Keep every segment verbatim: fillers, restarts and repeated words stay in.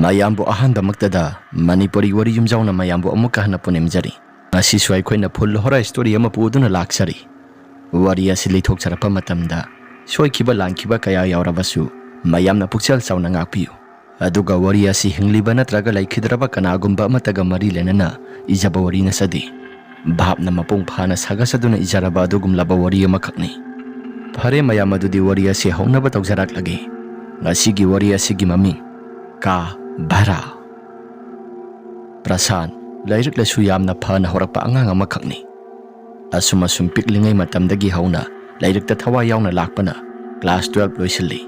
ꯑꯌꯥꯝꯕꯨ ꯑꯍꯥꯟꯕꯃꯛꯇꯗ ꯃꯅꯤꯄꯨꯔꯤ ꯋꯥꯔꯤ ꯌꯨꯝꯖꯥꯎꯅ ꯃꯌꯥꯝꯕꯨ ꯑꯃꯨꯛꯀ ꯍꯟꯅ ꯄꯨꯅꯤꯡꯖꯔꯤ꯫ ꯉꯁꯤꯁꯨ ꯑꯩꯈꯣꯏꯅ full horror story ꯑꯃ ꯄꯨꯗꯨꯅ ꯂꯥꯛꯆꯔꯤ꯫ ꯋꯥꯔꯤ ꯑꯁꯤ ꯂꯤꯊꯣꯛꯆꯔꯛꯄ ꯃꯇꯝꯗ ꯁꯣꯏꯈꯤꯕ ꯂꯥꯟꯈꯤꯕ ꯀꯌꯥ ꯌꯥꯎꯔꯕꯁꯨ ꯃꯌꯥꯝꯅ ꯄꯨꯛꯆꯦꯜ ꯆꯥꯎꯅ ꯉꯥꯛꯄꯤꯌꯨ꯫ ꯑꯗꯨꯒ ꯋꯥꯔꯤ ꯑꯁꯤ ꯍꯤꯡꯂꯤꯕ ꯅꯠꯇ꯭ꯔꯒ ꯂꯩꯈꯤꯗ꯭ꯔꯕ ꯀꯅꯥꯒꯨꯝꯕ ꯑꯃꯠꯇꯒ ꯃꯔꯤ ꯂꯩꯅꯅ ꯏꯖꯕ ꯋꯥꯔꯤ ꯅꯠꯆꯗꯦ꯫ ꯚꯥꯞꯅ ꯃꯄꯨꯡ ꯐꯥꯅ ꯁꯥꯒꯠꯆꯗꯨꯅ ꯏꯖꯔꯕ ꯑꯗꯨꯒꯨꯝꯂꯕ ꯋꯥꯔꯤ ꯑꯃꯈꯛꯅꯤ꯫ ꯐꯔꯦ ꯃꯌꯥꯝ, ꯑꯗꯨꯗꯤ ꯋꯥꯔꯤ ꯑꯁꯤ ꯍꯧꯅꯕ ꯇꯧꯖꯔꯛꯂꯒꯦ꯫ ꯉꯁꯤꯒꯤ ꯋꯥꯔꯤ ꯑꯁꯤꯒꯤ ꯃꯃꯤꯡ ꯀꯥ ꯚꯔꯥ꯫ ꯄ꯭ꯔꯁꯥꯟ ꯂꯥꯏꯔꯤꯛ ꯂꯥꯏꯁꯨ ꯌꯥꯝꯅ ꯐꯅ ꯍꯧꯔꯛꯄ ꯑꯉꯥꯡ ꯑꯃꯈꯛꯅꯤ꯫ ꯑꯁꯨꯝ ꯑꯁꯨꯝ ꯄꯤꯛꯂꯤꯉꯩ ꯃꯇꯝꯗꯒꯤ ꯍꯧꯅ ꯂꯥꯏꯔꯤꯛꯇ ꯊꯋꯥꯏ ꯌꯥꯎꯅ ꯂꯥꯛꯄꯅ class twelve ꯂꯣꯏꯁꯤꯜꯂꯤ꯫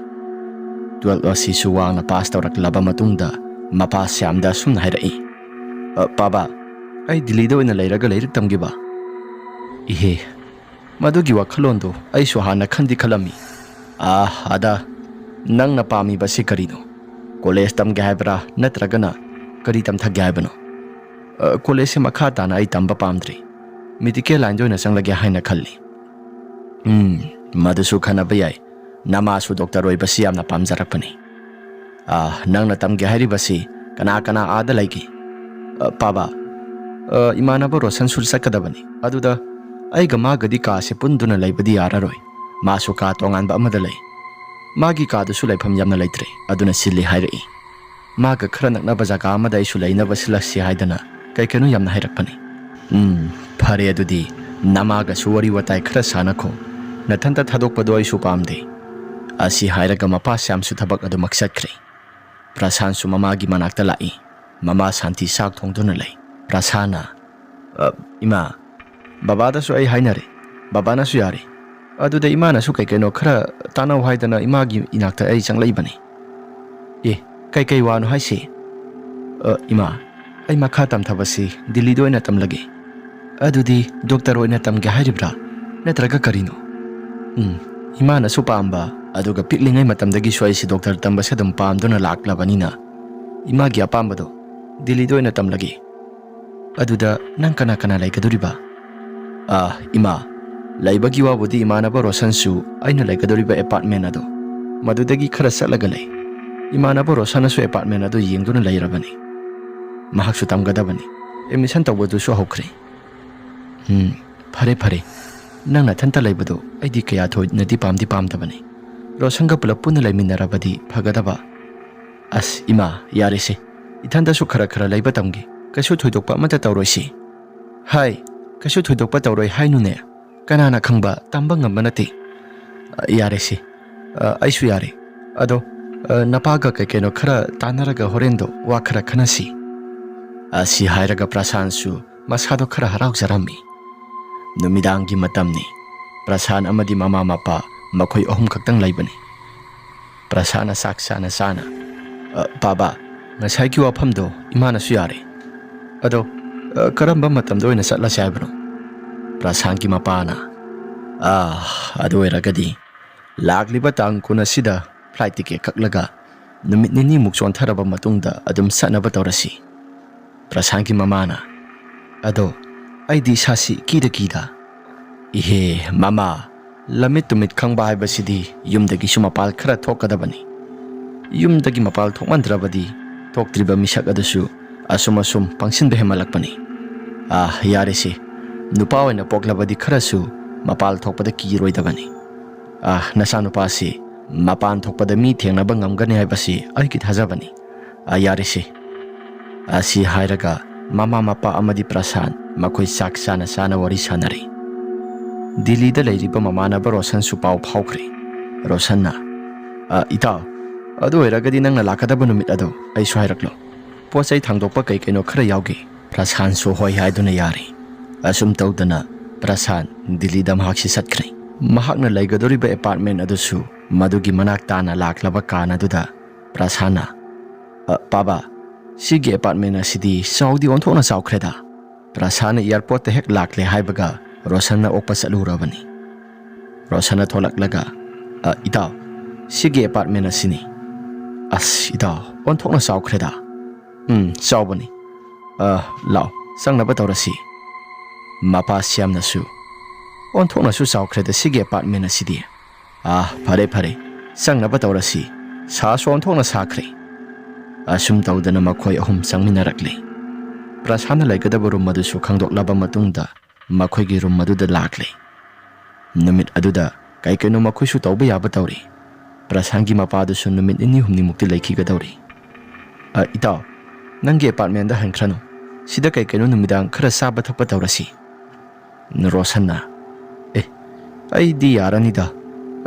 Twelve ꯑꯁꯤꯁꯨ ꯋꯥꯡꯅ pass ꯇꯧꯔꯛꯂꯕ ꯃꯇꯨꯡꯗ ꯃꯄꯥ ꯁ꯭ꯌꯥꯝꯗ ꯑꯁꯨꯝꯅ ꯍꯥꯏꯔꯛꯏ, "ꯑ, ꯄꯥꯕꯥ, ꯑꯩ ꯗꯤꯜꯂꯤꯗ ꯑꯣꯏꯅ ꯂꯩꯔꯒ ꯂꯥꯏꯔꯤꯛ ꯇꯝꯒꯦꯕ?" "ꯏꯍꯦ, ꯃꯗꯨꯒꯤ ꯋꯥꯈꯜꯂꯣꯟꯗꯣ ꯑꯩꯁꯨ ꯍꯥꯟꯅ ꯈꯟꯗꯤ ꯈꯜꯂꯝꯃꯤ꯫ ꯑꯥ, ꯑꯗ, ꯅꯪꯅ ꯄꯥꯝꯃꯤꯕꯁꯤ ꯀꯔꯤꯅꯣ? ꯀꯣꯂꯦꯖ ꯇꯝꯒꯦ ꯍꯥꯏꯕ꯭ꯔꯥ, ꯅꯠꯇ꯭ꯔꯒꯅ ꯀꯔꯤ ꯇꯝꯊꯒꯦ ꯍꯥꯏꯕꯅꯣ?" "ꯑ, ꯀꯣꯂꯦꯖꯁꯦ ꯃꯈꯥ ꯇꯥꯅ ꯑꯩ ꯇꯝꯕ ꯄꯥꯝꯗ꯭ꯔꯤ꯫ Medical line ꯗ ꯑꯣꯏꯅ ꯆꯪꯂꯒꯦ ꯍꯥꯏꯅ ꯈꯜꯂꯤ꯫" "ꯎꯝ, ꯃꯗꯨꯁꯨ ꯈꯟꯅꯕ ꯌꯥꯏ꯫ ꯅꯃꯥꯁꯨ doctor ꯑꯣꯏꯕꯁꯤ ꯌꯥꯝꯅ ꯄꯥꯝꯖꯔꯛꯄꯅꯤ꯫ ꯑ, ꯅꯪꯅ ꯇꯝꯒꯦ ꯍꯥꯏꯔꯤꯕꯁꯤ ꯀꯅꯥ ꯀꯅꯥ ꯑꯥꯗ ꯂꯩꯒꯦ?" "ꯑ, ꯄꯥꯕꯥ, ꯑ, ꯏꯃꯥꯟꯅꯕ ꯔꯣꯁꯟꯁꯨ ꯆꯠꯀꯗꯕꯅꯤ꯫ ꯑꯗꯨꯗ ꯑꯩꯒ ꯃꯥꯒꯗꯤ ꯀꯥꯁꯦ ꯄꯨꯟꯗꯨꯅ ꯂꯩꯕꯗꯤ ꯌꯥꯔꯔꯣꯏ꯫ ꯃꯥꯁꯨ ꯀꯥ ꯇꯣꯉꯥꯟꯕ ꯑꯃꯗ ꯂꯩ꯫ ꯃꯥꯒꯤ ꯀꯥꯗꯨꯁꯨ ꯂꯩꯐꯝ ꯌꯥꯝꯅ ꯂꯩꯇ꯭ꯔꯦ, ꯑꯗꯨꯅ ꯁꯤꯜꯂꯤ ꯍꯥꯏꯔꯛꯏ꯫ ꯃꯥꯒ ꯈꯔ ꯅꯛꯅꯕ ꯖꯒꯥ ꯑꯃꯗ ꯑꯩꯁꯨ ꯂꯩꯅꯕ ꯁꯤꯜꯂꯛꯁꯤ ꯍꯥꯏꯗꯅ ꯀꯩ ꯀꯩꯅꯣ ꯌꯥꯝꯅ ꯍꯥꯏꯔꯛꯄꯅꯤ꯫" "ꯎꯝ, ꯐꯔꯦ ꯑꯗꯨꯗꯤ, ꯅꯃꯥꯒꯁꯨ ꯋꯥꯔꯤ ꯋꯥꯇꯥꯏ ꯈꯔ ꯁꯥꯟꯅꯈꯣ꯫ ꯅꯊꯟꯇ ꯊꯥꯗꯣꯛꯄꯗꯣ ꯑꯩꯁꯨ ꯄꯥꯝꯗꯦ꯫" ꯑꯁꯤ ꯍꯥꯏꯔꯒ ꯃꯄꯥ ꯁ꯭ꯌꯥꯝꯁꯨ ꯊꯕꯛ ꯑꯗꯨꯃꯛ ꯆꯠꯈ꯭ꯔꯦ꯫ ꯄ꯭ꯔꯁꯥꯟꯁꯨ ꯃꯃꯥꯒꯤ ꯃꯅꯥꯛꯇ ꯂꯥꯛꯏ꯫ ꯃꯃꯥ ꯁꯥꯟꯇꯤ ꯆꯥꯛ ꯊꯣꯡꯗꯨꯅ ꯂꯩ꯫ ꯄ꯭ꯔꯁꯥꯟꯅ, "ꯑ, ꯏꯃꯥ, ꯕꯕꯥꯗꯁꯨ ꯑꯩ ꯍꯥꯏꯅꯔꯦ꯫ ꯕꯕꯥꯅꯁꯨ ꯌꯥꯔꯦ꯫ ꯑꯗꯨꯗ ꯏꯃꯥꯅꯁꯨ ꯀꯩ ꯀꯩꯅꯣ ꯈꯔ ꯇꯥꯟꯅꯧ ꯍꯥꯏꯗꯅ ꯏꯃꯥꯒꯤ ꯏꯅꯥꯛꯇ ꯑꯩ ꯆꯪꯂꯛꯏꯕꯅꯤ꯫" "ꯑꯦ, ꯀꯩ ꯀꯩ ꯋꯥꯅꯣ ꯍꯥꯏꯁꯦ?" "ꯑ, ꯏꯃꯥ, ꯑꯩ ꯃꯈꯥ ꯇꯝꯊꯕꯁꯤ ꯗꯤꯜꯂꯤꯗ ꯑꯣꯏꯅ ꯇꯝꯂꯒꯦ꯫" "ꯑꯗꯨꯗꯤ doctor ꯑꯣꯏꯅ ꯇꯝꯒꯦ ꯍꯥꯏꯔꯤꯕ꯭ꯔꯥ? ꯅꯠꯇ꯭ꯔꯒ ꯀꯔꯤꯅꯣ?" "ꯎꯝ, ꯏꯃꯥꯅꯁꯨ ꯄꯥꯝꯕ, ꯑꯗꯨꯒ ꯄꯤꯛꯂꯤꯉꯩ ꯃꯇꯝꯗꯒꯤꯁꯨ ꯑꯩꯁꯤ doctor ꯇꯝꯕꯁꯦ ꯑꯗꯨꯝ ꯄꯥꯝꯗꯨꯅ ꯂꯥꯛꯂꯕꯅꯤꯅ ꯏꯃꯥꯒꯤ ꯑꯄꯥꯝꯕꯗꯣ ꯗꯤꯜꯂꯤꯗ ꯑꯣꯏꯅ ꯇꯝꯂꯒꯦ꯫" "ꯑꯗꯨꯗ ꯅꯪ ꯀꯅꯥ ꯀꯅꯥ ꯂꯩꯒꯗꯧꯔꯤꯕ?" "ꯑꯥ, ꯏꯃꯥ, ꯂꯩꯕꯒꯤ ꯋꯥꯕꯨꯗꯤ ꯏꯃꯥꯟꯅꯕ ꯔꯣꯁꯟꯁꯨ ꯑꯩꯅ ꯂꯩꯒꯗꯧꯔꯤꯕ apartment ꯑꯗꯣ ꯃꯗꯨꯗꯒꯤ ꯈꯔ ꯆꯠꯂꯒ ꯂꯩ꯫ ꯏꯃꯥꯟꯅꯕ ꯔꯣꯁꯟꯅꯁꯨ ꯑꯦꯄꯥꯔꯠꯃꯦꯟ ꯑꯗꯨ ꯌꯦꯡꯗꯨꯅ ꯂꯩꯔꯕꯅꯤ꯫ ꯃꯍꯥꯛꯁꯨ ꯇꯝꯒꯗꯕꯅꯤ꯫ ꯑꯦꯗꯃꯤꯁꯟ ꯇꯧꯕꯗꯨꯁꯨ ꯍꯧꯈ꯭ꯔꯦ꯫ ꯎꯝ, ꯐꯔꯦ, ꯐꯔꯦ꯫ ꯅꯪ ꯅꯊꯟꯇ ꯂꯩꯕꯗꯣ ꯑꯩꯗꯤ ꯀꯌꯥ ꯊꯣꯏꯅꯗꯤ ꯄꯥꯝꯗꯤ ꯄꯥꯝꯗꯕꯅꯤ꯫ ꯔꯣꯁꯟꯒ ꯄꯨꯂꯞ ꯄꯨꯟꯅ ꯂꯩꯃꯤꯟꯅꯔꯕꯗꯤ ꯐꯒꯗꯕ꯫ ꯑꯁ, ꯏꯃꯥ, ꯌꯥꯔꯦꯁꯦ꯫ ꯏꯊꯟꯇꯁꯨ ꯈꯔ ꯈꯔ ꯂꯩꯕ ꯇꯝꯒꯦ꯫ ꯀꯩꯁꯨ ꯊꯣꯏꯗꯣꯛꯄ ꯑꯃꯠꯇ ꯇꯧꯔꯣꯏꯁꯤ꯫ ꯍꯥꯏ, ꯀꯩꯁꯨ ꯊꯣꯏꯗꯣꯛꯄ ꯇꯧꯔꯣꯏ ꯍꯥꯏꯅꯨꯅꯦ꯫ ꯀꯅꯥꯅ ꯈꯪꯕ, ꯇꯝꯕ ꯉꯝꯕ ꯅꯠꯇꯦ꯫ ꯑ, ꯌꯥꯔꯦꯁꯦ꯫ ꯑ, ꯑꯩꯁꯨ ꯌꯥꯔꯦ꯫ ꯑꯗꯣ, ꯑ, ꯅꯄꯥꯒ ꯀꯩ ꯀꯩꯅꯣ ꯈꯔ ꯇꯥꯟꯅꯔꯒ ꯍꯣꯔꯦꯟꯗꯣ ꯋꯥ ꯈꯔ ꯈꯟꯅꯁꯤ꯫ ꯑꯁꯤ ꯍꯥꯏꯔꯒ ꯄ꯭ꯔꯁꯥꯟꯁꯨ ꯃꯁꯥꯗꯣ ꯈꯔ ꯍꯔꯥꯎꯖꯔꯝꯃꯤ꯫ ꯅꯨꯃꯤꯗꯥꯡꯒꯤ ꯃꯇꯝꯅꯤ꯫ ꯄ꯭ꯔꯁꯥꯟ ꯑꯃꯗꯤ ꯃꯃꯥ ꯃꯄꯥ ꯃꯈꯣꯏ ꯑꯍꯨꯝ ꯈꯛꯇꯪ ꯂꯩꯕꯅꯤ꯫ ꯄ꯭ꯔꯁꯥꯟꯅ ꯆꯥꯛ ꯆꯥꯅ ꯆꯥꯅ, "ꯑ, ꯕꯥꯕꯥ, ꯉꯁꯥꯏꯒꯤ ꯋꯥꯐꯝꯗꯣ ꯏꯃꯥꯅꯁꯨ ꯌꯥꯔꯦ꯫ ꯑꯗꯣ, ꯑ, ꯀꯔꯝꯕ ꯃꯇꯝꯗ ꯑꯣꯏꯅ ꯆꯠꯂꯁꯦ ꯍꯥꯏꯕꯅꯣ?" ꯄ꯭ꯔꯁꯥꯟꯒꯤ ꯃꯄꯥꯅ, "ꯑꯥ, ꯑꯗꯨ ꯑꯣꯏꯔꯒꯗꯤ ꯂꯥꯛꯂꯤꯕ ꯇꯥꯡ ꯀꯨꯟ ꯑꯁꯤꯗ ꯐ꯭ꯂꯥꯏꯠ ꯇꯤꯀꯦꯠ ꯀꯛꯂꯒ ꯅꯨꯃꯤꯠ ꯅꯤꯅꯤꯃꯨꯛ ꯆꯣꯟꯊꯔꯕ ꯃꯇꯨꯡꯗ ꯑꯗꯨꯝ ꯆꯠꯅꯕ ꯇꯧꯔꯁꯤ꯫" ꯄ꯭ꯔꯁꯥꯟꯒꯤ ꯃꯃꯥꯅ, "ꯑꯗꯣ ꯑꯩꯗꯤ ꯏꯁꯥꯁꯤ ꯏꯀꯤꯗ ꯀꯤꯗ꯫" "ꯏꯍꯦ ꯃꯃꯥ, ꯂꯝꯃꯤꯠ ꯇꯨꯃꯤꯠ ꯈꯪꯕ ꯍꯥꯏꯕꯁꯤꯗꯤ ꯌꯨꯝꯗꯒꯤꯁꯨ ꯃꯄꯥꯜ ꯈꯔ ꯊꯣꯛꯀꯗꯕꯅꯤ꯫ ꯌꯨꯝꯗꯒꯤ ꯃꯄꯥꯜ ꯊꯣꯛꯃꯟꯗ꯭ꯔꯕꯗꯤ ꯊꯣꯛꯇ꯭ꯔꯤꯕ ꯃꯤꯁꯛ ꯑꯗꯨꯁꯨ ꯑꯁꯨꯝ ꯑꯁꯨꯝ ꯄꯪꯁꯤꯟꯕ ꯍꯦꯟꯃꯜꯂꯛꯄꯅꯤ꯫ ꯑꯥ, ꯌꯥꯔꯦꯁꯦ, ꯅꯨꯄꯥ ꯑꯣꯏꯅ ꯄꯣꯛꯂꯕꯗꯤ ꯈꯔꯁꯨ ꯃꯄꯥꯜ ꯊꯣꯛꯄꯗ ꯀꯤꯔꯣꯏꯗꯕꯅꯤ꯫ ꯑꯥ, ꯅꯆꯥꯅꯨꯄꯥꯁꯤ ꯃꯄꯥꯟ ꯊꯣꯛꯄꯗ ꯃꯤ ꯊꯦꯡꯅꯕ ꯉꯝꯒꯅꯤ ꯍꯥꯏꯕꯁꯤ ꯑꯩꯒꯤ ꯊꯥꯖꯕꯅꯤ꯫ ꯑꯥ, ꯌꯥꯔꯦꯁꯦ꯫" ꯑꯁꯤ ꯍꯥꯏꯔꯒ ꯃꯃꯥ ꯃꯄꯥ ꯑꯃꯗꯤ ꯄ꯭ꯔꯁꯥꯟ ꯃꯈꯣꯏ ꯆꯥꯛ ꯆꯥꯅ ꯆꯥꯅ ꯋꯥꯔꯤ ꯁꯥꯟꯅꯔꯤ꯫ ꯗꯤꯜꯂꯤꯗ ꯂꯩꯔꯤꯕ ꯃꯃꯥꯟꯅꯕ ꯔꯣꯁꯟꯁꯨ ꯄꯥꯎ ꯐꯥꯎꯈ꯭ꯔꯦ꯫ ꯔꯣꯁꯟꯅ, "ꯑ, ꯏꯇꯥꯎ, ꯑꯗꯨ ꯑꯣꯏꯔꯒꯗꯤ ꯅꯪꯅ ꯂꯥꯛꯀꯗꯕ ꯅꯨꯃꯤꯠ ꯑꯗꯣ ꯑꯩꯁꯨ ꯍꯥꯏꯔꯛꯂꯣ꯫ ꯄꯣꯠ ꯆꯩ ꯊꯥꯡꯗꯣꯛꯄ ꯀꯩ ꯀꯩꯅꯣ ꯈꯔ ꯌꯥꯎꯒꯦ꯫" ꯄ꯭ꯔꯁꯥꯟꯁꯨ ꯍꯣꯏ ꯍꯥꯏꯗꯨꯅ ꯌꯥꯔꯦ꯫ ꯑꯁꯨꯝ ꯇꯧꯗꯅ ꯄ꯭ꯔꯁꯥꯟ ꯗꯤꯜꯂꯤꯗ ꯃꯍꯥꯛꯁꯤ ꯆꯠꯈ꯭ꯔꯦ꯫ ꯃꯍꯥꯛꯅ ꯂꯩꯒꯗꯧꯔꯤꯕ ꯑꯦꯄꯥꯔꯠꯃꯦꯟ ꯑꯗꯨꯁꯨ ꯃꯗꯨꯒꯤ ꯃꯅꯥꯛ ꯇꯥꯅ ꯂꯥꯛꯂꯕ ꯀꯥꯟ ꯑꯗꯨꯗ ꯄ꯭ꯔꯁꯥꯟꯅ, "ꯑ, ꯄꯥꯕꯥ, ꯁꯤꯒꯤ ꯑꯦꯄꯥꯔꯠꯃꯦꯟ ꯑꯁꯤꯗꯤ ꯆꯥꯎꯗꯤ ꯑꯣꯟꯊꯣꯛꯅ ꯆꯥꯎꯈ꯭ꯔꯦꯗ꯫" ꯄ꯭ꯔꯁꯥꯟꯅ ꯑꯦꯌꯥꯔꯄꯣꯔꯠꯇ ꯍꯦꯛ ꯂꯥꯛꯂꯦ ꯍꯥꯏꯕꯒ ꯔꯣꯁꯟꯅ ꯑꯣꯛꯄ ꯆꯠꯂꯨꯔꯕꯅꯤ꯫ ꯔꯣꯁꯟꯅ ꯊꯣꯛꯂꯛꯂꯒ, "ꯑ, ꯏꯇꯥꯎ, ꯁꯤꯒꯤ ꯑꯦꯄꯥꯔꯠꯃꯦꯟ ꯑꯁꯤꯅꯤ꯫" "ꯑꯁ, ꯏꯇꯥꯎ, ꯑꯣꯟꯊꯣꯛꯅ ꯆꯥꯎꯈ꯭ꯔꯦꯗ꯫" "ꯎꯝ, ꯆꯥꯎꯕꯅꯤ꯫ ꯑ, ꯂꯥꯛꯑꯣ, ꯆꯪꯅꯕ ꯇꯧꯔꯁꯤ꯫" ꯃꯄꯥ ꯁ꯭ꯌꯥꯝꯅꯁꯨ, "ꯑꯣꯟꯊꯣꯛꯅꯁꯨ ꯆꯥꯎꯈ꯭ꯔꯦꯗ ꯁꯤꯒꯤ ꯑꯦꯄꯥꯔꯠꯃꯦꯟ ꯑꯁꯤꯗꯤ꯫ ꯑꯥ, ꯐꯔꯦ, ꯐꯔꯦ, ꯆꯪꯅꯕ ꯇꯧꯔꯁꯤ꯫ ꯁꯥꯁꯨ ꯑꯣꯟꯊꯣꯛꯅ ꯁꯥꯈ꯭ꯔꯦ꯫ ꯑꯁꯨꯝ ꯇꯧꯗꯅ ꯃꯈꯣꯏ ꯑꯍꯨꯝ ꯆꯪꯃꯤꯟꯅꯔꯛꯂꯦ꯫ ꯄ꯭ꯔꯁꯥꯟꯅ ꯂꯩꯒꯗꯕ ꯔꯨꯝ ꯑꯗꯨꯁꯨ ꯈꯪꯗꯣꯛꯂꯕ ꯃꯇꯨꯡꯗ ꯃꯈꯣꯏꯒꯤ ꯔꯨꯝ ꯑꯗꯨꯗ ꯂꯥꯛꯂꯦ꯫ ꯅꯨꯃꯤꯠ ꯑꯗꯨꯗ ꯀꯩ ꯀꯩꯅꯣ ꯃꯈꯣꯏꯁꯨ ꯇꯧꯕ ꯌꯥꯕ ꯇꯧꯔꯤ꯫ ꯄ꯭ꯔꯁꯥꯟꯒꯤ ꯃꯄꯥꯗꯨꯁꯨ ꯅꯨꯃꯤꯠ ꯅꯤꯅꯤ ꯍꯨꯝꯅꯤꯃꯨꯛꯇꯤ ꯂꯩꯈꯤꯒꯗꯧꯔꯤ꯫ "ꯑ, ꯏꯇꯥꯎ, ꯅꯪꯒꯤ ꯑꯦꯄꯥꯔꯠꯃꯦꯟꯗ ꯍꯟꯈ꯭ꯔꯅꯨ꯫ ꯁꯤꯗ ꯀꯩ ꯀꯩꯅꯣ ꯅꯨꯃꯤꯗꯥꯡ ꯈꯔ ꯆꯥꯕ ꯊꯛꯄ ꯇꯧꯔꯁꯤ꯫" ꯔꯣꯁꯟꯅ, "ꯑꯦ, ꯑꯩꯗꯤ ꯌꯥꯔꯅꯤꯗ꯫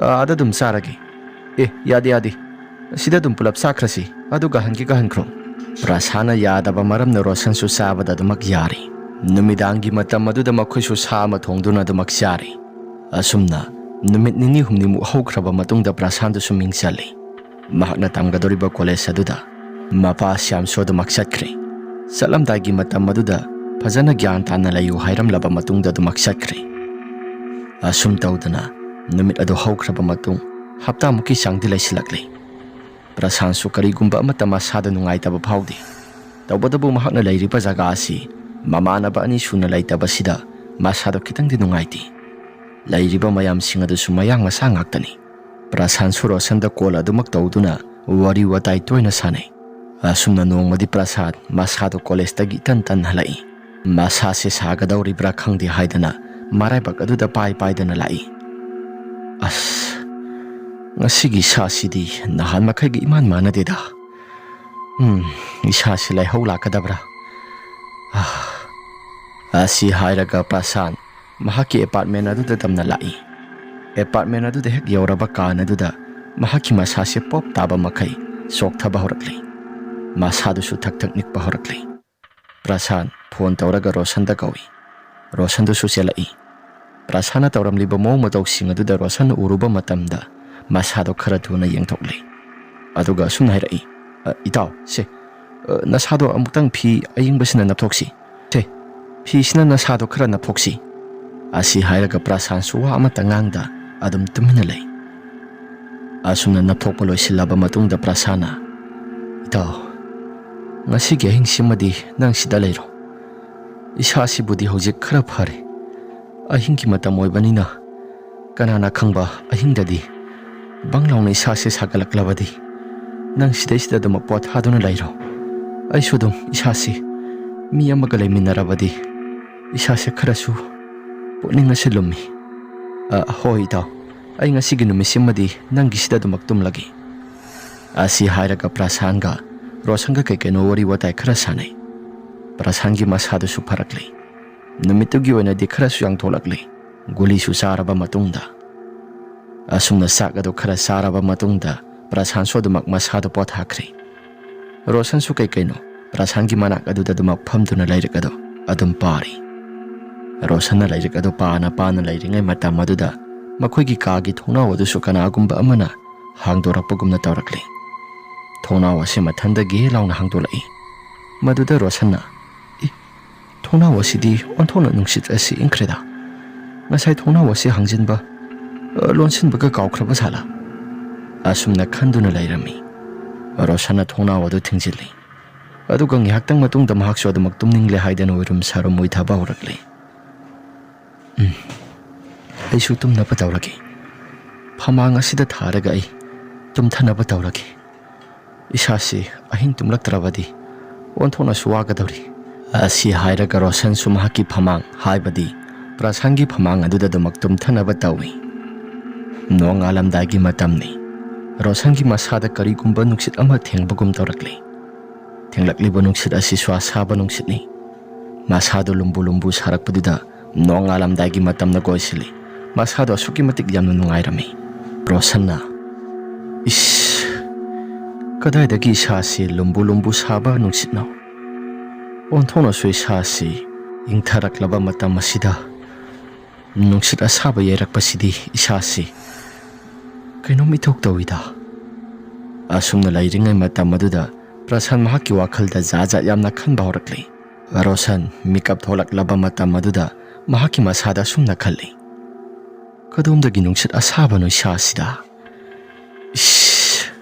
ꯑꯥꯗ ꯑꯗꯨꯝ ꯆꯥꯔꯒꯦ꯫" "ꯑꯦ, ꯌꯥꯗꯦ, ꯌꯥꯗꯦ꯫ ꯁꯤꯗ ꯑꯗꯨꯝ ꯄꯨꯂꯞ ꯆꯥꯈ꯭ꯔꯁꯤ꯫ ꯑꯗꯨꯒ ꯍꯟꯒꯦꯒ ꯍꯟꯈ꯭ꯔꯣ꯫" ꯄ꯭ꯔꯁꯥꯟꯅ ꯌꯥꯗꯕ ꯃꯔꯝꯅ ꯔꯣꯁꯟꯁꯨ ꯆꯥꯕꯗ ꯑꯗꯨꯃꯛ ꯌꯥꯔꯤ꯫ ꯅꯨꯃꯤꯗꯥꯡꯒꯤ ꯃꯇꯝ ꯑꯗꯨꯗ ꯃꯈꯣꯏꯁꯨ ꯁꯥ ꯑꯃ ꯊꯣꯡꯗꯨꯅ ꯑꯗꯨꯃꯛ ꯆꯥꯔꯤ꯫ ꯑꯁꯨꯝꯅ ꯅꯨꯃꯤꯠ ꯅꯤꯅꯤ ꯍꯨꯝꯅꯤꯃꯨꯛ ꯍꯧꯈ꯭ꯔꯕ ꯃꯇꯨꯡꯗ ꯄ꯭ꯔꯁꯥꯟꯗꯨꯁꯨ ꯃꯤꯡ ꯆꯜꯂꯤ꯫ ꯃꯍꯥꯛꯅ ꯇꯝꯒꯗꯧꯔꯤꯕ ꯀꯣꯂꯦꯖ ꯑꯗꯨꯗ ꯃꯄꯥ ꯁ꯭ꯌꯥꯝꯁꯨ ꯑꯗꯨꯃꯛ ꯆꯠꯈ꯭ꯔꯦ꯫ ꯆꯠꯂꯝꯗꯥꯏꯒꯤ ꯃꯇꯝ ꯑꯗꯨꯗ ꯐꯖꯅ ꯒ꯭ꯌꯥꯟ ꯇꯥꯅ ꯂꯩꯌꯨ ꯍꯥꯏꯔꯝꯂꯕ ꯃꯇꯨꯡꯗ ꯑꯗꯨꯃꯛ ꯆꯠꯈ꯭ꯔꯦ꯫ ꯑꯁꯨꯝ ꯇꯧꯗꯅ ꯅꯨꯃꯤꯠ ꯑꯗꯨ ꯍꯧꯈ꯭ꯔꯕ ꯃꯇꯨꯡ ꯍꯞꯇꯥꯃꯨꯛꯀꯤ ꯆꯥꯡꯗꯤ ꯂꯩꯁꯤꯜꯂꯛꯂꯦ꯫ ꯄ꯭ꯔꯁꯥꯟꯁꯨ ꯀꯔꯤꯒꯨꯝꯕ ꯑꯃꯠꯇ ꯃꯁꯥꯗ ꯅꯨꯡꯉꯥꯏꯇꯕ ꯐꯥꯎꯗꯦ꯫ ꯇꯧꯕꯇꯕꯨ ꯃꯍꯥꯛꯅ ꯂꯩꯔꯤꯕ ꯖꯒꯥ ꯑꯁꯤ ꯃꯃꯥꯟꯅꯕ ꯑꯅꯤ ꯁꯨꯅ ꯂꯩꯇꯕꯁꯤꯗ ꯃꯁꯥꯗꯣ ꯈꯤꯇꯪꯗꯤ ꯅꯨꯡꯉꯥꯏꯇꯦ꯫ ꯂꯩꯔꯤꯕ ꯃꯌꯥꯝꯁꯤꯡ ꯑꯗꯨꯁꯨ ꯃꯌꯥꯡ ꯃꯆꯥ ꯉꯥꯛꯇꯅꯤ꯫ ꯄ꯭ꯔꯁꯥꯟꯁꯨ ꯔꯣꯁꯟꯗ ꯀꯣꯜ ꯑꯗꯨꯃꯛ ꯇꯧꯗꯨꯅ ꯋꯥꯔꯤ ꯋꯥꯇꯥꯏ ꯇꯣꯏꯅ ꯁꯥꯟꯅꯩ꯫ ꯑꯁꯨꯝꯅ ꯅꯣꯡꯃꯗꯤ ꯄ꯭ꯔꯁꯥꯟ ꯃꯁꯥꯗꯣ ꯀꯣꯂꯦꯖꯇꯒꯤ ꯏꯇꯟ ꯇꯟ ꯍꯜꯂꯛꯏ꯫ ꯃꯁꯥꯁꯦ ꯁꯥꯒꯗꯧꯔꯤꯕ꯭ꯔꯥ ꯈꯪꯗꯦ ꯍꯥꯏꯗꯅ ꯃꯔꯥꯏꯕꯛ ꯑꯗꯨꯗ ꯄꯥꯏ ꯄꯥꯏꯗꯅ ꯂꯥꯛꯏ꯫ "ꯑꯁ, ꯉꯁꯤꯒꯤ ꯏꯁꯥꯁꯤꯗꯤ ꯅꯍꯥꯟ ꯃꯈꯩꯒ ꯏꯃꯥꯟ ꯃꯥꯟꯅꯗꯦꯗ꯫ ꯎꯝ, ꯏꯁꯥꯁꯤ ꯂꯥꯏꯍꯧ ꯂꯥꯛꯀꯗꯕ꯭ꯔꯥ?" ꯑꯥ꯫ ꯑꯁꯤ ꯍꯥꯏꯔꯒ ꯄ꯭ꯔꯁꯥꯟ ꯃꯍꯥꯛꯀꯤ ꯑꯦꯄꯥꯔꯠꯃꯦꯟ ꯑꯗꯨꯗ ꯇꯝꯅ ꯂꯥꯛꯏ꯫ ꯑꯦꯄꯥꯔꯠꯃꯦꯟ ꯑꯗꯨꯗ ꯍꯦꯛ ꯌꯧꯔꯕ ꯀꯥꯟ ꯑꯗꯨꯗ ꯃꯍꯥꯛꯀꯤ ꯃꯁꯥꯁꯦ ꯄꯣꯞ ꯇꯥꯕ ꯃꯈꯩ ꯆꯣꯛꯊꯕ ꯍꯧꯔꯛꯂꯤ꯫ ꯃꯁꯥꯗꯨꯁꯨ ꯊꯛ ꯊꯛ ꯅꯤꯛꯄ ꯍꯧꯔꯛꯂꯤ꯫ ꯄ꯭ꯔꯁꯥꯟ ꯐꯣꯟ ꯇꯧꯔꯒ ꯔꯣꯁꯟꯗ ꯀꯧꯏ꯫ ꯔꯣꯁꯟꯗꯨꯁꯨ ꯆꯦꯜꯂꯛꯏ꯫ ꯄ꯭ꯔꯁꯥꯟꯅ ꯇꯧꯔꯝꯂꯤꯕ ꯃꯑꯣꯡ ꯃꯇꯧꯁꯤꯡ ꯑꯗꯨꯗ ꯔꯣꯁꯟꯅ ꯎꯔꯨꯕ ꯃꯇꯝꯗ ꯃꯁꯥꯗꯣ ꯈꯔ ꯊꯨꯅ ꯌꯦꯡꯊꯣꯛꯂꯤ꯫ ꯑꯗꯨꯒ ꯑꯁꯨꯝꯅ ꯍꯥꯏꯔꯛꯏ, "ꯑ, ꯏꯇꯥꯎ, ꯁꯦ, ꯑ, ꯅꯁꯥꯗꯣ ꯑꯃꯨꯛꯇꯪ ꯐꯤ ꯑꯌꯤꯡꯕꯁꯤꯅ ꯅꯞꯊꯣꯛꯁꯤ꯫ ꯁꯦ, ꯐꯤꯁꯤꯅ ꯅꯁꯥꯗꯣ ꯈꯔ ꯅꯞꯊꯣꯛꯁꯤ꯫" ꯑꯁꯤ ꯍꯥꯏꯔꯒ ꯄ꯭ꯔꯁꯥꯟꯁꯨ ꯋꯥ ꯑꯃꯠꯇ ꯉꯥꯡꯗ ꯑꯗꯨꯝ ꯇꯨꯃꯤꯟꯅ ꯂꯩ꯫ ꯑꯁꯨꯝꯅ ꯅꯞꯊꯣꯛꯄ ꯂꯣꯏꯁꯤꯜꯂꯕ ꯃꯇꯨꯡꯗ ꯄ꯭ꯔꯁꯥꯟꯅ, "ꯏꯇꯥꯎ, ꯉꯁꯤꯒꯤ ꯑꯍꯤꯡꯁꯤꯃꯗꯤ ꯅꯪ ꯁꯤꯗ ꯂꯩꯔꯣ꯫ ꯏꯁꯥꯁꯤꯕꯨꯗꯤ ꯍꯧꯖꯤꯛ ꯈꯔ ꯐꯔꯦ꯫ ꯑꯍꯤꯡꯒꯤ ꯃꯇꯝ ꯑꯣꯏꯕꯅꯤꯅ ꯀꯅꯥꯅ ꯈꯪꯕ, ꯑꯍꯤꯡꯗꯗꯤ ꯕꯪ ꯂꯥꯎꯅ ꯏꯁꯥꯁꯦ ꯁꯥꯒꯠꯂꯛꯂꯕꯗꯤ ꯅꯪ ꯁꯤꯗꯩꯁꯤꯗ ꯑꯗꯨꯃꯛ ꯄꯣꯊꯥꯗꯨꯅ ꯂꯩꯔꯣ꯫ ꯑꯩꯁꯨ ꯑꯗꯨꯝ ꯏꯁꯥꯁꯤ ꯃꯤ ꯑꯃꯒ ꯂꯩꯃꯤꯟꯅꯔꯕꯗꯤ ꯏꯁꯥꯁꯦ ꯈꯔꯁꯨ ꯄꯨꯛꯅꯤꯡ ꯑꯁꯤ ꯂꯨꯝꯃꯤ꯫ "ꯑ, ꯍꯣꯏ ꯏꯇꯥꯎ, ꯑꯩ ꯉꯁꯤꯒꯤ ꯅꯨꯃꯤꯠꯁꯤꯃꯗꯤ ꯅꯪꯒꯤꯁꯤꯗ ꯑꯗꯨꯃꯛ ꯇꯨꯝꯂꯒꯦ"꯫ ꯑꯁꯤ ꯍꯥꯏꯔꯒ ꯄ꯭ꯔꯁꯥꯟꯒ ꯔꯣꯁꯟꯒ ꯀꯩ ꯀꯩꯅꯣ ꯋꯥꯔꯤ ꯋꯥꯇꯥꯏ ꯈꯔ ꯁꯥꯟꯅꯩ꯫ ꯄ꯭ꯔꯁꯥꯟꯒꯤ ꯃꯁꯥꯗꯨꯁꯨ ꯐꯔꯛꯂꯦ꯫ ꯅꯨꯃꯤꯠꯇꯨꯒꯤ ꯑꯣꯏꯅꯗꯤ ꯈꯔꯁꯨ ꯌꯥꯡꯊꯣꯛꯂꯛꯂꯦ꯫ ꯒꯨꯂꯤꯁꯨ ꯆꯥꯔꯕ ꯃꯇꯨꯡꯗ꯫ ꯑꯁꯨꯝꯅ ꯆꯥꯛ ꯑꯗꯨ ꯈꯔ ꯆꯥꯔꯕ ꯃꯇꯨꯡꯗ ꯄ꯭ꯔꯁꯥꯟꯁꯨ ꯑꯗꯨꯃꯛ ꯃꯁꯥꯗꯨ ꯄꯣꯊꯥꯈ꯭ꯔꯦ꯫ ꯔꯣꯁꯟꯁꯨ ꯀꯩ ꯀꯩꯅꯣ ꯄ꯭ꯔꯁꯥꯟꯒꯤ ꯃꯅꯥꯛ ꯑꯗꯨꯗ ꯑꯗꯨꯃꯛ ꯐꯝꯗꯨꯅ ꯂꯥꯏꯔꯤꯛ ꯑꯗꯨ ꯑꯗꯨꯝ ꯄꯥꯔꯤ꯫ ꯔꯣꯁꯟꯅ ꯂꯥꯏꯔꯤꯛ ꯑꯗꯨ ꯄꯥꯅ ꯄꯥꯅ ꯂꯩꯔꯤꯉꯩ ꯃꯇꯝ ꯑꯗꯨꯗ ꯃꯈꯣꯏꯒꯤ ꯀꯥꯒꯤ ꯊꯣꯡꯅꯥꯎ ꯑꯗꯨꯁꯨ ꯀꯅꯥꯒꯨꯝꯕ ꯑꯃꯅ ꯍꯥꯡꯗꯣꯔꯛꯄꯒꯨꯝꯅ ꯇꯧꯔꯛꯂꯦ꯫ ꯊꯣꯡꯅꯥꯎ ꯑꯁꯤ ꯃꯊꯟꯗꯒꯤ ꯂꯥꯎꯅ ꯍꯥꯡꯗꯣꯛꯂꯛꯏ꯫ ꯃꯗꯨꯗ ꯔꯣꯁꯟꯅ, "ꯏ, ꯊꯣꯡꯅꯥꯎ ꯑꯁꯤꯗꯤ ꯑꯣꯟꯊꯣꯛꯅ ꯅꯨꯡꯁꯤꯠ ꯑꯁꯤ ꯏꯪꯈ꯭ꯔꯦꯗ꯫ ꯉꯁꯥꯏ ꯊꯣꯡꯅꯥꯎ ꯑꯁꯤ ꯍꯥꯡꯖꯤꯟꯕ, ꯑ, ꯂꯣꯟꯁꯤꯟꯕꯒ ꯀꯥꯎꯈ꯭ꯔꯕ ꯖꯥꯠꯂꯥ?" ꯑꯁꯨꯝꯅ ꯈꯟꯗꯨꯅ ꯂꯩꯔꯝꯃꯤ꯫ ꯔꯣꯁꯟꯅ ꯊꯣꯡꯅꯥꯎ ꯑꯗꯨ ꯊꯤꯡꯖꯤꯜꯂꯤ꯫ ꯑꯗꯨꯒ ꯉꯥꯏꯍꯥꯛꯇꯪ ꯃꯇꯨꯡꯗ ꯃꯍꯥꯛꯁꯨ ꯑꯗꯨꯃꯛ ꯇꯨꯝꯅꯤꯡꯂꯦ ꯍꯥꯏꯗꯅ ꯎꯏꯔꯨꯝ ꯁꯥꯔꯨꯝ ꯎꯏꯊꯕ ꯍꯧꯔꯛꯂꯦ꯫ "ꯎꯝ, ꯑꯩꯁꯨ ꯇꯨꯝꯅꯕ ꯇꯧꯔꯒꯦ꯫ ꯐꯃꯥꯡ ꯑꯁꯤꯗ ꯊꯥꯔꯒ ꯑꯩ ꯇꯨꯝꯊꯅꯕ ꯇꯧꯔꯒꯦ꯫ ꯏꯁꯥꯁꯤ ꯑꯍꯤꯡ ꯇꯨꯝꯂꯛꯇ꯭ꯔꯕꯗꯤ ꯑꯣꯟꯊꯣꯛꯅꯁꯨ ꯋꯥꯒꯗꯧꯔꯤ"꯫ ꯑꯁꯤ ꯍꯥꯏꯔꯒ ꯔꯣꯁꯟꯁꯨ ꯃꯍꯥꯛꯀꯤ ꯐꯃꯥꯡ, ꯍꯥꯏꯕꯗꯤ ꯄ꯭ꯔꯁꯥꯟꯒꯤ ꯐꯃꯥꯡ ꯑꯗꯨꯗ ꯑꯗꯨꯃꯛ ꯇꯨꯝꯊꯅꯕ ꯇꯧꯏ꯫ ꯅꯣꯡꯉꯥꯜꯂꯝꯗꯥꯏꯒꯤ ꯃꯇꯝꯅꯤ꯫ ꯔꯣꯁꯟꯒꯤ ꯃꯁꯥꯗ ꯀꯔꯤꯒꯨꯝꯕ ꯅꯨꯡꯁꯤꯠ ꯑꯃ ꯊꯦꯡꯕꯒꯨꯝ ꯇꯧꯔꯛꯂꯤ꯫ ꯊꯦꯡꯂꯛꯂꯤꯕ ꯅꯨꯡꯁꯤꯠ ꯑꯁꯤꯁꯨ ꯑꯁꯥꯕ ꯅꯨꯡꯁꯤꯠꯅꯤ꯫ ꯃꯁꯥꯗꯨ ꯂꯨꯝꯕꯨ ꯂꯨꯝꯕꯨ ꯁꯥꯔꯛꯄꯗꯨꯗ ꯅꯣꯡꯉꯥꯜꯂꯝꯗꯥꯏꯒꯤ ꯃꯇꯝꯅ ꯀꯣꯏꯁꯤꯜꯂꯤ꯫ ꯃꯁꯥꯗꯣ ꯑꯁꯨꯛꯀꯤ ꯃꯇꯤꯛ ꯌꯥꯝꯅ ꯅꯨꯡꯉꯥꯏꯔꯝꯃꯤ꯫ ꯔꯣꯁꯟꯅ, "ꯏꯁ, ꯀꯗꯥꯏꯗꯒꯤ ꯏꯁꯥꯁꯤ ꯂꯨꯝꯕꯨ ꯂꯨꯝꯕꯨ ꯁꯥꯕ ꯅꯨꯡꯁꯤꯠꯅꯣ? ꯑꯣꯟꯊꯣꯛꯅꯁꯨ ꯏꯁꯥꯁꯤ ꯏꯪꯊꯔꯛꯂꯕ ꯃꯇꯝ ꯑꯁꯤꯗ ꯅꯨꯡꯁꯤꯠ ꯑꯁꯥꯕ ꯌꯩꯔꯛꯄꯁꯤꯗꯤ ꯏꯁꯥꯁꯤ ꯀꯩꯅꯣꯝ ꯏꯇꯧ ꯇꯧꯏꯗ"꯫ ꯑꯁꯨꯝꯅ ꯂꯩꯔꯤꯉꯩ ꯃꯇꯝ ꯑꯗꯨꯗ ꯄ꯭ꯔꯁꯥꯟ ꯃꯍꯥꯛꯀꯤ ꯋꯥꯈꯜꯗ ꯖꯥꯠ ꯖꯥꯠ ꯌꯥꯝꯅ ꯈꯟꯕ ꯍꯧꯔꯛꯂꯤ꯫ ꯔꯣꯁꯟ ꯃꯤꯀꯞ ꯊꯣꯛꯂꯛꯂꯕ ꯃꯇꯝ ꯑꯗꯨꯗ ꯃꯍꯥꯛꯀꯤ ꯃꯁꯥꯗ ꯑꯁꯨꯝꯅ ꯈꯜꯂꯤ, "ꯀꯗꯣꯝꯗꯒꯤ ꯅꯨꯡꯁꯤꯠ ꯑꯁꯥꯕꯅꯣ ꯏꯁꯥꯁꯤꯗ? ꯏꯁ,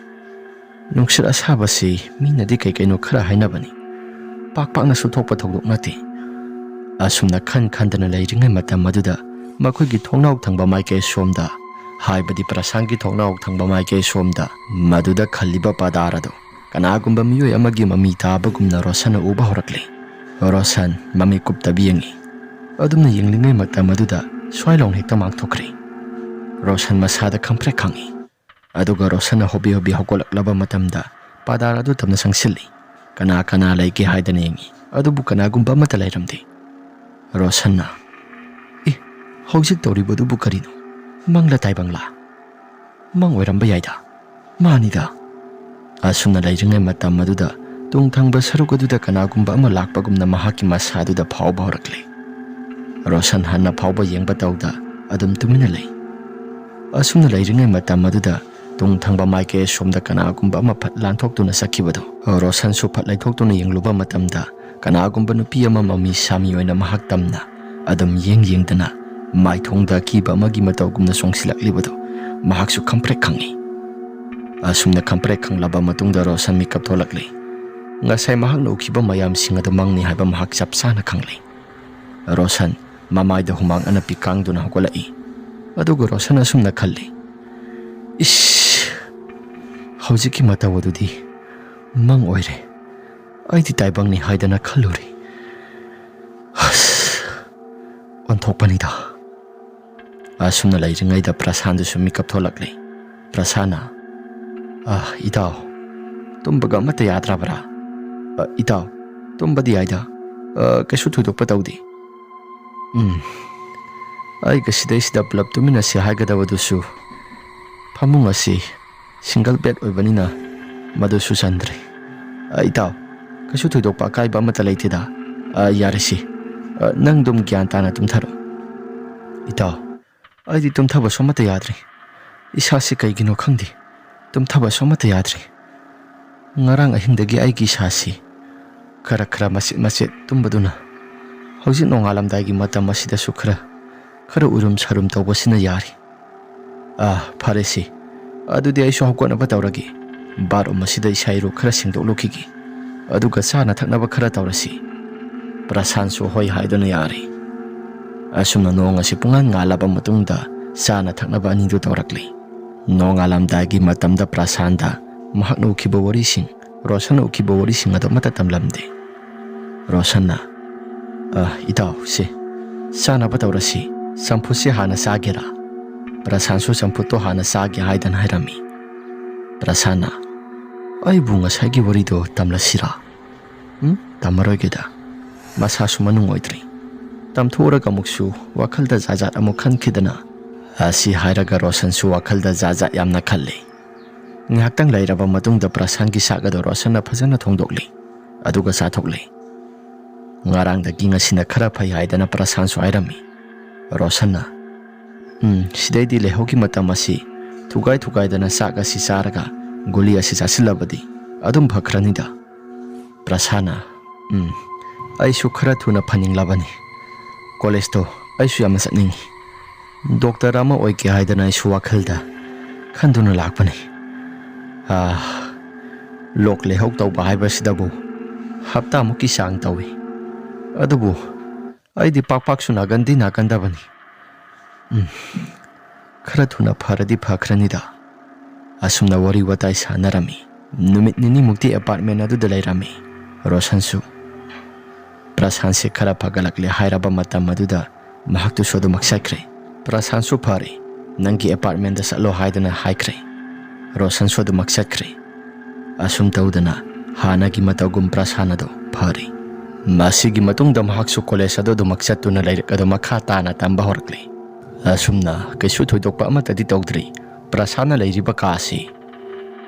ꯅꯨꯡꯁꯤꯠ ꯑꯁꯥꯕꯁꯤ ꯃꯤꯅꯗꯤ ꯀꯩ ꯀꯩꯅꯣ ꯈꯔ ꯍꯥꯏꯅꯕꯅꯤ, ꯄꯥꯛ ꯄꯥꯛꯅꯁꯨ ꯊꯣꯛꯄ ꯊꯧꯗꯣꯛ ꯅꯠꯇꯦ"꯫ ꯑꯁꯨꯝꯅ ꯈꯟ ꯈꯟꯗꯅ ꯂꯩꯔꯤꯉꯩ ꯃꯇꯝ ꯑꯗꯨꯗ ꯃꯈꯣꯏꯒꯤ ꯊꯣꯡꯅꯥꯎ ꯊꯪꯕ ꯃꯥꯏꯀꯩ ꯁꯣꯝꯗ ꯍꯥꯏꯕꯗꯤ ꯄ꯭ꯔꯁꯥꯟꯒꯤ ꯊꯣꯡꯅꯥꯎ ꯊꯪꯕ ꯃꯥꯏꯀꯩ ꯁꯣꯝꯗ ꯃꯗꯨꯗ ꯈꯜꯂꯤꯕ ꯄꯥꯗꯥꯔ ꯑꯗꯨ ꯀꯅꯥꯒꯨꯝꯕ ꯃꯤꯑꯣꯏ ꯑꯃꯒꯤ ꯃꯃꯤ ꯇꯥꯕꯒꯨꯝꯅ ꯔꯣꯁꯟꯅ ꯎꯕ ꯍꯧꯔꯛꯂꯤ꯫ ꯔꯣꯁꯟ ꯃꯃꯤꯠ ꯀꯨꯞꯇꯕꯤ ꯌꯦꯡꯉꯤ꯫ ꯑꯗꯨꯝꯅ ꯌꯦꯡꯂꯤꯉꯩ ꯃꯇꯝ ꯑꯗꯨꯗ ꯁ꯭ꯋꯥꯏ ꯂꯥꯎꯅ ꯍꯦꯛꯇ ꯃꯥꯡꯊꯣꯛꯈ꯭ꯔꯦ꯫ ꯔꯣꯁꯟ ꯃꯁꯥꯗ ꯈꯪꯄ꯭ꯔꯦꯛ ꯈꯪꯉꯤ꯫ ꯑꯗꯨꯒ ꯔꯣꯁꯟꯅ ꯍꯣꯕꯤ ꯍꯣꯕꯤ ꯍꯧꯒꯠꯂꯛꯂꯕ ꯃꯇꯝꯗ ꯄꯥꯗꯥꯔ ꯑꯗꯨ ꯇꯞꯅ ꯆꯪꯁꯤꯜꯂꯤ꯫ ꯀꯅꯥ ꯀꯅꯥ ꯂꯩꯒꯦ ꯍꯥꯏꯗꯅ ꯌꯦꯡꯉꯤ, ꯑꯗꯨꯕꯨ ꯀꯅꯥꯒꯨꯝꯕ ꯑꯃꯠꯇ ꯂꯩꯔꯝꯗꯦ꯫ ꯔꯣꯁꯟꯅ, "ꯑꯦ, ꯍꯧꯖꯤꯛ ꯇꯧꯔꯤꯕꯗꯨꯕꯨ ꯀꯔꯤꯅꯣ? ꯃꯪꯂ ꯇꯥꯏꯕꯪꯂꯥ? ꯃꯪ ꯑꯣꯏꯔꯝꯕ ꯌꯥꯏꯗ꯫ ꯃꯥꯅꯤꯗ꯫" ꯑꯁꯨꯝꯅ ꯂꯩꯔꯤꯉꯩ ꯃꯇꯝ ꯑꯗꯨꯗ ꯇꯨꯡ ꯊꯪꯕ ꯁꯔꯨꯛ ꯑꯗꯨꯗ ꯀꯅꯥꯒꯨꯝꯕ ꯑꯃ ꯂꯥꯛꯄꯒꯨꯝꯅ ꯃꯍꯥꯛꯀꯤ ꯃꯁꯥ ꯑꯗꯨꯗ ꯐꯥꯎꯕ ꯍꯧꯔꯛꯂꯦ꯫ ꯔꯣꯁꯟ ꯍꯟꯅ ꯐꯥꯎꯕ ꯌꯦꯡꯕ ꯇꯧꯗ ꯑꯗꯨꯝ ꯇꯨꯃꯤꯟꯅ ꯂꯩ꯫ ꯑꯁꯨꯝꯅ ꯂꯩꯔꯤꯉꯩ ꯃꯇꯝ ꯑꯗꯨꯗ ꯇꯨꯡ ꯊꯪꯕ ꯃꯥꯏꯀꯩ ꯑꯁꯣꯝꯗ ꯀꯅꯥꯒꯨꯝꯕ ꯑꯃ ꯐꯠ ꯂꯥꯟꯊꯣꯛꯇꯨꯅ ꯆꯠꯈꯤꯕꯗꯨ ꯔꯣꯁꯟꯁꯨ ꯐꯠ ꯂꯩꯊꯣꯛꯇꯨꯅ ꯌꯦꯡꯂꯨꯕ ꯃꯇꯝꯗ ꯀꯅꯥꯒꯨꯝꯕ ꯅꯨꯄꯤ ꯑꯃ ꯃꯃꯤ ꯁꯥꯃꯤ ꯑꯣꯏꯅ ꯃꯍꯥꯛ ꯇꯝꯅ ꯑꯗꯨꯝ ꯌꯦꯡ ꯌꯦꯡꯗꯅ ꯃꯥꯏꯊꯣꯡꯗ ꯑꯀꯤꯕ ꯑꯃꯒꯤ ꯃꯇꯧꯒꯨꯝꯅ ꯆꯣꯡꯁꯤꯜꯂꯛꯂꯤꯕꯗꯨ ꯃꯍꯥꯛꯁꯨ ꯈꯪꯄ꯭ꯔꯦꯛ ꯈꯪꯏ꯫ ꯑꯁꯨꯝꯅ ꯈꯪꯄ꯭ꯔꯦꯛ ꯈꯪꯂꯕ ꯃꯇꯨꯡꯗ ꯔꯣꯁꯟ ꯃꯤꯀꯞ ꯊꯣꯛꯂꯛꯂꯤ꯫ ꯉꯁꯥꯏ ꯃꯍꯥꯛꯅ ꯎꯈꯤꯕ ꯃꯌꯥꯝꯁꯤꯡ ꯑꯗꯨ ꯃꯪꯅꯤ ꯍꯥꯏꯕ ꯃꯍꯥꯛ ꯆꯞ ꯆꯥꯅ ꯈꯪꯂꯤ꯫ ꯔꯣꯁꯟ ꯃꯃꯥꯏꯗ ꯍꯨꯃꯥꯡ ꯑꯅꯞꯄꯤ ꯀꯥꯡꯗꯨꯅ ꯍꯧꯒꯠꯂꯛꯏ꯫ ꯑꯗꯨꯒ ꯔꯣꯁꯟ ꯑꯁꯨꯝꯅ ꯈꯜꯂꯤ, "ꯏꯁ, ꯍꯧꯖꯤꯛꯀꯤ ꯃꯇꯧ ꯑꯗꯨꯗꯤ ꯃꯪ ꯑꯣꯏꯔꯦ꯫ ꯑꯩꯗꯤ ꯇꯥꯏꯕꯪꯅꯤ ꯍꯥꯏꯗꯅ ꯈꯜꯂꯨꯔꯦ꯫ ꯑꯁ, ꯑꯣꯟꯊꯣꯛꯄꯅꯤꯗ꯫" ꯑꯁꯨꯝꯅ ꯂꯩꯔꯤꯉꯩꯗ ꯄ꯭ꯔꯁꯥꯟꯗꯨꯁꯨ ꯃꯤꯀꯞ ꯊꯣꯛꯂꯛꯂꯦ꯫ ꯄ꯭ꯔꯁꯥꯟꯅ, "ꯑ, ꯏꯇꯥꯎ, ꯇꯨꯝꯕꯒ ꯑꯃꯠꯇ ꯌꯥꯗ꯭ꯔꯕ꯭ꯔꯥ?" "ꯑ, ꯏꯇꯥꯎ, ꯇꯨꯝꯕꯗꯤ ꯌꯥꯏꯗ꯫ ꯑ, ꯀꯩꯁꯨ ꯊꯣꯏꯗꯣꯛꯄ ꯇꯧꯗꯦ꯫" "ꯎꯝ, ꯑꯩꯒ ꯁꯤꯗꯩꯁꯤꯗ ꯄꯨꯂꯞ ꯇꯨꯃꯤꯟꯅꯁꯤ ꯍꯥꯏꯒꯗꯕꯗꯨꯁꯨ ꯐꯃꯨꯡ ꯑꯁꯤ ꯁꯤꯡꯒꯜ ꯕꯦꯗ ꯑꯣꯏꯕꯅꯤꯅ ꯃꯗꯨꯁꯨ ꯆꯟꯗ꯭ꯔꯦ꯫ ꯑ, ꯏꯇꯥꯎ, ꯀꯩꯁꯨ ꯊꯣꯏꯗꯣꯛꯄ ꯑꯀꯥꯏꯕ ꯑꯃꯠꯇ ꯂꯩꯇꯦꯗ꯫ ꯑ, ꯌꯥꯔꯦꯁꯤ꯫ ꯑ, ꯅꯪ ꯑꯗꯨꯝ ꯒ꯭ꯌꯥꯟ ꯇꯥꯅ ꯇꯨꯝꯊꯔꯣ꯫" "ꯏꯇꯥꯎ, ꯑꯩꯗꯤ ꯇꯨꯝꯊꯕꯁꯨ ꯑꯃꯠꯇ ꯌꯥꯗ꯭ꯔꯦ꯫ ꯏꯁꯥꯁꯤ ꯀꯩꯒꯤꯅꯣ ꯈꯪꯗꯦ, ꯇꯨꯝꯊꯕꯁꯨ ꯑꯃꯠꯇ ꯌꯥꯗ꯭ꯔꯦ꯫ ꯉꯔꯥꯡ ꯑꯍꯤꯡꯗꯒꯤ ꯑꯩꯒꯤ ꯏꯁꯥꯁꯤ ꯈꯔ ꯈꯔ ꯃꯆꯦꯠ ꯃꯆꯦꯠ ꯇꯨꯝꯕꯗꯨꯅ ꯍꯧꯖꯤꯛ ꯅꯣꯡꯉꯥꯜꯂꯝꯗꯥꯏꯒꯤ ꯃꯇꯝ ꯑꯁꯤꯗꯁꯨ ꯈꯔ, ꯈꯔ ꯎꯏꯔꯨꯝ ꯁꯥꯔꯨꯝ ꯇꯧꯕꯁꯤꯅ ꯌꯥꯔꯤ꯫ ꯑꯥ, ꯐꯔꯦꯁꯤ, ꯑꯗꯨꯗꯤ ꯑꯩꯁꯨ ꯍꯧꯒꯠꯅꯕ ꯇꯧꯔꯒꯦ꯫ ꯕꯥꯠꯔꯨꯝ ꯑꯁꯤꯗ ꯏꯁꯥ ꯏꯔꯨ ꯈꯔ ꯁꯦꯡꯗꯣꯛꯂꯨꯈꯤꯒꯦ꯫ ꯑꯗꯨꯒ ꯆꯥꯅ ꯊꯛꯅꯕ ꯈꯔ ꯇꯧꯔꯁꯤ꯫" ꯄ꯭ꯔꯁꯥꯟꯁꯨ ꯍꯣꯏ ꯍꯥꯏꯗꯨꯅ ꯌꯥꯔꯦ꯫ ꯑꯁꯨꯝꯅ ꯅꯣꯡ ꯑꯁꯤ ꯄꯨꯡꯉꯥꯟ ꯉꯥꯜꯂꯕ ꯃꯇꯨꯡꯗ ꯆꯥꯅ ꯊꯛꯅꯕ ꯑꯅꯤꯗꯨ ꯇꯧꯔꯛꯂꯤ꯫ ꯅꯣꯡꯉꯥꯜꯂꯝꯗꯥꯏꯒꯤ ꯃꯇꯝꯗ ꯄ꯭ꯔꯁꯥꯟꯗ ꯃꯍꯥꯛꯅ ꯎꯈꯤꯕ ꯋꯥꯔꯤꯁꯤꯡ, ꯔꯣꯁꯟꯅ ꯎꯈꯤꯕ ꯋꯥꯔꯤꯁꯤꯡ ꯑꯗꯨ ꯑꯃꯠꯇ ꯇꯝꯂꯝꯗꯦ꯫ ꯔꯣꯁꯟꯅ, "ꯑ, ꯏꯇꯥꯎ, ꯁꯦ, ꯆꯥꯅꯕ ꯇꯧꯔꯁꯤ꯫ ꯆꯝꯐꯨꯠꯁꯤ ꯍꯥꯟꯅ ꯆꯥꯒꯦꯔꯥ?" ꯄ꯭ꯔꯁꯥꯟꯁꯨ ꯆꯝꯐꯨꯠꯇꯣ ꯍꯥꯟꯅ ꯆꯥꯒꯦ ꯍꯥꯏꯗꯅ ꯍꯥꯏꯔꯝꯃꯤ꯫ ꯄ꯭ꯔꯁꯥꯟꯅ, "ꯑꯩꯕꯨ ꯉꯁꯥꯏꯒꯤ ꯋꯥꯔꯤꯗꯣ ꯇꯝꯂꯁꯤꯔꯥ?" "ꯎꯝ, ꯇꯝꯃꯔꯣꯏꯒꯦꯗ꯫ ꯃꯁꯥꯁꯨ ꯃꯅꯨꯡ ꯑꯣꯏꯗ꯭ꯔꯤ꯫ ꯇꯝꯊꯣꯛꯎꯔꯒ ꯑꯃꯨꯛꯁꯨ ꯋꯥꯈꯜꯗ ꯖꯥꯠ ꯖꯥꯠ ꯑꯃꯨꯛ ꯈꯟꯈꯤꯗꯅ, ꯑꯁꯤ ꯍꯥꯏꯔꯒ ꯔꯣꯁꯟꯁꯨ ꯋꯥꯈꯜꯗ ꯖꯥꯠ ꯖꯥꯠ ꯌꯥꯝꯅ ꯈꯜꯂꯤ꯫ ꯉꯥꯏꯍꯥꯛꯇꯪ ꯂꯩꯔꯕ ꯃꯇꯨꯡꯗ ꯄ꯭ꯔꯁꯥꯟꯒꯤ ꯆꯥꯛ ꯑꯗꯨ ꯔꯣꯁꯟꯅ ꯐꯖꯅ ꯊꯣꯡꯗꯣꯛꯂꯤ, ꯑꯗꯨꯒ ꯆꯥꯊꯣꯛꯂꯤ꯫ ꯉꯔꯥꯡꯗꯒꯤ ꯉꯁꯤꯅ ꯈꯔ ꯐꯩ ꯍꯥꯏꯗꯅ ꯄ꯭ꯔꯁꯥꯟꯁꯨ ꯍꯥꯏꯔꯝꯃꯤ꯫ ꯔꯣꯁꯟꯅ, "ꯎꯝ, ꯁꯤꯗꯩꯗꯤ ꯂꯩꯍꯧꯒꯤ ꯃꯇꯝ ꯑꯁꯤ ꯊꯨꯒꯥꯏ ꯊꯨꯒꯥꯏꯗꯅ ꯆꯥꯛ ꯑꯁꯤ ꯆꯥꯔꯒ ꯒꯨꯂꯤ ꯑꯁꯤ ꯆꯥꯁꯤꯜꯂꯕꯗꯤ ꯑꯗꯨꯝ ꯐꯈ꯭ꯔꯅꯤꯗ꯫" ꯄ꯭ꯔꯁꯥꯟꯅ, "ꯎꯝ, ꯑꯩꯁꯨ ꯈꯔ ꯊꯨꯅ ꯐꯅꯤꯡꯂꯕꯅꯤ꯫ ꯀꯣꯂꯦꯖꯇꯣ ꯑꯩꯁꯨ ꯌꯥꯝꯅ ꯆꯠꯅꯤꯡꯏ꯫ ꯗꯣꯛꯇꯔ ꯑꯃ ꯑꯣꯏꯒꯦ ꯍꯥꯏꯗꯅ ꯑꯩꯁꯨ ꯋꯥꯈꯜꯗ ꯈꯟꯗꯨꯅ ꯂꯥꯛꯄꯅꯤ꯫ ꯑꯥ, ꯂꯣꯛ ꯂꯩꯍꯧ ꯇꯧꯕ ꯍꯥꯏꯕꯁꯤꯗꯕꯨ ꯍꯞꯇꯥꯃꯨꯛꯀꯤ ꯆꯥꯡ ꯇꯧꯏ꯫ ꯑꯗꯨꯕꯨ ꯑꯩꯗꯤ ꯄꯥꯛ ꯄꯥꯛꯁꯨ ꯅꯥꯒꯟꯗꯤ ꯅꯥꯒꯟꯗꯕꯅꯤ꯫ ꯎꯝ, ꯈꯔ ꯊꯨꯅ ꯐꯔꯗꯤ ꯐꯈ꯭ꯔꯅꯤꯗ꯫" ꯑꯁꯨꯝꯅ ꯋꯥꯔꯤ ꯋꯥꯇꯥꯏ ꯁꯥꯟꯅꯔꯝꯃꯤ꯫ ꯅꯨꯃꯤꯠ ꯅꯤꯅꯤꯃꯨꯛꯇꯤ ꯑꯦꯄꯥꯔꯠꯃꯦꯟ ꯑꯗꯨꯗ ꯂꯩꯔꯝꯃꯤ꯫ ꯔꯣꯁꯟꯁꯨ꯫ ꯄ꯭ꯔꯁꯥꯟꯁꯦ ꯈꯔ ꯐꯒꯠꯂꯛꯂꯦ ꯍꯥꯏꯔꯕ ꯃꯇꯝ ꯑꯗꯨꯗ ꯃꯍꯥꯛꯇꯨꯁꯨ ꯑꯗꯨꯃꯛ ꯆꯠꯈ꯭ꯔꯦ꯫ ꯄ꯭ꯔꯁꯥꯟꯁꯨ ꯐꯔꯦ, "ꯅꯪꯒꯤ ꯑꯦꯄꯥꯔꯠꯃꯦꯟꯗ ꯆꯠꯂꯣ" ꯍꯥꯏꯗꯅ ꯍꯥꯏꯈ꯭ꯔꯦ꯫ ꯔꯣꯁꯟꯁꯨ ꯑꯗꯨꯃꯛ ꯆꯠꯈ꯭ꯔꯦ꯫ ꯑꯁꯨꯝ ꯇꯧꯗꯅ ꯍꯥꯟꯅꯒꯤ ꯃꯇꯧꯒꯨꯝ ꯄ꯭ꯔꯁꯥꯟ ꯑꯗꯣ ꯐꯔꯦ꯫ ꯃꯁꯤꯒꯤ ꯃꯇꯨꯡꯗ ꯃꯍꯥꯛꯁꯨ ꯀꯣꯂꯦꯖ ꯑꯗꯨ ꯑꯗꯨꯃꯛ ꯆꯠꯇꯨꯅ ꯂꯥꯏꯔꯤꯛ ꯑꯗꯨ ꯃꯈꯥ ꯇꯥꯅ ꯇꯝꯕ ꯍꯧꯔꯛꯂꯤ꯫ ꯑꯁꯨꯝꯅ ꯀꯩꯁꯨ ꯊꯣꯏꯗꯣꯛꯄ ꯑꯃꯠꯇꯗꯤ ꯇꯧꯗ꯭ꯔꯤ꯫ ꯄ꯭ꯔꯁꯥꯟꯅ ꯂꯩꯔꯤꯕ ꯀꯥ ꯑꯁꯤ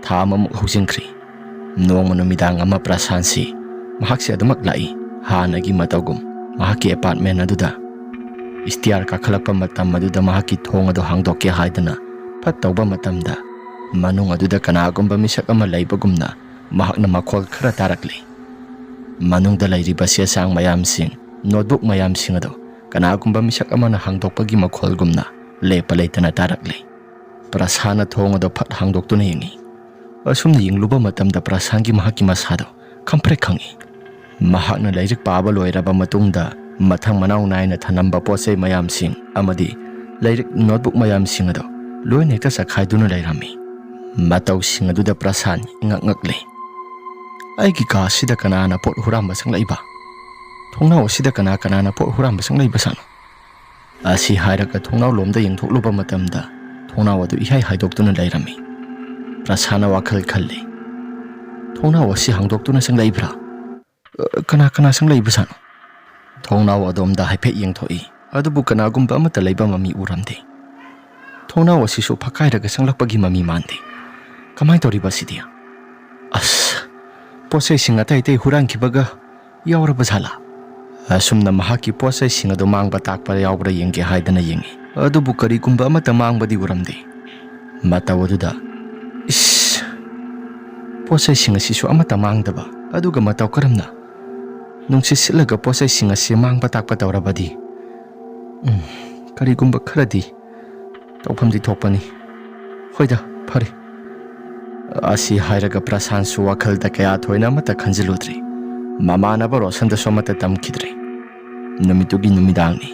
ꯊꯥ ꯑꯃꯃꯨꯛ ꯍꯧꯖꯤꯟꯈ꯭ꯔꯦ꯫ ꯅꯣꯡꯃ ꯅꯨꯃꯤꯗꯥꯡ ꯑꯃ ꯄ꯭ꯔꯁꯥꯟꯁꯤ ꯃꯍꯥꯛꯁꯦ ꯑꯗꯨꯃꯛ ꯂꯥꯛꯏ꯫ ꯍꯥꯟꯅꯒꯤ ꯃꯇꯧꯒꯨꯝ ꯃꯍꯥꯛꯀꯤ ꯑꯦꯄꯥꯔꯠꯃꯦꯟ ꯑꯗꯨꯗ ꯏꯁꯇꯤꯌꯥꯔ ꯀꯥꯈꯠꯂꯛꯄ ꯃꯇꯝ ꯑꯗꯨꯗ ꯃꯍꯥꯛꯀꯤ ꯊꯣꯡ ꯑꯗꯨ ꯍꯥꯡꯗꯣꯛꯀꯦ ꯍꯥꯏꯗꯅ ꯐꯠ ꯇꯧꯕ ꯃꯇꯝꯗ ꯃꯅꯨꯡ ꯑꯗꯨꯗ ꯀꯅꯥꯒꯨꯝꯕ ꯃꯤꯁꯛ ꯑꯃ ꯂꯩꯕꯒꯨꯝꯅ ꯃꯍꯥꯛꯅ ꯃꯈꯣꯜ ꯈꯔ ꯇꯥꯔꯛꯂꯤ꯫ ꯃꯅꯨꯡꯗ ꯂꯩꯔꯤꯕ ꯆꯦ ꯆꯥꯡ ꯃꯌꯥꯝꯁꯤꯡ, ꯅꯣꯠꯕꯨꯛ ꯃꯌꯥꯝꯁꯤꯡ ꯑꯗꯨ ꯀꯅꯥꯒꯨꯝꯕ ꯃꯤꯁꯛ ꯑꯃꯅ ꯍꯥꯡꯗꯣꯛꯄꯒꯤ ꯃꯈꯣꯜꯒꯨꯝꯅ ꯂꯦꯞꯄ ꯂꯩꯇꯅ ꯇꯥꯔꯛꯂꯤ꯫ ꯄ꯭ꯔꯁꯥꯟꯅ ꯊꯣꯡ ꯑꯗꯨ ꯐꯠ ꯍꯥꯡꯗꯣꯛꯇꯨꯅ ꯌꯦꯡꯉꯤ꯫ ꯑꯁꯨꯝꯅ ꯌꯦꯡꯂꯨꯕ ꯃꯇꯝꯗ ꯄ꯭ꯔꯁꯥꯟꯒꯤ ꯃꯍꯥꯛꯀꯤ ꯃꯁꯥꯗꯣ ꯈꯪꯄ꯭ꯔꯦꯛ ꯈꯪꯉꯤ꯫ ꯃꯍꯥꯛꯅ ꯂꯥꯏꯔꯤꯛ ꯄꯥꯕ ꯂꯣꯏꯔꯕ ꯃꯇꯨꯡꯗ ꯃꯊꯪ ꯃꯅꯥꯎ ꯅꯥꯏꯅ ꯊꯅꯝꯕ ꯄꯣꯠ ꯆꯩ ꯃꯌꯥꯝꯁꯤꯡ ꯑꯃꯗꯤ ꯂꯥꯏꯔꯤꯛ, ꯅꯣꯠꯕꯨꯛ ꯃꯌꯥꯝꯁꯤꯡ ꯑꯗꯨ ꯂꯣꯏꯅ ꯍꯦꯛꯇ ꯆꯈꯥꯏꯗꯨꯅ ꯂꯩꯔꯝꯃꯤ꯫ ꯃꯇꯧꯁꯤꯡ ꯑꯗꯨꯗ ꯄ꯭ꯔꯁꯥꯟ ꯏꯉꯛ ꯉꯛꯂꯦ꯫ "ꯑꯩꯒꯤ ꯀꯥ ꯑꯁꯤꯗ ꯀꯅꯥꯅ ꯄꯣꯠ ꯍꯨꯔꯥꯟꯕ ꯆꯪꯂꯛꯏꯕ? ꯊꯣꯡꯅꯥꯎ ꯑꯁꯤꯗ ꯀꯅꯥ ꯀꯅꯥꯅ ꯄꯣꯠ ꯍꯨꯔꯥꯟꯕ ꯆꯪꯂꯛꯏꯕ ꯁꯥꯅꯣ?" ꯑꯁꯤ ꯍꯥꯏꯔꯒ ꯊꯣꯡꯅꯥꯎ ꯂꯣꯝꯗ ꯌꯦꯡꯊꯣꯛꯂꯨꯕ ꯃꯇꯝꯗ ꯊꯣꯡꯅꯥꯎ ꯑꯗꯨ ꯏꯍꯥꯏ ꯍꯥꯏꯗꯣꯛꯇꯨꯅ ꯂꯩꯔꯝꯃꯤ꯫ ꯄ꯭ꯔꯁꯥꯟꯅ ꯋꯥꯈꯜ ꯈꯜꯂꯤ꯫ "ꯊꯣꯡꯅꯥꯎ ꯑꯁꯤ ꯍꯥꯡꯗꯣꯛꯇꯨꯅ ꯆꯪꯂꯛꯏꯕ꯭ꯔꯥ? ꯑ, ꯀꯅꯥ ꯀꯅꯥ ꯆꯪꯂꯛꯏꯕ ꯁꯥꯅꯣ?" ꯊꯣꯡꯅꯥꯎ ꯑꯗꯣꯝꯗ ꯍꯥꯏꯐꯦꯠ ꯌꯦꯡꯊꯣꯛꯏ, ꯑꯗꯨꯕꯨ ꯀꯅꯥꯒꯨꯝꯕ ꯑꯃꯠꯇ ꯂꯩꯕ ꯃꯃꯤ ꯎꯔꯝꯗꯦ꯫ ꯊꯣꯡꯅꯥꯎ ꯑꯁꯤꯁꯨ ꯐꯛꯀꯥꯏꯔꯒ ꯆꯪꯂꯛꯄꯒꯤ ꯃꯃꯤ ꯃꯥꯟꯗꯦ꯫ ꯀꯃꯥꯏꯅ ꯇꯧꯔꯤꯕ ꯑꯁꯤꯗꯤ? ꯑꯁ, ꯄꯣꯠ ꯆꯩꯁꯤꯡ ꯑꯇꯩ ꯑꯇꯩ ꯍꯨꯔꯥꯟꯈꯤꯕꯒ ꯌꯥꯎꯔꯕ ꯖꯥꯠꯂꯥ? ꯑꯁꯨꯝꯅ ꯃꯍꯥꯛꯀꯤ ꯄꯣꯠ ꯆꯩꯁꯤꯡ ꯑꯗꯨ ꯃꯥꯡꯕ ꯇꯥꯛꯄ ꯌꯥꯎꯕ꯭ꯔꯥ ꯌꯦꯡꯒꯦ ꯍꯥꯏꯗꯅ ꯌꯦꯡꯉꯤ, ꯑꯗꯨꯕꯨ ꯀꯔꯤꯒꯨꯝꯕ ꯑꯃꯠꯇ ꯃꯥꯡꯕꯗꯤ ꯎꯔꯝꯗꯦ꯫ ꯃꯇꯧ ꯑꯗꯨꯗ, "ꯏꯁ! ꯄꯣꯠ ꯆꯩꯁꯤꯡ ꯑꯁꯤꯁꯨ ꯑꯃꯠꯇ ꯃꯥꯡꯗꯕ, ꯑꯗꯨꯒ ꯃꯇꯧ ꯀꯔꯝꯅ? ꯅꯨꯡꯁꯤꯠ ꯁꯤꯠꯂꯒ ꯄꯣꯠ ꯆꯩꯁꯤꯡ ꯑꯁꯤ ꯃꯥꯡꯕ ꯇꯥꯛꯄ ꯇꯧꯔꯕꯗꯤ? ꯎꯝ, ꯀꯔꯤꯒꯨꯝꯕ ꯈꯔꯗꯤ ꯇꯧꯐꯝꯗꯤ ꯊꯣꯛꯄꯅꯤ꯫ ꯍꯣꯏꯗ, ꯐꯔꯦ꯫" ꯑꯁꯤ ꯍꯥꯏꯔꯒ ꯄ꯭ꯔꯁꯥꯟꯁꯨ ꯋꯥꯈꯜꯗ ꯀꯌꯥ ꯊꯣꯏꯅ ꯑꯃꯠꯇ ꯈꯟꯖꯤꯜꯂꯨꯗ꯭ꯔꯤ꯫ ꯃꯃꯥꯟꯅꯕ ꯔꯣꯁꯟꯗꯁꯨ ꯑꯃꯠꯇ ꯇꯝꯈꯤꯗ꯭ꯔꯦ꯫ ꯅꯨꯃꯤꯠꯇꯨꯒꯤ ꯅꯨꯃꯤꯗꯥꯡꯅꯤ꯫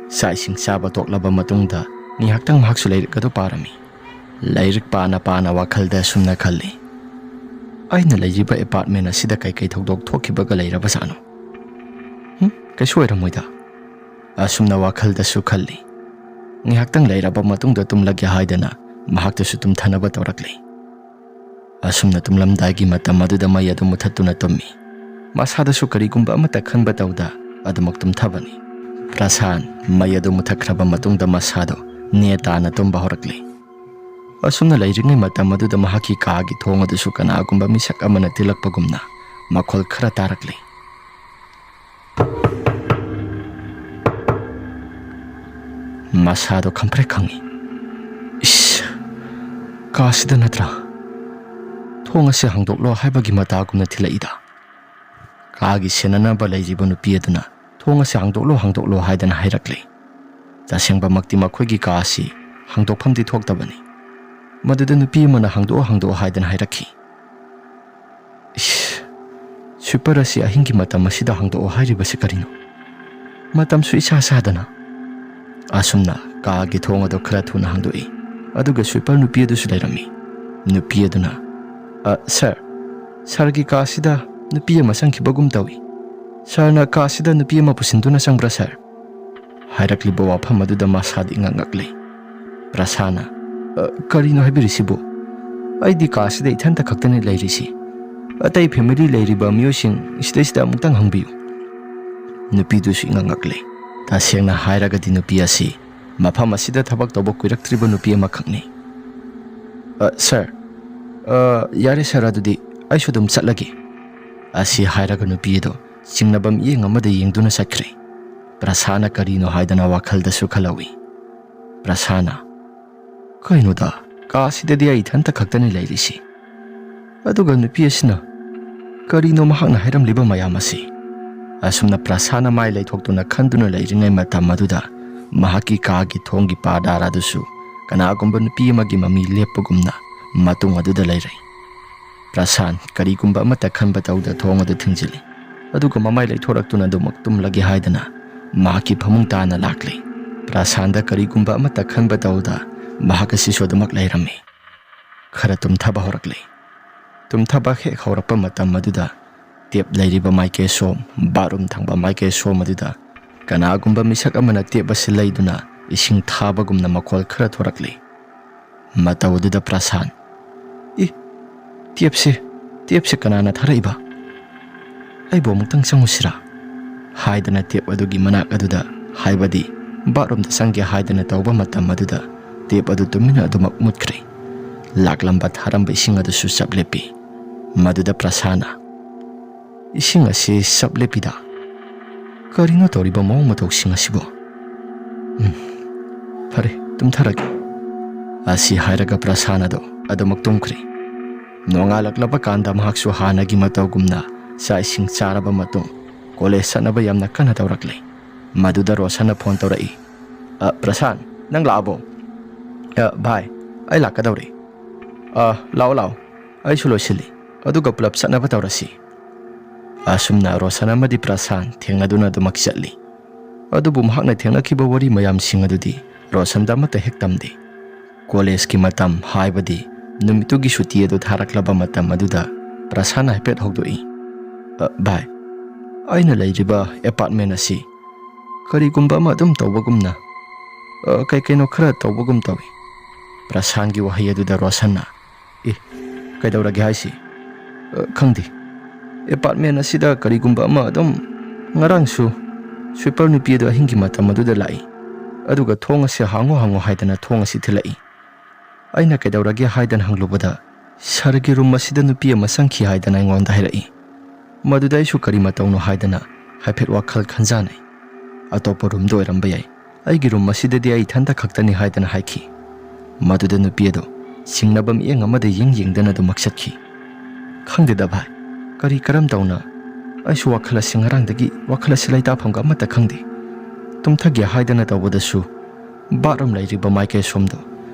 ꯆꯥꯛ ꯏꯁꯤꯡ ꯆꯥꯕ ꯇꯣꯛꯂꯕ ꯃꯇꯨꯡꯗ ꯉꯥꯏꯍꯥꯛꯇꯪ ꯃꯍꯥꯛꯁꯨ ꯂꯥꯏꯔꯤꯛ ꯑꯗꯨ ꯄꯥꯔꯝꯃꯤ꯫ ꯂꯥꯏꯔꯤꯛ ꯄꯥꯅ ꯄꯥꯅ ꯋꯥꯈꯜꯗ ꯑꯁꯨꯝꯅ ꯈꯜꯂꯤ, "ꯑꯩꯅ ꯂꯩꯔꯤꯕ ꯑꯦꯄꯥꯔꯠꯃꯦꯟ ꯑꯁꯤꯗ ꯀꯩꯀꯩ ꯊꯧꯗꯣꯛ ꯊꯣꯛꯈꯤꯕꯒ ꯂꯩꯔꯕꯖꯥꯠꯅꯣ? ꯍꯨꯝ, ꯀꯩꯁꯨ ꯑꯣꯏꯔꯝꯃꯣꯏꯗ꯫" ꯑꯁꯨꯝꯅ ꯋꯥꯈꯜꯗꯁꯨ ꯈꯜꯂꯤ꯫ ꯉꯥꯏꯍꯥꯛꯇꯪ ꯂꯩꯔꯕ ꯃꯇꯨꯡꯗ ꯇꯨꯝꯂꯒꯦ ꯍꯥꯏꯗꯅ ꯃꯍꯥꯛꯇꯁꯨ ꯇꯨꯝꯊꯅꯕ ꯇꯧꯔꯛꯂꯤ꯫ ꯑꯁꯨꯝꯅ ꯇꯨꯝꯂꯝꯗꯥꯏꯒꯤ ꯃꯇꯝ ꯑꯗꯨꯗ ꯃꯩ ꯑꯗꯨ ꯃꯨꯊꯠꯇꯨꯅ ꯇꯨꯝꯃꯤ꯫ ꯃꯁꯥꯗꯁꯨ ꯀꯔꯤꯒꯨꯝꯕ ꯑꯃꯠꯇ ꯈꯟꯕ ꯇꯧꯗ ꯑꯗꯨꯃꯛ ꯇꯨꯝꯊꯕꯅꯤ꯫ ꯄ꯭ꯔꯁꯥꯟ ꯃꯩ ꯑꯗꯨ ꯃꯨꯊꯠꯈ꯭ꯔꯕ ꯃꯇꯨꯡꯗ ꯃꯁꯥꯗꯣ ꯅꯦ ꯇꯥꯅ ꯇꯨꯝꯕ ꯍꯧꯔꯛꯂꯤ꯫ ꯑꯁꯨꯝꯅ ꯂꯩꯔꯤꯉꯩ ꯃꯇꯝ ꯑꯗꯨꯗ ꯃꯍꯥꯛꯀꯤ ꯀꯥꯒꯤ ꯊꯣꯡ ꯑꯗꯨꯁꯨ ꯀꯅꯥꯒꯨꯝꯕ ꯃꯤꯁꯛ ꯑꯃꯅ ꯊꯤꯜꯂꯛꯄꯒꯨꯝꯅ ꯃꯈꯣꯜ ꯈꯔ ꯇꯥꯔꯛꯂꯤ꯫ ꯃꯁꯥꯗꯣ ꯈꯪꯄ꯭ꯔꯦꯛ ꯈꯪꯉꯤ꯫ "ꯏꯁ! ꯀꯥꯁꯤꯗ ꯅꯠꯇ꯭ꯔꯥ? ꯊꯣꯡ ꯑꯁꯤ ꯍꯥꯡꯗꯣꯛꯂꯣ ꯍꯥꯏꯕꯒꯤ ꯃꯇꯥꯒꯨꯝꯅ ꯊꯤꯜꯂꯛꯏꯗ꯫" ꯀꯥꯒꯤ ꯁꯦꯟꯅꯅꯕ ꯂꯩꯔꯤꯕ ꯅꯨꯄꯤ ꯑꯗꯨꯅ "ꯊꯣꯡ ꯑꯁꯤ ꯍꯥꯡꯗꯣꯛꯂꯣ, ꯍꯥꯡꯗꯣꯛꯂꯣ" ꯍꯥꯏꯗꯅ ꯍꯥꯏꯔꯛꯂꯤ꯫ ꯇꯁꯦꯡꯕꯃꯛꯇꯤ ꯃꯈꯣꯏꯒꯤ ꯀꯥ ꯑꯁꯤ ꯍꯥꯡꯗꯣꯛꯐꯝꯗꯤ ꯊꯣꯛꯇꯕꯅꯤ꯫ ꯃꯗꯨꯗ ꯅꯨꯄꯤ ꯑꯃꯅ "ꯍꯥꯡꯗꯣꯛꯑꯣ, ꯍꯥꯡꯗꯣꯛꯑꯣ" ꯍꯥꯏꯗꯅ ꯍꯥꯏꯔꯛꯈꯤ꯫ "ꯏꯁ! ꯁ꯭ꯋꯤꯄꯔ ꯑꯁꯤ ꯑꯍꯤꯡꯒꯤ ꯃꯇꯝ ꯑꯁꯤꯗ ꯍꯥꯡꯗꯣꯛꯑꯣ ꯍꯥꯏꯔꯤꯕꯁꯤ ꯀꯔꯤꯅꯣ? ꯃꯇꯝꯁꯨ ꯏꯆꯥ ꯆꯥꯗꯅ꯫" ꯑꯁꯨꯝꯅ ꯀꯥꯒꯤ ꯊꯣꯡ ꯑꯗꯨ ꯈꯔ ꯊꯨꯅ ꯍꯥꯡꯗꯣꯛꯏ꯫ ꯑꯗꯨꯒ ꯁ꯭ꯋꯤꯄꯔ ꯅꯨꯄꯤ ꯑꯗꯨꯁꯨ ꯂꯩꯔꯝꯃꯤ꯫ ꯅꯨꯄꯤ ꯑꯗꯨꯅ, "ꯑ, ꯁꯥꯔ, ꯁꯥꯔꯒꯤ ꯀꯥꯁꯤꯗ ꯅꯨꯄꯤ ꯑꯃ ꯆꯪꯈꯤꯕꯒꯨꯝ ꯇꯧꯏ꯫ ꯁꯥꯔꯅ ꯀꯥꯁꯤꯗ ꯅꯨꯄꯤ ꯑꯃ ꯄꯨꯁꯤꯟꯗꯨꯅ ꯆꯪꯕ꯭ꯔꯥ, ꯁꯥꯔ?" ꯍꯥꯏꯔꯛꯂꯤꯕ ꯋꯥꯐꯝ ꯑꯗꯨꯗ ꯃꯁꯥꯗꯤ ꯏꯉꯛ ꯉꯛꯂꯤ꯫ ꯄ꯭ꯔꯁꯥꯟꯅ, "ꯑ, ꯀꯔꯤꯅꯣ ꯍꯥꯏꯕꯤꯔꯤꯁꯤꯕꯨ? ꯑꯩꯗꯤ ꯀꯥꯁꯤꯗ ꯏꯊꯟꯇ ꯈꯛꯇꯅꯤ ꯂꯩꯔꯤꯁꯤ꯫ ꯑꯇꯩ ꯐꯦꯃꯤꯂꯤ ꯂꯩꯔꯤꯕ ꯃꯤꯑꯣꯏꯁꯤꯡ ꯁꯤꯗꯩꯁꯤꯗ ꯑꯃꯨꯛꯇꯪ ꯍꯪꯕꯤꯌꯨ꯫" ꯅꯨꯄꯤꯗꯨꯁꯨ ꯏꯉꯛ ꯉꯛꯂꯤ꯫ ꯇꯁꯦꯡꯅ ꯍꯥꯏꯔꯒꯗꯤ ꯅꯨꯄꯤ ꯑꯁꯤ ꯃꯐꯝ ꯑꯁꯤꯗ ꯊꯕꯛ ꯇꯧꯕ ꯀꯨꯏꯔꯛꯇ꯭ꯔꯤꯕ ꯅꯨꯄꯤ ꯑꯃꯈꯛꯅꯤ꯫ "ꯑ, ꯁꯥꯔ, ꯑ, ꯌꯥꯔꯦ ꯁꯥꯔ, ꯑꯗꯨꯗꯤ ꯑꯩꯁꯨ ꯑꯗꯨꯝ ꯆꯠꯂꯒꯦ꯫" ꯑꯁꯤ ꯍꯥꯏꯔꯒ ꯅꯨꯄꯤ ꯑꯗꯨ ꯆꯤꯡꯅꯕ ꯃꯤꯠꯌꯦꯡ ꯑꯃꯗ ꯌꯦꯡꯗꯨꯅ ꯆꯠꯈ꯭ꯔꯦ꯫ ꯄ꯭ꯔꯁꯥꯟꯅ ꯀꯔꯤꯅꯣ ꯍꯥꯏꯗꯅ ꯋꯥꯈꯜꯗꯁꯨ ꯈꯜꯍꯧꯏ꯫ ꯄ꯭ꯔꯁꯥꯟꯅ, "ꯀꯩꯅꯣꯗ, ꯀꯥꯁꯤꯗꯗꯤ ꯑꯩ ꯏꯊꯟꯇ ꯈꯛꯇꯅꯤ ꯂꯩꯔꯤꯁꯤ꯫ ꯑꯗꯨꯒ ꯅꯨꯄꯤ ꯑꯁꯤꯅ ꯀꯔꯤꯅꯣ ꯃꯍꯥꯛꯅ ꯍꯥꯏꯔꯝꯂꯤꯕ ꯃꯌꯥꯝ ꯑꯁꯤ?" ꯑꯁꯨꯝꯅ ꯄ꯭ꯔꯁꯥꯟꯅ ꯃꯥꯏ ꯂꯩꯊꯣꯛꯇꯨꯅ ꯈꯟꯗꯨꯅ ꯂꯩꯔꯤꯉꯩ ꯃꯇꯝ ꯑꯗꯨꯗ ꯃꯍꯥꯛꯀꯤ ꯀꯥꯒꯤ ꯊꯣꯡꯒꯤ ꯄꯥꯔꯗꯥꯔ ꯑꯗꯨꯁꯨ ꯀꯅꯥꯒꯨꯝꯕ ꯅꯨꯄꯤ ꯑꯃꯒꯤ ꯃꯃꯤ ꯂꯦꯞꯄꯒꯨꯝꯅ ꯃꯇꯨꯡ ꯑꯗꯨꯗ ꯂꯩꯔꯦ꯫ ꯄ꯭ꯔꯁꯥꯟ ꯀꯔꯤꯒꯨꯝꯕ ꯑꯃꯠꯇ ꯈꯟꯕ ꯇꯧꯗ ꯊꯣꯡ ꯑꯗꯨ ꯊꯤꯡꯖꯤꯜꯂꯤ꯫ ꯑꯗꯨꯒ ꯃꯃꯥꯏ ꯂꯩꯊꯣꯔꯛꯇꯨꯅ ꯑꯗꯨꯃꯛ ꯇꯨꯝꯂꯒꯦ ꯍꯥꯏꯗꯅ ꯃꯍꯥꯛꯀꯤ ꯐꯃꯨꯡ ꯇꯥꯅ ꯂꯥꯛꯂꯤ꯫ ꯄ꯭ꯔꯁꯥꯟꯗ ꯀꯔꯤꯒꯨꯝꯕ ꯑꯃꯠꯇ ꯈꯟꯕ ꯇꯧꯗ ꯃꯍꯥꯛ ꯑꯁꯤꯁꯨ ꯑꯗꯨꯃꯛ ꯂꯩꯔꯝꯃꯤ꯫ ꯈꯔ ꯇꯨꯝꯊꯕ ꯍꯧꯔꯛꯂꯤ꯫ ꯇꯨꯝꯊꯕ ꯍꯦꯛ ꯍꯧꯔꯛꯄ ꯃꯇꯝ ꯑꯗꯨꯗ ꯇꯦꯞ ꯂꯩꯔꯤꯕ ꯃꯥꯏꯀꯩ ꯁꯣꯝ, ꯕꯥꯠꯔꯨꯝ ꯊꯪꯕ ꯃꯥꯏꯀꯩ ꯁꯣꯝ ꯑꯗꯨꯗ ꯀꯅꯥꯒꯨꯝꯕ ꯃꯤꯁꯛ ꯑꯃꯅ ꯇꯦꯞ ꯑꯁꯤ ꯂꯩꯗꯨꯅ ꯏꯁꯤꯡ ꯊꯥꯕꯒꯨꯝꯅ ꯃꯈꯣꯜ ꯈꯔ ꯊꯣꯔꯛꯂꯤ꯫ ꯃꯇꯧ ꯑꯗꯨꯗ ꯄ꯭ꯔꯁꯥꯟ, "ꯏ, ꯇꯦꯞꯁꯦ, ꯇꯦꯞꯁꯦ ꯀꯅꯥꯅ ꯊꯥꯔꯛꯏꯕ? ꯑꯩꯕꯨ ꯑꯃꯨꯛꯇꯪ ꯆꯪꯉꯨꯁꯤꯔꯥ?" ꯍꯥꯏꯗꯅ ꯇꯦꯞ ꯑꯗꯨꯒꯤ ꯃꯅꯥꯛ ꯑꯗꯨꯗ, ꯍꯥꯏꯕꯗꯤ ꯕꯥꯠꯔꯨꯝꯗ ꯆꯪꯒꯦ ꯍꯥꯏꯗꯅ ꯇꯧꯕ ꯃꯇꯝ ꯑꯗꯨꯗ ꯇꯦꯞ ꯑꯗꯨ ꯇꯨꯃꯤꯟꯅ ꯑꯗꯨꯃꯛ ꯃꯨꯠꯈ꯭ꯔꯦ꯫ ꯂꯥꯛꯂꯝꯕ ꯊꯥꯔꯝꯕ ꯏꯁꯤꯡ ꯑꯗꯨꯁꯨ ꯆꯞ ꯂꯦꯞꯄꯤ꯫ ꯃꯗꯨꯗ ꯄ꯭ꯔꯁꯥꯟꯅ, "ꯏꯁꯤꯡ ꯑꯁꯤ ꯆꯞ ꯂꯦꯞꯄꯤꯗ꯫ ꯀꯔꯤꯅꯣ ꯇꯧꯔꯤꯕ ꯃꯑꯣꯡ ꯃꯇꯧꯁꯤꯡ ꯑꯁꯤꯕꯨ? ꯎꯝ, ꯐꯔꯦ, ꯇꯨꯝꯊꯔꯒꯦ꯫" ꯑꯁꯤ ꯍꯥꯏꯔꯒ ꯄ꯭ꯔꯁꯥꯟ ꯑꯗꯣ ꯑꯗꯨꯃꯛ ꯇꯨꯝꯈ꯭ꯔꯦ꯫ ꯅꯣꯡꯉꯥꯜꯂꯛꯂꯕ ꯀꯥꯟꯗ ꯃꯍꯥꯛꯁꯨ ꯍꯥꯟꯅꯒꯤ ꯃꯇꯧꯒꯨꯝꯅ ꯆꯥꯛ ꯏꯁꯤꯡ ꯆꯥꯔꯕ ꯃꯇꯨꯡ ꯀꯣꯂꯦꯖ ꯆꯠꯅꯕ ꯌꯥꯝꯅ ꯀꯟꯅ ꯇꯧꯔꯛꯂꯦ꯫ ꯃꯗꯨꯗ ꯔꯣꯁꯟꯅ ꯐꯣꯟ ꯇꯧꯔꯛꯏ꯫ "ꯑ, ꯄ꯭ꯔꯁꯥꯟ, ꯅꯪ ꯂꯥꯛꯑꯕꯣ?" "ꯑ, ꯚꯥꯏ, ꯑꯩ ꯂꯥꯛꯀꯗꯧꯔꯦ꯫" "ꯑ, ꯂꯥꯛꯑꯣ, ꯂꯥꯛꯑꯣ, ꯑꯩꯁꯨ ꯂꯣꯏꯁꯤꯜꯂꯤ, ꯑꯗꯨꯒ ꯄꯨꯂꯞ ꯆꯠꯅꯕ ꯇꯧꯔꯁꯤ꯫" ꯑꯁꯨꯝꯅ ꯔꯣꯁꯟ ꯑꯃꯗꯤ ꯄ꯭ꯔꯁꯥꯟ ꯊꯦꯡꯅꯗꯨꯅ ꯑꯗꯨꯃꯛ ꯆꯠꯂꯤ꯫ ꯑꯗꯨꯕꯨ ꯃꯍꯥꯛꯅ ꯊꯦꯡꯅꯈꯤꯕ ꯋꯥꯔꯤ ꯃꯌꯥꯝꯁꯤꯡ ꯑꯗꯨꯗꯤ ꯔꯣꯁꯟꯗ ꯑꯃꯠꯇ ꯍꯦꯛ ꯇꯝꯗꯦ꯫ ꯀꯣꯂꯦꯖꯀꯤ ꯃꯇꯝ, ꯍꯥꯏꯕꯗꯤ ꯅꯨꯃꯤꯠꯇꯨꯒꯤ ꯁꯨꯇꯤ ꯑꯗꯨ ꯊꯥꯔꯛꯂꯕ ꯃꯇꯝ ꯑꯗꯨꯗ ꯄ꯭ꯔꯁꯥꯟꯅ ꯍꯥꯏꯐꯦꯠ ꯍꯧꯗꯣꯛꯏ, "ꯑ, ꯚꯥꯏ, ꯑꯩꯅ ꯂꯩꯔꯤꯕ ꯑꯦꯄꯥꯔꯠꯃꯦꯟ ꯑꯁꯤ ꯀꯔꯤꯒꯨꯝꯕ ꯑꯃ ꯑꯗꯨꯝ ꯇꯧꯕꯒꯨꯝꯅ, ꯑ, ꯀꯩ ꯀꯩꯅꯣ ꯈꯔ ꯇꯧꯕꯒꯨꯝ ꯇꯧꯏ꯫" ꯄ꯭ꯔꯁꯥꯟꯒꯤ ꯋꯥꯍꯩ ꯑꯗꯨꯗ ꯔꯣꯁꯟꯅ, "ꯑꯦ, ꯀꯩꯗꯧꯔꯒꯦ ꯍꯥꯏꯁꯤ?" "ꯑ, ꯈꯪꯗꯦ꯫ ꯑꯦꯄꯥꯔꯠꯃꯦꯟ ꯑꯁꯤꯗ ꯀꯔꯤꯒꯨꯝꯕ ꯑꯃ ꯑꯗꯨꯝ, ꯉꯔꯥꯡꯁꯨ ꯁ꯭ꯋꯤꯄꯔ ꯅꯨꯄꯤ ꯑꯗꯨ ꯑꯍꯤꯡꯒꯤ ꯃꯇꯝ ꯑꯗꯨꯗ ꯂꯥꯛꯏ, ꯑꯗꯨꯒ ꯊꯣꯡ ꯑꯁꯤ ꯍꯥꯡꯉꯨ ꯍꯥꯡꯉꯨ ꯍꯥꯏꯗꯅ ꯊꯣꯡ ꯑꯁꯤ ꯊꯤꯜꯂꯛꯏ꯫ ꯑꯩꯅ ꯀꯩꯗꯧꯔꯒꯦ ꯍꯥꯏꯗꯅ ꯍꯪꯂꯨꯕꯗ, ꯁꯥꯔꯒꯤ ꯔꯨꯝ ꯑꯁꯤꯗ ꯅꯨꯄꯤ ꯑꯃ ꯆꯪꯈꯤ ꯍꯥꯏꯗꯅ ꯑꯩꯉꯣꯟꯗ ꯍꯥꯏꯔꯛꯏ꯫ ꯃꯗꯨꯗ ꯑꯩꯁꯨ ꯀꯔꯤ ꯃꯇꯧꯅꯣ ꯍꯥꯏꯗꯅ ꯍꯥꯏꯐꯦꯠ ꯋꯥꯈꯜ ꯈꯟꯖꯥꯟꯅꯩ꯫ ꯑꯇꯣꯞꯄ ꯔꯨꯝꯗ ꯑꯣꯏꯔꯝꯕ ꯌꯥꯏ꯫ ꯑꯩꯒꯤ ꯔꯨꯝ ꯑꯁꯤꯗꯗꯤ ꯑꯩ ꯏꯊꯟꯇ ꯈꯛꯇꯅꯤ" ꯍꯥꯏꯗꯅ ꯍꯥꯏꯈꯤ꯫ ꯃꯗꯨꯗ ꯅꯨꯄꯤ ꯑꯗꯨ ꯁꯤꯡꯅꯕ ꯃꯤꯠꯌꯦꯡ ꯑꯃꯗ ꯌꯦꯡ ꯌꯦꯡꯗꯅ ꯑꯗꯨꯃꯛ ꯆꯠꯈꯤ꯫ ꯈꯪꯗꯦꯗ ꯚꯥꯏ, ꯀꯔꯤ ꯀꯔꯝ ꯇꯧꯅ ꯑꯩꯁꯨ ꯋꯥꯈꯜ ꯑꯁꯤ ꯉꯔꯥꯡꯗꯒꯤ ꯋꯥꯈꯜ ꯑꯁꯤ ꯂꯩꯇꯥꯐꯝꯒ ꯑꯃꯠꯇ ꯈꯪꯗꯦ꯫ ꯇꯨꯝꯊꯒꯦ ꯍꯥꯏꯗꯅ ꯇꯧꯕꯗꯁꯨ ꯕꯥꯠꯔꯨꯝ ꯂꯩꯔꯤꯕ ꯃꯥꯏꯀꯩ ꯁꯣꯝꯗꯣ,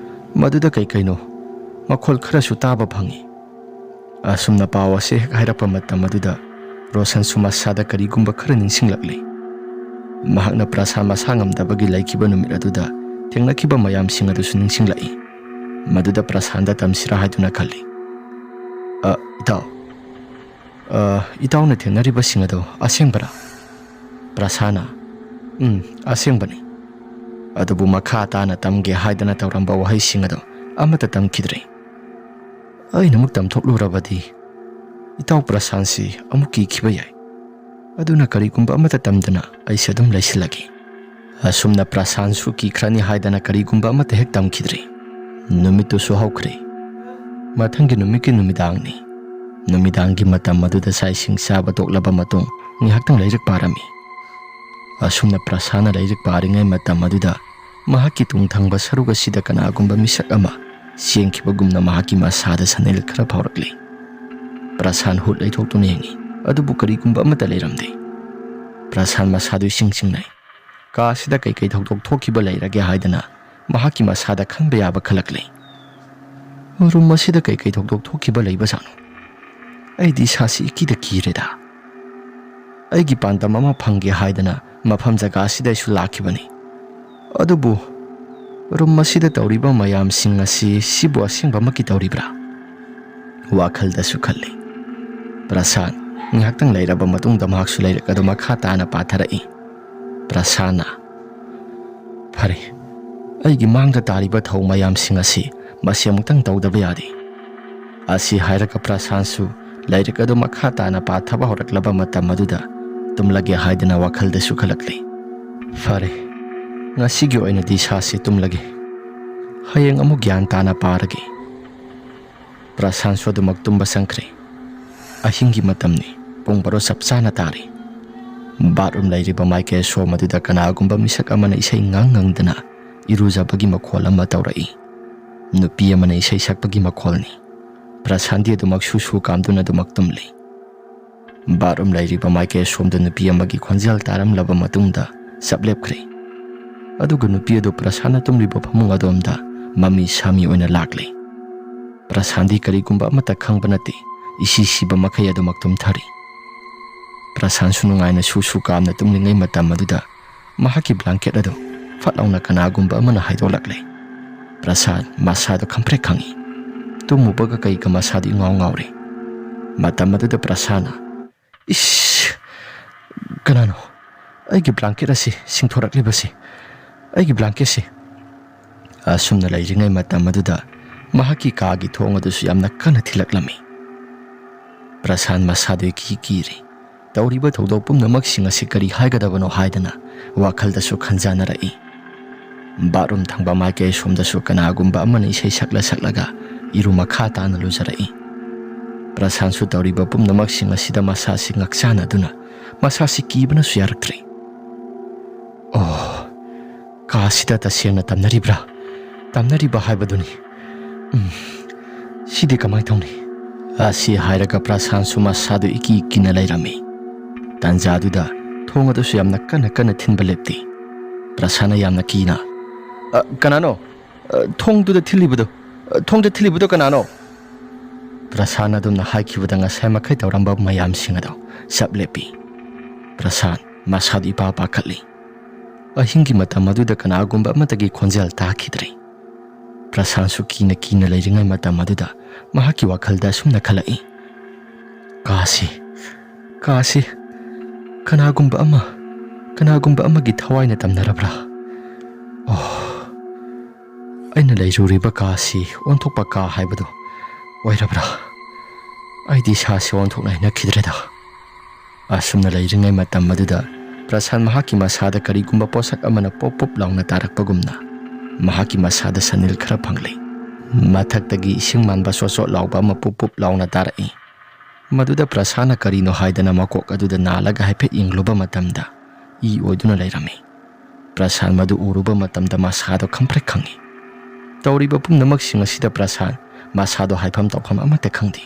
ꯃꯗꯨꯗ ꯀꯩ ꯀꯩꯅꯣ ꯃꯈꯣꯜ ꯈꯔꯁꯨ ꯇꯥꯕ ꯐꯪꯏ꯫ ꯑꯁꯨꯝꯅ ꯄꯥꯎ ꯑꯁꯤ ꯍꯦꯛ ꯍꯥꯏꯔꯛꯄ ꯃꯇꯝ ꯑꯗꯨꯗ ꯔꯣꯁꯟꯁꯨ ꯃꯁꯥꯗ ꯀꯔꯤꯒꯨꯝꯕ ꯈꯔ ꯅꯤꯡꯁꯤꯡꯂꯛꯂꯤ꯫ ꯃꯍꯥꯛꯅ ꯄ꯭ꯔꯁꯥꯟ ꯃꯁꯥ ꯉꯝꯗꯕꯒꯤ ꯂꯩꯈꯤꯕ ꯅꯨꯃꯤꯠ ꯑꯗꯨꯗ ꯊꯦꯡꯅꯈꯤꯕ ꯃꯌꯥꯝꯁꯤꯡ ꯑꯗꯨꯁꯨ ꯅꯤꯡꯁꯤꯡꯂꯛꯏ꯫ ꯃꯗꯨꯗ ꯄ꯭ꯔꯁꯥꯟꯗ ꯇꯝꯁꯤꯔꯥ ꯍꯥꯏꯗꯨꯅ ꯈꯜꯂꯤ꯫ "ꯑ, ꯏꯇꯥꯎ, ꯑ, ꯏꯇꯥꯎꯅ ꯊꯦꯡꯅꯔꯤꯕꯁꯤꯡ ꯑꯗꯣ ꯑꯁꯦꯡꯕꯔꯥ?" ꯄ꯭ꯔꯁꯥꯟꯅ, "ꯎꯝ, ꯑꯁꯦꯡꯕꯅꯤ꯫ ꯑꯗꯨꯕꯨ ꯃꯈꯥ ꯇꯥꯅ ꯇꯝꯒꯦ ꯍꯥꯏꯗꯅ ꯇꯧꯔꯝꯕ ꯋꯥꯍꯩꯁꯤꯡ ꯑꯗꯣ ꯑꯃꯠꯇ ꯇꯝꯈꯤꯗ꯭ꯔꯦ꯫ ꯑꯩꯅ ꯑꯃꯨꯛ ꯇꯝꯊꯣꯛꯂꯨꯔꯕꯗꯤ ꯏꯇꯥꯎ ꯄ꯭ꯔꯁꯥꯟꯁꯤ ꯑꯃꯨꯛ ꯀꯤꯈꯤꯕ ꯌꯥꯏ꯫ ꯑꯗꯨꯅ ꯀꯔꯤꯒꯨꯝꯕ ꯑꯃꯠꯇ ꯇꯝꯗꯅ ꯑꯩꯁꯦ ꯑꯗꯨꯝ ꯂꯩꯁꯤꯜꯂꯒꯦ꯫" ꯑꯁꯨꯝꯅ ꯄ꯭ꯔꯁꯥꯟꯁꯨ ꯀꯤꯈ꯭ꯔꯅꯤ ꯍꯥꯏꯗꯅ ꯀꯔꯤꯒꯨꯝꯕ ꯑꯃꯠꯇ ꯍꯦꯛ ꯇꯝꯈꯤꯗ꯭ꯔꯦ꯫ ꯅꯨꯃꯤꯠꯇꯨꯁꯨ ꯍꯧꯈ꯭ꯔꯦ꯫ ꯃꯊꯪꯒꯤ ꯅꯨꯃꯤꯠꯀꯤ ꯅꯨꯃꯤꯗꯥꯡꯅꯤ꯫ ꯅꯨꯃꯤꯗꯥꯡꯒꯤ ꯃꯇꯝ ꯑꯗꯨꯗ ꯆꯥꯛ ꯏꯁꯤꯡ ꯆꯥꯕ ꯇꯣꯛꯂꯕ ꯃꯇꯨꯡ ꯉꯥꯏꯍꯥꯛꯇꯪ ꯂꯥꯏꯔꯤꯛ ꯄꯥꯔꯝꯃꯤ꯫ ꯑꯁꯨꯝꯅ ꯄ꯭ꯔꯁꯥꯟꯅ ꯂꯥꯏꯔꯤꯛ ꯄꯥꯔꯤꯉꯩ ꯃꯇꯝ ꯑꯗꯨꯗ ꯃꯍꯥꯛꯀꯤ ꯇꯨꯡ ꯊꯪꯕ ꯁꯔꯨꯛ ꯑꯁꯤꯗ ꯀꯅꯥꯒꯨꯝꯕ ꯃꯤꯁꯛ ꯑꯃ ꯆꯦꯟꯈꯤꯕꯒꯨꯝꯅ ꯃꯍꯥꯛꯀꯤ ꯃꯁꯥꯗ ꯁꯅꯦꯜ ꯈꯔ ꯐꯥꯎꯔꯛꯂꯤ꯫ ꯄ꯭ꯔꯁꯥꯟ ꯍꯨꯠ ꯂꯩꯊꯣꯛꯇꯨꯅ ꯌꯦꯡꯉꯤ, ꯑꯗꯨꯕꯨ ꯀꯔꯤꯒꯨꯝꯕ ꯑꯃꯠꯇ ꯂꯩꯔꯝꯗꯦ꯫ ꯄ꯭ꯔꯁꯥꯟ ꯃꯁꯥꯗꯨ ꯏꯁꯤꯡ ꯆꯤꯡꯅꯩ꯫ ꯀꯥ ꯑꯁꯤꯗ ꯀꯩꯀꯩ ꯊꯧꯗꯣꯛ ꯊꯣꯛꯈꯤꯕ ꯂꯩꯔꯒꯦ ꯍꯥꯏꯗꯅ ꯃꯍꯥꯛꯀꯤ ꯃꯁꯥꯗ ꯈꯟꯕ ꯌꯥꯕ ꯈꯜꯂꯛꯂꯤ꯫ ꯔꯨꯝ ꯑꯁꯤꯗ ꯀꯩꯀꯩ ꯊꯧꯗꯣꯛ ꯊꯣꯛꯈꯤꯕ ꯂꯩꯕꯖꯥꯠꯅꯣ? ꯑꯩꯗꯤ ꯏꯁꯥꯁꯤ ꯏꯀꯤꯗ ꯀꯤꯔꯦꯗ꯫ ꯑꯩꯒꯤ ꯄꯥꯟꯗꯝ ꯑꯃ ꯐꯪꯒꯦ ꯍꯥꯏꯗꯅ ꯃꯐꯝ ꯖꯒꯥ ꯑꯁꯤꯗ ꯑꯩꯁꯨ ꯂꯥꯛꯈꯤꯕꯅꯤ꯫ ꯑꯗꯨꯕꯨ ꯔꯨꯝ ꯑꯁꯤꯗ ꯇꯧꯔꯤꯕ ꯃꯌꯥꯝꯁꯤꯡ ꯑꯁꯤ ꯁꯤꯕꯨ ꯑꯁꯦꯡꯕꯃꯛꯀꯤ ꯇꯧꯔꯤꯕ꯭ꯔꯥ? ꯋꯥꯈꯜꯗꯁꯨ ꯈꯜꯂꯤ꯫ ꯄ꯭ꯔꯁꯥꯟ ꯉꯥꯏꯍꯥꯛꯇꯪ ꯂꯩꯔꯕ ꯃꯇꯨꯡꯗ ꯃꯍꯥꯛꯁꯨ ꯂꯥꯏꯔꯤꯛ ꯑꯗꯨ ꯃꯈꯥ ꯇꯥꯅ ꯄꯥꯊꯔꯛꯏ꯫ ꯄ꯭ꯔꯁꯥꯟꯅ, "ꯐꯔꯦ, ꯑꯩꯒꯤ ꯃꯥꯡꯗ ꯇꯥꯔꯤꯕ ꯊꯧ ꯃꯌꯥꯝꯁꯤꯡ ꯑꯁꯤ ꯃꯁꯤ ꯑꯃꯨꯛꯇꯪ ꯇꯧꯗꯕ ꯌꯥꯗꯦ"꯫ ꯑꯁꯤ ꯍꯥꯏꯔꯒ ꯄ꯭ꯔꯁꯥꯟꯁꯨ ꯂꯥꯏꯔꯤꯛ ꯑꯗꯨ ꯃꯈꯥ ꯇꯥꯅ ꯄꯥꯊꯕ ꯍꯧꯔꯛꯂꯕ ꯃꯇꯝ ꯑꯗꯨꯗ ꯇꯨꯝꯂꯒꯦ ꯍꯥꯏꯗꯅ ꯋꯥꯈꯜꯗꯁꯨ ꯈꯜꯂꯛꯂꯤ꯫ "ꯐꯔꯦ, ꯉꯁꯤꯒꯤ ꯑꯣꯏꯅꯗꯤ ꯏꯁꯥꯁꯤ ꯇꯨꯝꯂꯒꯦ꯫ ꯍꯌꯦꯡ ꯑꯃꯨꯛ ꯒ꯭ꯌꯥꯟ ꯇꯥꯅ ꯄꯥꯔꯒꯦ"꯫ ꯄ꯭ꯔꯁꯥꯟꯁꯨ ꯑꯗꯨꯃꯛ ꯇꯨꯝꯕ ꯆꯪꯈ꯭ꯔꯦ꯫ ꯑꯍꯤꯡꯒꯤ ꯃꯇꯝꯅꯤ, ꯄꯨꯡ ꯕꯥꯔꯣ ꯆꯞ ꯆꯥꯅ ꯇꯥꯔꯦ꯫ ꯕꯥꯠꯔꯨꯝ ꯂꯩꯔꯤꯕ ꯃꯥꯏꯀꯩ ꯑꯁꯣꯝ ꯑꯗꯨꯗ ꯀꯅꯥꯒꯨꯝꯕ ꯃꯤꯁꯛ ꯑꯃꯅ ꯏꯁꯩ ꯉꯪ ꯉꯪꯗꯅ ꯏꯔꯨꯖꯕꯒꯤ ꯃꯈꯣꯜ ꯑꯃ ꯇꯧꯔꯛꯏ꯫ ꯅꯨꯄꯤ ꯑꯃꯅ ꯏꯁꯩ ꯁꯛꯄꯒꯤ ꯃꯈꯣꯜꯅꯤ꯫ ꯄ꯭ꯔꯁꯥꯟꯗꯤ ꯑꯗꯨꯃꯛ ꯁꯨ ꯁꯨ ꯀꯥꯝꯗꯨꯅ ꯑꯗꯨꯃꯛ ꯇꯨꯝꯂꯤ꯫ ꯕꯥꯠꯔꯨꯝ ꯂꯩꯔꯤꯕ ꯃꯥꯏꯀꯩ ꯑꯁꯣꯝꯗ ꯅꯨꯄꯤ ꯑꯃꯒꯤ ꯈꯣꯟꯖꯦꯜ ꯇꯥꯔꯝꯂꯕ ꯃꯇꯨꯡꯗ ꯆꯞ ꯂꯦꯞꯈ꯭ꯔꯦ꯫ ꯑꯗꯨꯒ ꯅꯨꯄꯤ ꯑꯗꯨ ꯄ꯭ꯔꯁꯥꯟꯅ ꯇꯨꯝꯂꯤꯕ ꯐꯃꯨꯡ ꯑꯗꯣꯝꯗ ꯃꯃꯤ ꯁꯥꯃꯤ ꯑꯣꯏꯅ ꯂꯥꯛꯂꯦ꯫ ꯄ꯭ꯔꯁꯥꯟꯗꯤ ꯀꯔꯤꯒꯨꯝꯕ ꯑꯃꯠꯇ ꯈꯪꯕ ꯅꯠꯇꯦ, ꯏꯁꯤ ꯁꯤꯕ ꯃꯈꯩ ꯑꯗꯨꯃꯛ ꯇꯨꯝꯊꯔꯤ꯫ ꯄ꯭ꯔꯁꯥꯟꯁꯨ ꯅꯨꯡꯉꯥꯏꯅ ꯁꯨ ꯁꯨ ꯀꯥꯝꯅ ꯇꯨꯝꯂꯤꯉꯩ ꯃꯇꯝ ꯑꯗꯨꯗ ꯃꯍꯥꯛꯀꯤ ꯕ꯭ꯂꯥꯡꯀꯦꯠ ꯑꯗꯨ ꯐꯠ ꯂꯥꯎꯅ ꯀꯅꯥꯒꯨꯝꯕ ꯑꯃꯅ ꯍꯥꯏꯗꯣꯛꯂꯛꯂꯦ꯫ ꯄ꯭ꯔꯁꯥꯟ ꯃꯁꯥꯗꯨ ꯈꯝꯄ꯭ꯔꯦꯛ ꯈꯪꯉꯤ꯫ ꯇꯨꯝꯃꯨꯕꯒ ꯀꯩꯒ ꯃꯁꯥꯗꯨ ꯏꯉꯥꯎ ꯉꯥꯎꯔꯦ꯫ ꯃꯇꯝ ꯑꯗꯨꯗ ꯄ꯭ꯔꯁꯥꯟꯅ, "ꯏꯁ! ꯀꯅꯥꯅꯣ ꯑꯩꯒꯤ ꯕ꯭ꯂꯥꯡꯀꯦꯠ ꯑꯁꯤ ꯁꯤꯡꯊꯣꯔꯛꯂꯤꯕꯁꯤ? ꯑꯩꯒꯤ ꯕ꯭ꯂꯥꯡꯀꯦꯠꯁꯤ!" ꯑꯁꯨꯝꯅ ꯂꯩꯔꯤꯉꯩ ꯃꯇꯝ ꯑꯗꯨꯗ ꯃꯍꯥꯛꯀꯤ ꯀꯥꯒꯤ ꯊꯣꯡ ꯑꯗꯨꯁꯨ ꯌꯥꯝꯅ ꯀꯟꯅ ꯊꯤꯜꯂꯛꯂꯝꯃꯤ꯫ ꯄ꯭ꯔꯁꯥꯟ ꯃꯁꯥꯗꯨ ꯏꯀꯤ ꯀꯤꯔꯤ꯫ ꯇꯧꯔꯤꯕ ꯊꯧꯗꯣꯛ ꯄꯨꯝꯅꯃꯛꯁꯤꯡ ꯑꯁꯤ ꯀꯔꯤ ꯍꯥꯏꯒꯗꯕꯅꯣ ꯍꯥꯏꯗꯅ ꯋꯥꯈꯜꯗꯁꯨ ꯈꯟꯖꯥꯅꯔꯛꯏ꯫ ꯕꯥꯠꯔꯨꯝ ꯊꯪꯕ ꯃꯥꯏꯀꯩ ꯑꯁꯣꯝꯗꯁꯨ ꯀꯅꯥꯒꯨꯝꯕ ꯑꯃꯅ ꯏꯁꯩ ꯁꯛꯂ ꯁꯛꯂꯒ ꯏꯔꯨ ꯃꯈꯥ ꯇꯥꯅ ꯂꯨꯖꯔꯛꯏ꯫ ꯄ꯭ꯔꯁꯥꯟꯁꯨ ꯇꯧꯔꯤꯕ ꯄꯨꯝꯅꯃꯛꯁꯤꯡ ꯑꯁꯤꯗ ꯃꯁꯥꯁꯤ ꯉꯛꯆꯥꯅꯗꯨꯅ ꯃꯁꯥꯁꯤ ꯀꯤꯕꯅꯁꯨ ꯌꯥꯔꯛꯇ꯭ꯔꯦ꯫ "ꯑꯣ, ꯀꯥꯁꯤꯗ ꯇꯁꯦꯡꯅ ꯇꯝꯅꯔꯤꯕ꯭ꯔꯥ? ꯇꯝꯅꯔꯤꯕ ꯍꯥꯏꯕꯗꯨꯅꯤ꯫ ꯎꯝ, ꯁꯤꯗꯤ ꯀꯃꯥꯏ ꯇꯧꯅꯤ?" ꯑꯁꯤ ꯍꯥꯏꯔꯒ ꯄ꯭ꯔꯁꯥꯟꯁꯨ ꯃꯁꯥꯗꯨ ꯏꯀꯤ ꯀꯤꯅ ꯂꯩꯔꯝꯃꯤ꯫ ꯇꯥꯟꯖꯥꯗꯨꯗ ꯊꯣꯡ ꯑꯗꯨꯁꯨ ꯌꯥꯝꯅ ꯀꯟꯅ ꯀꯟꯅ ꯊꯤꯟꯕ ꯂꯦꯞꯇꯦ꯫ ꯄ꯭ꯔꯁꯥꯟꯅ ꯌꯥꯝꯅ ꯀꯤꯅ, "ꯑ, ꯀꯅꯥꯅꯣ? ꯑ, ꯊꯣꯡꯗꯨꯗ ꯊꯤꯜꯂꯤꯕꯗꯣ? ꯑ, ꯊꯣꯡꯗ ꯊꯤꯜꯂꯤꯕꯗꯣ ꯀꯅꯥꯅꯣ?" ꯄ꯭ꯔꯁꯥꯟꯅ ꯑꯗꯨꯝꯅ ꯍꯥꯏꯈꯤꯕꯗ ꯉꯁꯥꯏ ꯃꯈꯩ ꯇꯧꯔꯝꯕ ꯃꯌꯥꯝꯁꯤꯡ ꯑꯗꯨ ꯆꯞ ꯂꯦꯞꯄꯤ꯫ ꯄ꯭ꯔꯁꯥꯟ ꯃꯁꯥꯗꯨ ꯏꯄꯥ ꯄꯥꯈꯠꯂꯤ꯫ ꯑꯍꯤꯡꯒꯤ ꯃꯇꯝ ꯑꯗꯨꯗ ꯀꯅꯥꯒꯨꯝꯕ ꯑꯃꯠꯇꯒꯤ ꯈꯣꯟꯖꯦꯜ ꯇꯥꯈꯤꯗ꯭ꯔꯦ꯫ ꯄ꯭ꯔꯁꯥꯟꯁꯨ ꯀꯤꯅ ꯀꯤꯅ ꯂꯩꯔꯤꯉꯩ ꯃꯇꯝ ꯑꯗꯨꯗ ꯃꯍꯥꯛꯀꯤ ꯋꯥꯈꯜꯗ ꯑꯁꯨꯝꯅ ꯈꯜꯂꯛꯏ, "ꯀꯥꯁꯤ, ꯀꯥꯁꯤ, ꯀꯅꯥꯒꯨꯝꯕ ꯑꯃ, ꯀꯅꯥꯒꯨꯝꯕ ꯑꯃꯒꯤ ꯊꯋꯥꯏꯅ ꯇꯝꯅꯔꯕ꯭ꯔꯥ? ꯑꯣ, ꯑꯩꯅ ꯂꯩꯔꯨꯔꯤꯕ ꯀꯥꯁꯤ ꯑꯣꯟꯊꯣꯛꯄ ꯀꯥ ꯍꯥꯏꯕꯗꯨ ꯑꯣꯏꯔꯕ꯭ꯔꯥ? ꯑꯩꯗꯤ ꯏꯁꯥꯁꯤ ꯑꯣꯟꯊꯣꯛꯅ ꯍꯩꯅꯈꯤꯗ꯭ꯔꯦꯗ"꯫ ꯑꯁꯨꯝꯅ ꯂꯩꯔꯤꯉꯩ ꯃꯇꯝ ꯑꯗꯨꯗ ꯄ꯭ꯔꯁꯥꯟ ꯃꯍꯥꯛꯀꯤ ꯃꯁꯥꯗ ꯀꯔꯤꯒꯨꯝꯕ ꯄꯣꯠꯁꯛ ꯑꯃꯅ ꯄꯣꯞ ꯄꯣꯞ ꯂꯥꯎꯅ ꯇꯥꯔꯛꯄꯒꯨꯝꯅ ꯃꯍꯥꯛꯀꯤ ꯃꯁꯥꯗ ꯁꯅꯤꯜ ꯈꯔ ꯐꯪꯂꯦ꯫ ꯃꯊꯛꯇꯒꯤ ꯏꯁꯤꯡ ꯃꯥꯟꯕ ꯆꯣꯠ ꯆꯣꯠ ꯂꯥꯎꯕ ꯑꯃ ꯄꯨꯞ ꯄꯨꯞ ꯂꯥꯎꯅ ꯇꯥꯔꯛꯏ꯫ ꯃꯗꯨꯗ ꯄ꯭ꯔꯁꯥꯟꯅ ꯀꯔꯤꯅꯣ ꯍꯥꯏꯗꯅ ꯃꯀꯣꯛ ꯑꯗꯨꯗ ꯅꯥꯜꯂꯒ ꯍꯥꯏꯐꯦꯠ ꯌꯦꯡꯂꯨꯕ ꯃꯇꯝꯗ ꯏ ꯑꯣꯏꯗꯨꯅ ꯂꯩꯔꯝꯃꯤ꯫ ꯄ꯭ꯔꯁꯥꯟ ꯃꯗꯨ ꯎꯔꯨꯕ ꯃꯇꯝꯗ ꯃꯁꯥꯗꯣ ꯈꯪꯄ꯭ꯔꯦꯛ ꯈꯪꯉꯤ꯫ ꯇꯧꯔꯤꯕ ꯄꯨꯝꯅꯃꯛꯁꯤꯡ ꯑꯁꯤꯗ ꯄ꯭ꯔꯁꯥꯟ ꯃꯁꯥꯗꯣ ꯍꯥꯏꯐꯝ ꯇꯧꯐꯝ ꯑꯃꯠꯇ ꯈꯪꯗꯦ꯫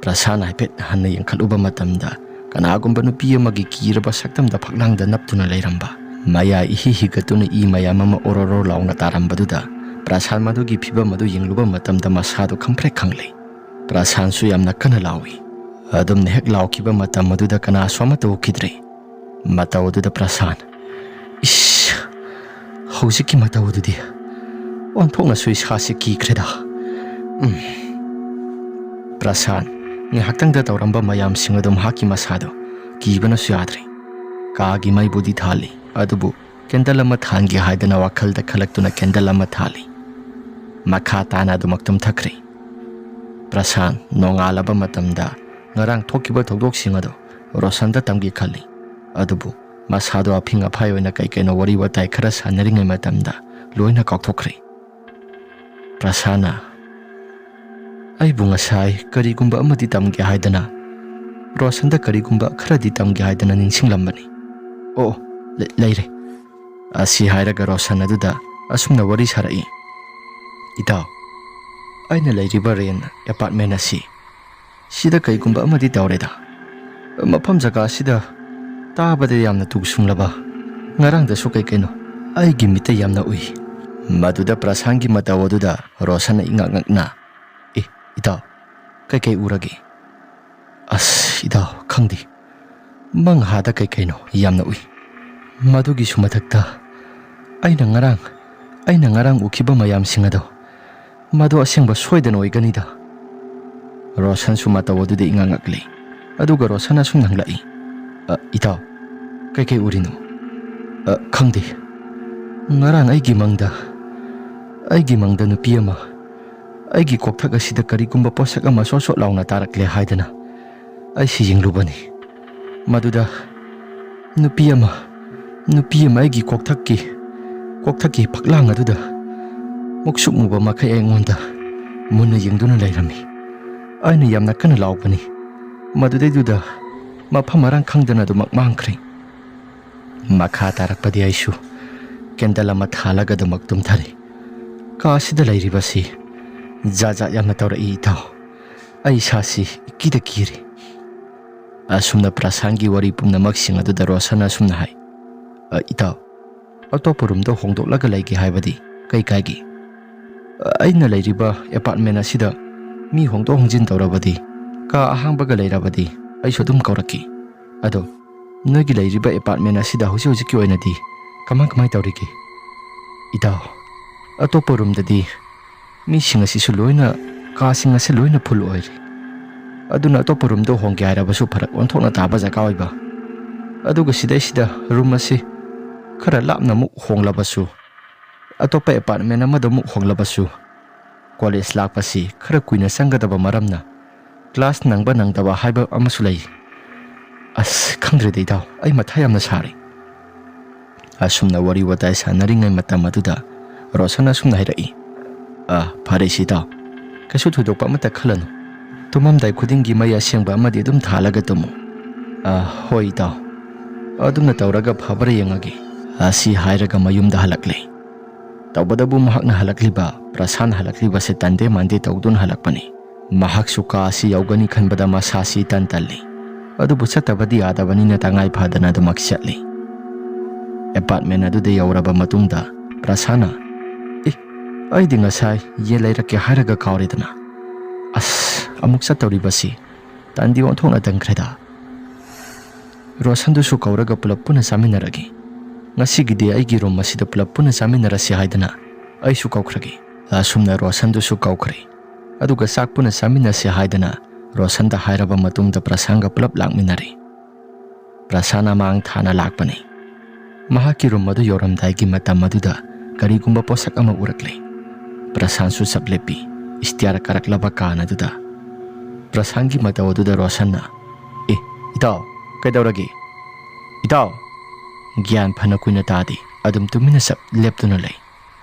ꯄ꯭ꯔꯁꯥꯟ ꯍꯥꯏꯐꯦꯠ ꯍꯟꯅ ꯌꯦꯡꯈꯠꯂꯨꯕ ꯃꯇꯝꯗ ꯀꯅꯥꯒꯨꯝꯕ ꯅꯨꯄꯤ ꯑꯃꯒꯤ ꯀꯤꯔꯕ ꯁꯛꯇꯝꯗ ꯐꯛꯂꯥꯡꯗ ꯅꯞꯇꯨꯅ ꯂꯩꯔꯝꯕ, ꯃꯌꯥ ꯏꯍꯤ ꯍꯤꯒꯠꯇꯨꯅ ꯏ ꯃꯌꯥꯝ ꯑꯃ ꯑꯣꯔꯣꯔꯣ ꯂꯥꯎꯅ ꯇꯥꯔꯝꯕꯗꯨꯗ ꯄ꯭ꯔꯁꯥꯟ ꯃꯗꯨꯒꯤ ꯐꯤꯕꯝ ꯑꯗꯨ ꯌꯦꯡꯂꯨꯕ ꯃꯇꯝꯗ ꯃꯁꯥꯗꯣ ꯈꯪꯄ꯭ꯔꯦꯛ ꯈꯪꯂꯦ꯫ ꯄ꯭ꯔꯁꯥꯟꯁꯨ ꯌꯥꯝꯅ ꯀꯟꯅ ꯂꯥꯎꯏ꯫ ꯑꯗꯨꯝꯅ ꯍꯦꯛ ꯂꯥꯎꯈꯤꯕ ꯃꯇꯝ ꯑꯗꯨꯗ ꯀꯅꯥꯁꯨ ꯑꯃꯠꯇ ꯎꯈꯤꯗ꯭ꯔꯦ꯫ ꯃꯇꯧ ꯑꯗꯨꯗ ꯄ꯭ꯔꯁꯥꯟ, "ꯏꯁ, ꯍꯧꯖꯤꯛꯀꯤ ꯃꯇꯧ ꯑꯗꯨꯗꯤ ꯑꯣꯟꯊꯣꯛꯅꯁꯨ ꯏꯁꯥꯁꯦ ꯀꯤꯈ꯭ꯔꯦꯗ"꯫ ꯎꯝ꯫ ꯄ꯭ꯔꯁꯥꯟ ꯉꯥꯏꯍꯥꯛꯇꯪꯗ ꯇꯧꯔꯝꯕ ꯃꯌꯥꯝꯁꯤꯡ ꯑꯗꯨ ꯃꯍꯥꯛꯀꯤ ꯃꯁꯥꯗꯣ ꯀꯤꯕꯅꯁꯨ ꯌꯥꯗ꯭ꯔꯦ꯫ ꯀꯥꯒꯤ ꯃꯩꯕꯨꯗꯤ ꯊꯥꯜꯂꯤ, ꯑꯗꯨꯕꯨ ꯀꯦꯟꯗꯜ ꯑꯃ ꯊꯥꯟꯒꯦ ꯍꯥꯏꯗꯅ ꯋꯥꯈꯜꯗ ꯈꯜꯂꯛꯇꯨꯅ ꯀꯦꯟꯗꯜ ꯑꯃ ꯊꯥꯜꯂꯤ꯫ ꯃꯈꯥ ꯇꯥꯅ ꯑꯗꯨꯃꯛ ꯇꯨꯝꯊꯈ꯭ꯔꯦ꯫ ꯄ꯭ꯔꯁꯥꯟ ꯅꯣꯡꯉꯥꯜꯂꯕ ꯃꯇꯝꯗ ꯉꯔꯥꯡ ꯊꯣꯛꯈꯤꯕ ꯊꯧꯗꯣꯛꯁꯤꯡ ꯑꯗꯨ ꯔꯣꯁꯟꯗ ꯇꯝꯒꯦ ꯈꯜꯂꯤ꯫ ꯑꯗꯨꯕꯨ ꯃꯁꯥꯗꯣ ꯑꯐꯤꯡ ꯑꯐꯥꯏ ꯑꯣꯏꯅ ꯀꯩ ꯀꯩꯅꯣ ꯋꯥꯔꯤ ꯋꯥꯇꯥꯏ ꯈꯔ ꯁꯥꯟꯅꯔꯤꯉꯩ ꯃꯇꯝꯗ ꯂꯣꯏꯅ ꯀꯥꯎꯊꯣꯛꯈ꯭ꯔꯦ꯫ ꯄ꯭ꯔꯁꯥꯟꯅ, "ꯑꯩꯕꯨ ꯉꯁꯥꯏ ꯀꯔꯤꯒꯨꯝꯕ ꯑꯃꯗꯤ ꯇꯝꯒꯦ ꯍꯥꯏꯗꯅ, ꯔꯣꯁꯟꯗ ꯀꯔꯤꯒꯨꯝꯕ ꯈꯔꯗꯤ ꯇꯝꯒꯦ ꯍꯥꯏꯗꯅ ꯅꯤꯡꯁꯤꯡꯂꯝꯕꯅꯤ꯫ ꯑꯣ, ꯂꯩ-, ꯂꯩꯔꯦ"꯫ ꯑꯁꯤ ꯍꯥꯏꯔꯒ ꯔꯣꯁꯟ ꯑꯗꯨꯗ ꯑꯁꯨꯝꯅ ꯋꯥꯔꯤ ꯁꯥꯔꯛꯏ, "ꯏꯇꯥꯎ, ꯑꯩꯅ ꯂꯩꯔꯤꯕ ꯔꯦꯟ ꯑꯦꯄꯥꯔꯠꯃꯦꯟ ꯑꯁꯤ ꯁꯤꯗ ꯀꯩꯒꯨꯝꯕ ꯑꯃꯗꯤ ꯇꯧꯔꯦꯗ꯫ ꯃꯐꯝ ꯖꯒꯥ ꯑꯁꯤꯗ ꯇꯥꯕꯗ ꯌꯥꯝꯅ ꯇꯨ ꯁꯨꯡꯂꯕ, ꯉꯔꯥꯡꯗꯁꯨ ꯀꯩ ꯀꯩꯅꯣ ꯑꯩꯒꯤ ꯃꯤꯠꯇ ꯌꯥꯝꯅ ꯎꯏ"꯫ ꯃꯗꯨꯗ ꯄ꯭ꯔꯁꯥꯟꯒꯤ ꯃꯇꯧ ꯑꯗꯨꯗ ꯔꯣꯁꯟꯅ ꯏꯉꯛ ꯉꯛꯅ, "ꯑꯦ, ꯏꯇꯥꯎ, ꯀꯩ ꯀꯩ ꯎꯔꯒꯦ?" "ꯑꯁ, ꯏꯇꯥꯎ, ꯈꯪꯗꯦ꯫ ꯃꯪꯍꯥꯗ ꯀꯩ ꯀꯩꯅꯣ ꯌꯥꯝꯅ ꯎꯏ"꯫ ꯃꯗꯨꯒꯤꯁꯨ ꯃꯊꯛꯇ ꯑꯩꯅ ꯉꯔꯥꯡ, ꯑꯩꯅ ꯉꯔꯥꯡ ꯎꯈꯤꯕ ꯃꯌꯥꯝꯁꯤꯡ ꯑꯗꯣ, ꯃꯗꯨ ꯑꯁꯦꯡꯕ ꯁꯣꯏꯗꯅ ꯑꯣꯏꯒꯅꯤꯗ꯫ ꯔꯣꯁꯟꯁꯨ ꯃꯇꯧ ꯑꯗꯨꯗ ꯏꯉꯥꯡ ꯉꯛꯂꯤ꯫ ꯑꯗꯨꯒ ꯔꯣꯁꯟ ꯑꯁꯨꯝꯅ ꯍꯪꯂꯛꯏ, "ꯑ, ꯏꯇꯥꯎ, ꯀꯩꯀꯩ ꯎꯔꯤꯅꯣ?" "ꯑ, ꯈꯪꯗꯦ꯫ ꯉꯔꯥꯡ ꯑꯩꯒꯤ ꯃꯪꯗ, ꯑꯩꯒꯤ ꯃꯪꯗ ꯅꯨꯄꯤ ꯑꯃ ꯑꯩꯒꯤ ꯀꯣꯛꯊꯛ ꯑꯁꯤꯗ ꯀꯔꯤꯒꯨꯝꯕ ꯄꯣꯠꯁꯛ ꯑꯃ ꯁꯣꯠ ꯁꯣꯠ ꯂꯥꯎꯅ ꯇꯥꯔꯛꯂꯦ ꯍꯥꯏꯗꯅ ꯑꯩꯁꯤ ꯌꯦꯡꯂꯨꯕꯅꯤ꯫ ꯃꯗꯨꯗ ꯅꯨꯄꯤ ꯑꯃ, ꯅꯨꯄꯤ ꯑꯃ ꯑꯩꯒꯤ ꯀꯣꯛꯊꯛꯀꯤ, ꯀꯣꯛꯊꯛꯀꯤ ꯐꯛꯂꯥꯡ ꯑꯗꯨꯗ ꯃꯨꯛꯁꯨꯛ ꯃꯨꯕ ꯃꯈꯩ ꯑꯩꯉꯣꯟꯗ ꯃꯨꯟꯅ ꯌꯦꯡꯗꯨꯅ ꯂꯩꯔꯝꯃꯤ꯫ ꯑꯩꯅ ꯌꯥꯝꯅ ꯀꯟꯅ ꯂꯥꯎꯕꯅꯤ꯫ ꯃꯗꯨꯗꯩꯗꯨꯗ ꯃꯐꯝ ꯃꯔꯥꯡ ꯈꯪꯗꯅ ꯑꯗꯨꯃꯛ ꯃꯥꯡꯈ꯭ꯔꯦ꯫ ꯃꯈꯥ ꯇꯥꯔꯛꯄꯗꯤ ꯑꯩꯁꯨ ꯀꯦꯟꯗꯜ ꯑꯃ ꯊꯥꯜꯂꯒ ꯑꯗꯨꯃꯛ ꯇꯨꯝꯊꯔꯦ꯫ ꯀꯥ ꯑꯁꯤꯗ ꯂꯩꯔꯤꯕꯁꯤ ꯖꯥꯠ ꯖꯥꯠ ꯌꯥꯝꯅ ꯇꯧꯔꯛꯏ, ꯏꯇꯥꯎ꯫ ꯑꯩ ꯏꯁꯥꯁꯤ ꯏꯀꯤꯗ ꯀꯤꯔꯦ꯫" ꯑꯁꯨꯝꯅ ꯄ꯭ꯔꯁꯥꯟꯒꯤ ꯋꯥꯔꯤ ꯄꯨꯝꯅꯃꯛꯁꯤꯡ ꯑꯗꯨꯗ ꯔꯣꯁꯟꯅ ꯑꯁꯨꯝꯅ ꯍꯥꯏ, "ꯑ, ꯏꯇꯥꯎ, ꯑꯇꯣꯞꯄ ꯔꯨꯝꯗ ꯍꯣꯡꯗꯣꯛꯂꯒ ꯂꯩꯒꯦ ꯍꯥꯏꯕꯗꯤ ꯀꯩ ꯀꯥꯏꯒꯦ? ꯑ, ꯑꯩꯅ ꯂꯩꯔꯤꯕ ꯑꯦꯄꯥꯔꯠꯃꯦꯟ ꯑꯁꯤꯗ ꯃꯤ ꯍꯣꯡꯗꯣꯛ ꯍꯣꯡꯖꯤꯟ ꯇꯧꯔꯕꯗꯤ ꯀꯥ ꯑꯍꯥꯡꯕꯒ ꯂꯩꯔꯕꯗꯤ ꯑꯩꯁꯨ ꯑꯗꯨꯝ ꯀꯧꯔꯛꯀꯦ꯫ ꯑꯗꯣ ꯅꯣꯏꯒꯤ ꯂꯩꯔꯤꯕ ꯑꯦꯄꯥꯔꯠꯃꯦꯟ ꯑꯁꯤꯗ ꯍꯧꯖꯤꯛ ꯍꯧꯖꯤꯛꯀꯤ ꯑꯣꯏꯅꯗꯤ ꯀꯃꯥꯏ ꯀꯃꯥꯏ ꯇꯧꯔꯤꯒꯦ?" "ꯏꯇꯥꯎ, ꯑꯇꯣꯞꯄ ꯔꯨꯝꯗꯗꯤ ꯃꯤꯁꯤꯡ ꯑꯁꯤꯁꯨ ꯂꯣꯏꯅ, ꯀꯥꯁꯤꯡ ꯑꯁꯤ ꯂꯣꯏꯅ ꯐꯨꯜ ꯑꯣꯏꯔꯦ꯫ ꯑꯗꯨꯅ ꯑꯇꯣꯞꯄ ꯔꯨꯝꯗ ꯍꯣꯡꯒꯦ ꯍꯥꯏꯔꯕꯁꯨ ꯐꯔꯛ ꯑꯣꯟꯊꯣꯛꯅ ꯇꯥꯕ ꯖꯒꯥ ꯑꯣꯏꯕ꯫ ꯑꯗꯨꯒ ꯁꯤꯗꯩꯁꯤꯗ ꯔꯨꯝ ꯑꯁꯤ ꯈꯔ ꯂꯥꯞꯅ ꯑꯃꯨꯛ ꯍꯣꯡꯂꯕꯁꯨ, ꯑꯇꯣꯞꯄ ꯑꯦꯄꯥꯔꯠꯃꯦꯟ ꯑꯃꯗ ꯑꯃꯨꯛ ꯍꯣꯡꯂꯕꯁꯨ, ꯀꯣꯂꯦꯖ ꯂꯥꯛꯄꯁꯤ ꯈꯔ ꯀꯨꯏꯅ ꯆꯪꯒꯗꯕ ꯃꯔꯝꯅ ꯀ꯭ꯂꯥꯁ ꯅꯪꯕ ꯅꯪꯗꯕ ꯍꯥꯏꯕ ꯑꯃꯁꯨ ꯂꯩ꯫ ꯑꯁ, ꯈꯪꯗ꯭ꯔꯦꯗ ꯏꯇꯥꯎ, ꯑꯩ ꯃꯊꯥ ꯌꯥꯝꯅ ꯁꯥꯔꯦ꯫" ꯑꯁꯨꯝꯅ ꯋꯥꯔꯤ ꯋꯥꯇꯥꯏ ꯁꯥꯟꯅꯔꯤꯉꯩ ꯃꯇꯝ ꯑꯗꯨꯗ ꯔꯣꯁꯟ ꯑꯁꯨꯝꯅ ꯍꯥꯏꯔꯛꯏ, "ꯑ, ꯐꯔꯦꯁꯦ ꯏꯇꯥꯎ, ꯀꯩꯁꯨ ꯊꯣꯏꯗꯣꯛꯄ ꯑꯃꯠꯇ ꯈꯜꯂꯅꯨ꯫ ꯇꯨꯝꯃꯝꯗꯥꯏ ꯈꯨꯗꯤꯡꯒꯤ ꯃꯩ ꯑꯁꯦꯡꯕ ꯑꯃꯗꯤ ꯑꯗꯨꯝ ꯊꯥꯜꯂꯒ ꯇꯨꯝꯃꯨ꯫" "ꯑ, ꯍꯣꯏ ꯏꯇꯥꯎ, ꯑꯗꯨꯝꯅ ꯇꯧꯔꯒ ꯐꯕ꯭ꯔꯥ ꯌꯦꯡꯉꯒꯦ꯫" ꯑꯁꯤ ꯍꯥꯏꯔꯒ ꯃꯌꯨꯝꯗ ꯍꯜꯂꯛꯂꯦ꯫ ꯇꯧꯕꯇꯕꯨ ꯃꯍꯥꯛꯅ ꯍꯜꯂꯛꯂꯤꯕ, ꯄ꯭ꯔꯁꯥꯟ ꯍꯜꯂꯛꯂꯤꯕꯁꯦ ꯇꯟꯗꯦ ꯃꯥꯟꯗꯦ ꯇꯧꯗꯨꯅ ꯍꯜꯂꯛꯄꯅꯤ꯫ ꯃꯍꯥꯛꯁꯨ ꯀꯥ ꯑꯁꯤ ꯌꯧꯒꯅꯤ ꯈꯟꯕꯗ ꯃꯁꯥꯁꯤ ꯏꯇꯟ ꯇꯜꯂꯤ꯫ ꯑꯗꯨꯕꯨ ꯆꯠꯇꯕꯗꯤ ꯌꯥꯗꯕꯅꯤꯅ ꯇꯉꯥꯏ ꯐꯗꯅ ꯑꯗꯨꯃꯛ ꯆꯠꯂꯤ꯫ ꯑꯦꯄꯥꯔꯠꯃꯦꯟ ꯑꯗꯨꯗ ꯌꯧꯔꯕ ꯃꯇꯨꯡꯗ ꯄ꯭ꯔꯁꯥꯟꯅ, "ꯑꯦ, ꯑꯩꯗꯤ ꯉꯁꯥꯏ ꯌꯦꯟ ꯂꯩꯔꯛꯀꯦ ꯍꯥꯏꯔꯒ ꯀꯥꯎꯔꯦꯗꯅ꯫ ꯑꯁ, ꯑꯃꯨꯛ ꯆꯠꯇꯧꯔꯤꯕꯁꯤ ꯇꯟꯗꯤ ꯑꯣꯟꯊꯣꯛꯅ ꯇꯟꯈ꯭ꯔꯦꯗ꯫ ꯔꯣꯁꯟꯗꯨꯁꯨ ꯀꯧꯔꯒ ꯄꯨꯂꯞ ꯄꯨꯟꯅ ꯆꯥꯃꯤꯟꯅꯔꯒꯦ꯫" "ꯉꯁꯤꯒꯤꯗꯤ ꯑꯩꯒꯤ ꯔꯨꯝ ꯑꯁꯤꯗ ꯄꯨꯂꯞ ꯄꯨꯟꯅ ꯆꯥꯃꯤꯟꯅꯔꯁꯤ ꯍꯥꯏꯗꯅ ꯑꯩꯁꯨ ꯀꯧꯈ꯭ꯔꯒꯦ꯫" ꯑꯁꯨꯝꯅ ꯔꯣꯁꯟꯗꯨꯁꯨ ꯀꯧꯈ꯭ꯔꯦ꯫ ꯑꯗꯨꯒ ꯆꯥꯛ ꯄꯨꯟꯅ ꯆꯥꯃꯤꯟꯅꯁꯤ ꯍꯥꯏꯗꯅ ꯔꯣꯁꯟꯗ ꯍꯥꯏꯔꯕ ꯃꯇꯨꯡꯗ ꯄ꯭ꯔꯁꯥꯟꯒ ꯄꯨꯂꯞ ꯂꯥꯛꯃꯤꯟꯅꯔꯦ꯫ ꯄ꯭ꯔꯁꯥꯟ ꯑꯃꯥꯡ ꯊꯥꯅ ꯂꯥꯛꯄꯅꯤ꯫ ꯃꯍꯥꯛꯀꯤ ꯔꯨꯝ ꯑꯗꯨ ꯌꯧꯔꯝꯗꯥꯏꯒꯤ ꯃꯇꯝ ꯑꯗꯨꯗ ꯀꯔꯤꯒꯨꯝꯕ ꯄꯣꯠꯁꯛ ꯑꯃ ꯎꯔꯛꯂꯦ꯫ ꯄ꯭ꯔꯁꯥꯟꯁꯨ ꯆꯞ ꯂꯦꯞꯄꯤ꯫ ꯏꯁꯇꯤꯌꯥꯔ ꯀꯥꯔꯛꯂꯕ ꯀꯥꯟ ꯑꯗꯨꯗ ꯄ꯭ꯔꯁꯥꯟꯒꯤ ꯃꯇꯧ ꯑꯗꯨꯗ ꯔꯣꯁꯟꯅ, "ꯑꯦ, ꯏꯇꯥꯎ, ꯀꯩꯗꯧꯔꯒꯦ? ꯏꯇꯥꯎ!" ꯒ꯭ꯌꯥꯟ ꯐꯅ ꯀꯨꯏꯅ ꯇꯥꯗꯦ꯫ ꯑꯗꯨꯝ ꯇꯨꯃꯤꯟꯅ ꯆꯞ ꯂꯦꯞꯇꯨꯅ ꯂꯩ꯫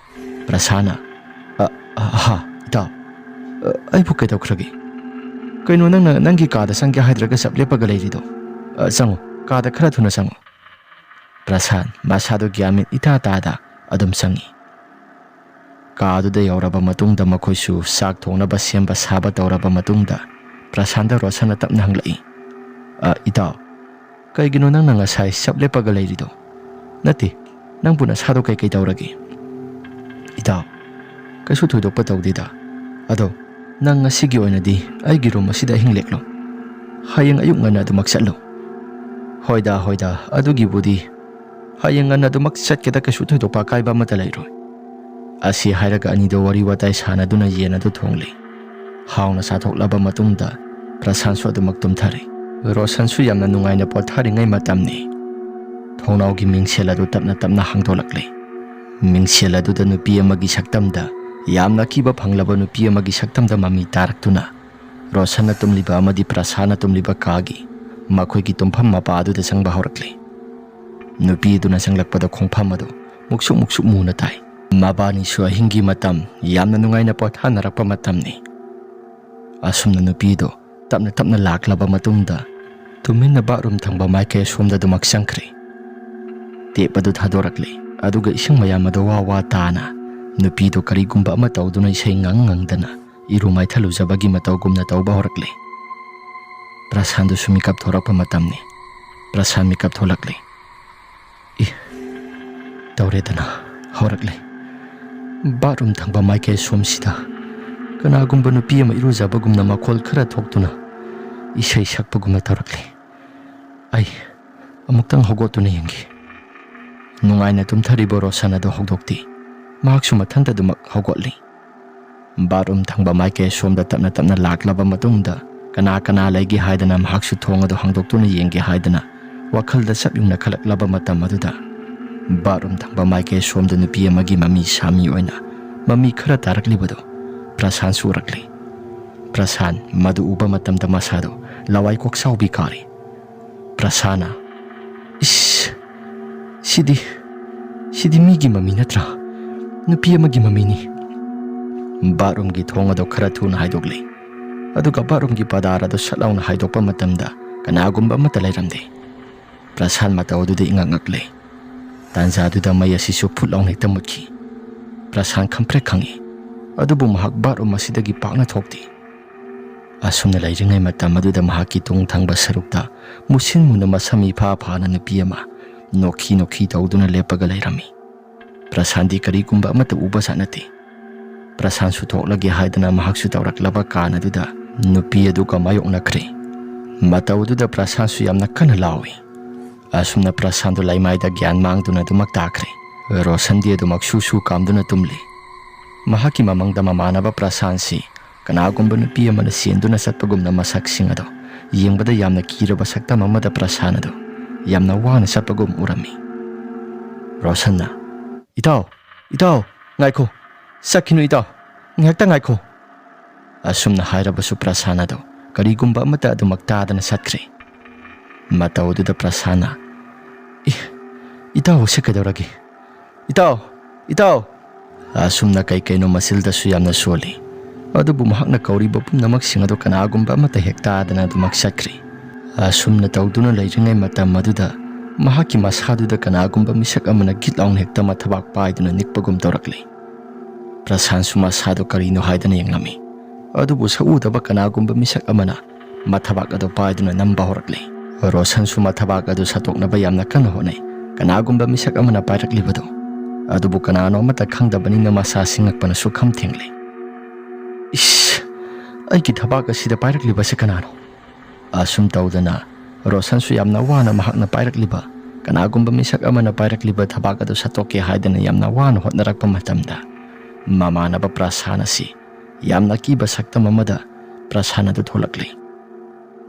ꯄ꯭ꯔꯁꯥꯟꯅ, "ꯑ, ꯑ, ꯍꯥ, ꯏꯇꯥꯎ, ꯑ, ꯑꯩꯕꯨ ꯀꯩꯗꯧꯈ꯭ꯔꯒꯦ? ꯀꯩꯅꯣ, ꯅꯪꯅ ꯅꯪꯒꯤ ꯀꯥꯗ ꯆꯪꯒꯦ ꯍꯥꯏꯗ꯭ꯔꯒ ꯆꯞ ꯂꯦꯞꯄꯒ ꯂꯩꯔꯤꯗꯣ? ꯑ, ꯆꯪꯉꯣ, ꯀꯥꯗ ꯈꯔ ꯊꯨꯅ ꯆꯪꯉꯣ꯫" ꯄ꯭ꯔꯁꯥꯟ ꯃꯁꯥꯗꯨ ꯒ꯭ꯌꯥꯟ ꯃꯦꯟ ꯏꯇꯥ ꯇꯥꯗ ꯑꯗꯨꯝ ꯆꯪꯉꯤ꯫ ꯀꯥ ꯑꯗꯨꯗ ꯌꯧꯔꯕ ꯃꯇꯨꯡꯗ ꯃꯈꯣꯏꯁꯨ ꯆꯥꯛ ꯊꯣꯡꯅꯕ ꯁꯦꯝꯕ ꯁꯥꯕ ꯇꯧꯔꯕ ꯃꯇꯨꯡꯗ ꯄ꯭ꯔꯁꯥꯟꯗ ꯔꯣꯁꯟꯅ ꯇꯞꯅ ꯍꯪꯂꯛꯏ, "ꯑ, ꯏꯇꯥꯎ, ꯀꯩꯒꯤꯅꯣ ꯅꯪꯅ ꯉꯁꯥꯏ ꯆꯞ ꯂꯦꯞꯄꯒ ꯂꯩꯔꯤꯗꯣ?" "ꯅꯠꯇꯦ, ꯅꯪꯕꯨ ꯅꯁꯥꯗꯣ ꯀꯩꯀꯩ ꯇꯧꯔꯒꯦ?" "ꯏꯇꯥꯎ, ꯀꯩꯁꯨ ꯊꯣꯏꯗꯣꯛꯄ ꯇꯧꯗꯦꯗ꯫ ꯑꯗꯣ ꯅꯪ ꯉꯁꯤꯒꯤ ꯑꯣꯏꯅꯗꯤ ꯑꯩꯒꯤ ꯔꯨꯝ ꯑꯁꯤꯗ ꯑꯍꯤꯡ ꯂꯦꯛꯂꯣ꯫ ꯍꯌꯦꯡ ꯑꯌꯨꯛ ꯉꯟꯅ ꯑꯗꯨꯃꯛ ꯆꯠꯂꯨ꯫" "ꯍꯣꯏꯗ, ꯍꯣꯏꯗ, ꯑꯗꯨꯒꯤꯕꯨꯗꯤ ꯍꯌꯦꯡ ꯉꯟꯅ ꯑꯗꯨꯃꯛ ꯆꯠꯀꯦꯗ, ꯀꯩꯁꯨ ꯊꯣꯏꯗꯣꯛꯄ ꯑꯀꯥꯏꯕ ꯑꯃꯠꯇ ꯂꯩꯔꯣꯏ꯫" ꯑꯁꯤ ꯍꯥꯏꯔꯒ ꯑꯅꯤꯗꯣ ꯋꯥꯔꯤ ꯋꯥꯇꯥꯏ ꯁꯥꯟꯅꯗꯨꯅ ꯌꯦꯟ ꯑꯗꯨ ꯊꯣꯡꯂꯦ꯫ ꯍꯥꯎꯅ ꯆꯥꯊꯣꯛꯂꯕ ꯃꯇꯨꯡꯗ ꯄ꯭ꯔꯁꯥꯟꯁꯨ ꯑꯗꯨꯃꯛ ꯇꯨꯝꯊꯔꯦ꯫ ꯔꯣꯁꯟꯁꯨ ꯌꯥꯝꯅ ꯅꯨꯡꯉꯥꯏꯅ ꯄꯣꯊꯥꯔꯤꯉꯩ ꯃꯇꯝꯅꯤ꯫ ꯊꯣꯡꯅꯥꯎꯒꯤ ꯃꯤꯡꯁꯦꯜ ꯑꯗꯨ ꯇꯞꯅ ꯇꯞꯅ ꯍꯥꯡꯗꯣꯛꯂꯛꯂꯦ꯫ ꯃꯤꯡꯁꯦꯜ ꯑꯗꯨꯗ ꯅꯨꯄꯤ ꯑꯃꯒꯤ ꯁꯛꯇꯝꯗ, ꯌꯥꯝꯅ ꯑꯀꯤꯕ ꯐꯪꯂꯕ ꯅꯨꯄꯤ ꯑꯃꯒꯤ ꯁꯛꯇꯝꯗ ꯃꯃꯤ ꯇꯥꯔꯛꯇꯨꯅ ꯔꯣꯁꯟꯅ ꯇꯨꯝꯂꯤꯕ ꯑꯃꯗꯤ ꯄ꯭ꯔꯁꯥꯟꯅ ꯇꯨꯝꯂꯤꯕ ꯀꯥꯒꯤ ꯃꯈꯣꯏꯒꯤ ꯇꯨꯝꯐꯝ ꯃꯄꯥ ꯑꯗꯨꯗ ꯆꯪꯕ ꯍꯧꯔꯛꯂꯦ꯫ ꯅꯨꯄꯤ ꯑꯗꯨꯅ ꯆꯪꯂꯛꯄꯗ ꯈꯣꯡꯐꯝ ꯑꯗꯨ ꯃꯨꯛꯁꯨꯛ ꯃꯨꯛꯁꯨꯛ ꯃꯨꯅ ꯇꯥꯏ꯫ ꯃꯕꯥꯅꯤꯁꯨ ꯑꯍꯤꯡꯒꯤ ꯃꯇꯝ ꯌꯥꯝꯅ ꯅꯨꯡꯉꯥꯏꯅ ꯄꯣꯊꯥꯅꯔꯛꯄ ꯃꯇꯝꯅꯤ꯫ ꯑꯁꯨꯝꯅ ꯅꯨꯄꯤꯗꯨ ꯇꯞꯅ ꯇꯞꯅ ꯂꯥꯛꯂꯕ ꯃꯇꯨꯡꯗ ꯇꯨꯃꯤꯟꯅ ꯕꯥꯠꯔꯨꯝ ꯊꯪꯕ ꯃꯥꯏꯀꯩ ꯑꯁꯣꯝꯗ ꯑꯗꯨꯃꯛ ꯆꯪꯈ꯭ꯔꯦ꯫ ꯇꯦꯞ ꯑꯗꯨ ꯊꯥꯗꯣꯔꯛꯂꯦ, ꯑꯗꯨꯒ ꯏꯁꯤꯡ ꯃꯌꯥꯝ ꯑꯗꯨ ꯋꯥ ꯋꯥ ꯇꯥꯅ ꯅꯨꯄꯤꯗꯨ ꯀꯔꯤꯒꯨꯝꯕ ꯑꯃ ꯇꯧꯗꯨꯅ ꯏꯁꯩ ꯉꯪ ꯉꯪꯗꯅ ꯏꯔꯨ ꯃꯥꯏꯊꯜꯂꯨꯖꯕꯒꯤ ꯃꯇꯧꯒꯨꯝꯅ ꯇꯧꯕ ꯍꯧꯔꯛꯂꯦ꯫ ꯄ꯭ꯔꯁꯥꯟꯗꯨꯁꯨ ꯃꯤꯀꯞ ꯊꯣꯔꯛꯄ ꯃꯇꯝꯅꯤ꯫ ꯄ꯭ꯔꯁꯥꯟ ꯃꯤꯀꯞ ꯊꯣꯛꯂꯛꯂꯦ꯫ ꯏ, ꯇꯧꯔꯦꯗꯅ, ꯍꯧꯔꯛꯂꯦ꯫ ꯕꯥꯠꯔꯨꯝ ꯊꯪꯕ ꯃꯥꯏꯀꯩ ꯁꯣꯝꯁꯤꯗ ꯀꯅꯥꯒꯨꯝꯕ ꯅꯨꯄꯤ ꯑꯃ ꯏꯔꯨꯖꯕꯒꯨꯝꯅ ꯃꯈꯣꯜ ꯈꯔ ꯊꯣꯛꯇꯨꯅ ꯏꯁꯩ ꯁꯛꯄꯒꯨꯝꯅ ꯇꯧꯔꯛꯂꯦ꯫ ꯑꯩ ꯑꯃꯨꯛꯇꯪ ꯍꯧꯒꯠꯇꯨꯅ ꯌꯦꯡꯒꯦ꯫ ꯅꯨꯡꯉꯥꯏꯅ ꯇꯨꯝꯊꯔꯤꯕ ꯔꯣꯁꯟ ꯑꯗꯨ ꯍꯧꯗꯣꯛꯇꯦ꯫ ꯃꯍꯥꯛꯁꯨ ꯃꯊꯟꯇ ꯑꯗꯨꯃꯛ ꯍꯧꯒꯠꯂꯤ꯫ ꯕꯥꯠꯔꯨꯝ ꯊꯪꯕ ꯃꯥꯏꯀꯩ ꯁꯣꯝꯗ ꯇꯞꯅ ꯇꯞꯅ ꯂꯥꯛꯂꯕ ꯃꯇꯨꯡꯗ ꯀꯅꯥ ꯀꯅꯥ ꯂꯩꯒꯦ ꯍꯥꯏꯗꯅ ꯃꯍꯥꯛꯁꯨ ꯊꯣꯡ ꯑꯗꯨ ꯍꯥꯡꯗꯣꯛꯇꯨꯅ ꯌꯦꯡꯒꯦ ꯍꯥꯏꯗꯅ ꯋꯥꯈꯜꯗ ꯆꯞ ꯌꯨꯡꯅ ꯈꯜꯂꯛꯂꯕ ꯃꯇꯝ ꯑꯗꯨꯗ ꯕꯥꯠꯔꯨꯝ ꯊꯪꯕ ꯃꯥꯏꯀꯩ ꯁꯣꯝꯗ ꯅꯨꯄꯤ ꯑꯃꯒꯤ ꯃꯃꯤ ꯁꯥꯃꯤ ꯑꯣꯏꯅ ꯃꯃꯤ ꯈꯔ ꯇꯥꯔꯛꯂꯤꯕꯗꯨ ꯄ꯭ꯔꯁꯥꯟꯁꯨ ꯎꯔꯛꯂꯤ꯫ ꯄ꯭ꯔꯁꯥꯟ ꯃꯗꯨ ꯎꯕ ꯃꯇꯝꯗ ꯃꯁꯥꯗꯨ ꯂꯋꯥꯏ ꯀꯣꯛꯆꯥꯎꯕꯤ ꯀꯥꯔꯤ꯫ ꯄ꯭ꯔꯁꯥꯟꯅ, "ꯏꯁ, ꯁꯤꯗꯤ, ꯁꯤꯗꯤ ꯃꯤꯒꯤ ꯃꯃꯤ ꯅꯠꯇ꯭ꯔꯥ? ꯅꯨꯄꯤ ꯑꯃꯒꯤ ꯃꯃꯤꯅꯤ꯫" ꯕꯥꯠꯔꯨꯝꯒꯤ ꯊꯣꯡ ꯑꯗꯨ ꯈꯔ ꯊꯨꯅ ꯍꯥꯏꯗꯣꯛꯂꯦ꯫ ꯑꯗꯨꯒ ꯕꯥꯠꯔꯨꯝꯒꯤ ꯄꯥꯗꯥꯔ ꯑꯗꯨ ꯁꯠ ꯂꯥꯎꯅ ꯍꯥꯏꯗꯣꯛꯄ ꯃꯇꯝꯗ ꯀꯅꯥꯒꯨꯝꯕ ꯑꯃꯠꯇ ꯂꯩꯔꯝꯗꯦ꯫ ꯄ꯭ꯔꯁꯥꯟ ꯃꯇꯧ ꯑꯗꯨꯗ ꯏꯉꯛ ꯉꯛꯂꯦ꯫ ꯇꯥꯟꯖꯥꯗꯨꯗ ꯃꯩ ꯑꯁꯤꯁꯨ ꯐꯨꯠ ꯂꯥꯎꯅ ꯍꯦꯛꯇ ꯃꯨꯠꯈꯤ꯫ ꯄ꯭ꯔꯁꯥꯟ ꯈꯪꯄ꯭ꯔꯦꯛ ꯈꯪꯉꯤ꯫ ꯑꯗꯨꯕꯨ ꯃꯍꯥꯛ ꯕꯥꯠꯔꯨꯝ ꯑꯁꯤꯗꯒꯤ ꯄꯥꯛꯅ ꯊꯣꯛꯇꯦ꯫ ꯑꯁꯨꯝꯅ ꯂꯩꯔꯤꯉꯩ ꯃꯇꯝ ꯑꯗꯨꯗ ꯃꯍꯥꯛꯀꯤ ꯇꯨꯡ ꯊꯪꯕ ꯁꯔꯨꯛꯇ ꯃꯨꯁꯤꯟ ꯃꯨꯅ ꯃꯁꯝ ꯏꯐꯥ ꯐꯥꯅ ꯅꯨꯄꯤ ꯑꯃ ꯅꯣꯛꯈꯤ ꯅꯣꯛꯈꯤ ꯇꯧꯗꯨꯅ ꯂꯦꯞꯄꯒ ꯂꯩꯔꯝꯃꯤ꯫ ꯄ꯭ꯔꯁꯥꯟꯗꯤ ꯀꯔꯤꯒꯨꯝꯕ ꯑꯃꯠꯇ ꯎꯕ ꯖꯥꯠ ꯅꯠꯇꯦ꯫ ꯄ꯭ꯔꯁꯥꯟꯁꯨ ꯊꯣꯛꯂꯒꯦ ꯍꯥꯏꯗꯅ ꯃꯍꯥꯛꯁꯨ ꯇꯧꯔꯛꯂꯕ ꯀꯥꯟ ꯑꯗꯨꯗ ꯅꯨꯄꯤ ꯑꯗꯨꯒ ꯃꯥꯌꯣꯛꯅꯈ꯭ꯔꯦ꯫ ꯃꯇꯧ ꯑꯗꯨꯗ ꯄ꯭ꯔꯁꯥꯟꯁꯨ ꯌꯥꯝꯅ ꯀꯟꯅ ꯂꯥꯎꯏ꯫ ꯑꯁꯨꯝꯅ ꯄ꯭ꯔꯁꯥꯟꯗꯨ ꯂꯩꯃꯥꯏꯗ ꯒ꯭ꯌꯥꯟ ꯃꯥꯡꯗꯨꯅ ꯑꯗꯨꯃꯛ ꯇꯥꯈ꯭ꯔꯦ꯫ ꯔꯣꯁꯟꯗꯤ ꯑꯗꯨꯃꯛ ꯁꯨ ꯁꯨ ꯀꯥꯝꯗꯨꯅ ꯇꯨꯝꯂꯤ꯫ ꯃꯍꯥꯛꯀꯤ ꯃꯃꯥꯡꯗ ꯃꯃꯥꯟꯅꯕ ꯄ꯭ꯔꯁꯥꯟꯁꯤ ꯀꯅꯥꯒꯨꯝꯕ ꯅꯨꯄꯤ ꯑꯃꯅ ꯆꯦꯟꯗꯨꯅ ꯆꯠꯄꯒꯨꯝꯅ ꯃꯁꯛꯁꯤꯡ ꯑꯗꯣ ꯌꯦꯡꯕꯗ ꯌꯥꯝꯅ ꯀꯤꯔꯕ ꯁꯛꯇꯝ ꯑꯃꯗ ꯄ꯭ꯔꯁꯥꯟ ꯑꯗꯣ ꯌꯥꯝꯅ ꯋꯥꯅ ꯆꯠꯄꯒꯨꯝ ꯎꯔꯝꯃꯤ꯫ ꯔꯣꯁꯟꯅ, "ꯏꯇꯥꯎ, ꯏꯇꯥꯎ, ꯉꯥꯏꯈꯣ, ꯆꯠꯈꯤꯅꯨ ꯏꯇꯥꯎ, ꯉꯥꯏꯍꯥꯛꯇ ꯉꯥꯏꯈꯣ꯫" ꯑꯁꯨꯝꯅ ꯍꯥꯏꯔꯕꯁꯨ ꯄ꯭ꯔꯁꯥꯟ ꯑꯗꯣ ꯀꯔꯤꯒꯨꯝꯕ ꯑꯃꯠꯇ ꯑꯗꯨꯃꯛ ꯇꯥꯗꯅ ꯆꯠꯈ꯭ꯔꯦ꯫ ꯃꯇꯧ ꯑꯗꯨꯗ ꯄ꯭ꯔꯁꯥꯟꯅ, "ꯏ, ꯏꯇꯥꯎ ꯑꯁꯤ ꯀꯩꯗꯧꯔꯒꯦ? ꯏꯇꯥꯎ, ꯏꯇꯥꯎ!" ꯑꯁꯨꯝꯅ ꯀꯩ ꯀꯩꯅꯣ ꯃꯆꯤꯜꯗꯁꯨ ꯌꯥꯝꯅ ꯁꯣꯜꯂꯤ꯫ ꯑꯗꯨꯕꯨ ꯃꯍꯥꯛꯅ ꯀꯧꯔꯤꯕ ꯄꯨꯝꯅꯃꯛꯁꯤꯡ ꯑꯗꯨ ꯀꯅꯥꯒꯨꯝꯕ ꯑꯃꯠꯇ ꯍꯦꯛ ꯇꯥꯗꯅ ꯑꯗꯨꯃꯛ ꯆꯠꯈ꯭ꯔꯦ꯫ ꯑꯁꯨꯝꯅ ꯇꯧꯗꯨꯅ ꯂꯩꯔꯤꯉꯩ ꯃꯇꯝ ꯑꯗꯨꯗ ꯃꯍꯥꯛꯀꯤ ꯃꯁꯥꯗꯨꯗ ꯀꯅꯥꯒꯨꯝꯕ ꯃꯤꯁꯛ ꯑꯃꯅ ꯒꯤꯠ ꯂꯥꯎꯅ ꯍꯦꯛꯇ ꯃꯊꯕꯥꯛ ꯄꯥꯏꯗꯨꯅ ꯅꯤꯛꯄꯒꯨꯝ ꯇꯧꯔꯛꯂꯤ꯫ ꯄ꯭ꯔꯁꯥꯟꯁꯨ ꯃꯁꯥꯗꯨ ꯀꯔꯤꯅꯣ ꯍꯥꯏꯗꯅ ꯌꯦꯡꯂꯝꯃꯤ꯫ ꯑꯗꯨꯕꯨ ꯁꯛꯎꯗꯕ ꯀꯅꯥꯒꯨꯝꯕ ꯃꯤꯁꯛ ꯑꯃꯅ ꯃꯊꯕꯥꯛ ꯑꯗꯨ ꯄꯥꯏꯗꯨꯅ ꯅꯝꯕ ꯍꯧꯔꯛꯂꯦ꯫ ꯔꯣꯁꯟꯁꯨ ꯃꯊꯕꯥꯛ ꯑꯗꯨ ꯁꯠꯇꯣꯛꯅꯕ ꯌꯥꯝꯅ ꯀꯟꯅ ꯍꯣꯠꯅꯩ꯫ ꯀꯅꯥꯒꯨꯝꯕ ꯃꯤꯁꯛ ꯑꯃꯅ ꯄꯥꯏꯔꯛꯂꯤꯕꯗꯨ ꯑꯗꯨꯕꯨ ꯀꯅꯥꯅꯣ ꯑꯃꯠꯇ ꯈꯪꯗꯕꯅꯤꯅ ꯃꯁꯥ ꯁꯤꯡꯉꯛꯄꯅ ꯁꯨꯛꯈꯝ ꯊꯦꯡꯂꯦ꯫ "ꯏꯁ! ꯑꯩꯒꯤ ꯊꯕꯥꯛ ꯑꯁꯤꯗ ꯄꯥꯏꯔꯛꯂꯤꯕꯁꯤ ꯀꯅꯥꯅꯣ?" ꯑꯁꯨꯝ ꯇꯧꯗꯅ ꯔꯣꯁꯟꯁꯨ ꯌꯥꯝꯅ ꯋꯥꯅ ꯃꯍꯥꯛꯅ ꯄꯥꯏꯔꯛꯂꯤꯕ ꯀꯅꯥꯒꯨꯝꯕ ꯃꯤꯁꯛ ꯑꯃꯅ ꯄꯥꯏꯔꯛꯂꯤꯕ ꯊꯕꯥꯛ ꯑꯗꯨ ꯁꯠꯇꯣꯛꯀꯦ ꯍꯥꯏꯗꯅ ꯌꯥꯝꯅ ꯋꯥꯅ ꯍꯣꯠꯅꯔꯛꯄ ꯃꯇꯝꯗ, ꯃꯃꯥꯟꯅꯕ ꯄ꯭ꯔꯁꯥꯟ ꯑꯁꯤ ꯌꯥꯝꯅ ꯑꯀꯤꯕ ꯁꯛꯇꯝ ꯑꯃꯗ ꯄ꯭ꯔꯁꯥꯟ ꯑꯗꯨ ꯊꯣꯛꯂꯛꯂꯤ꯫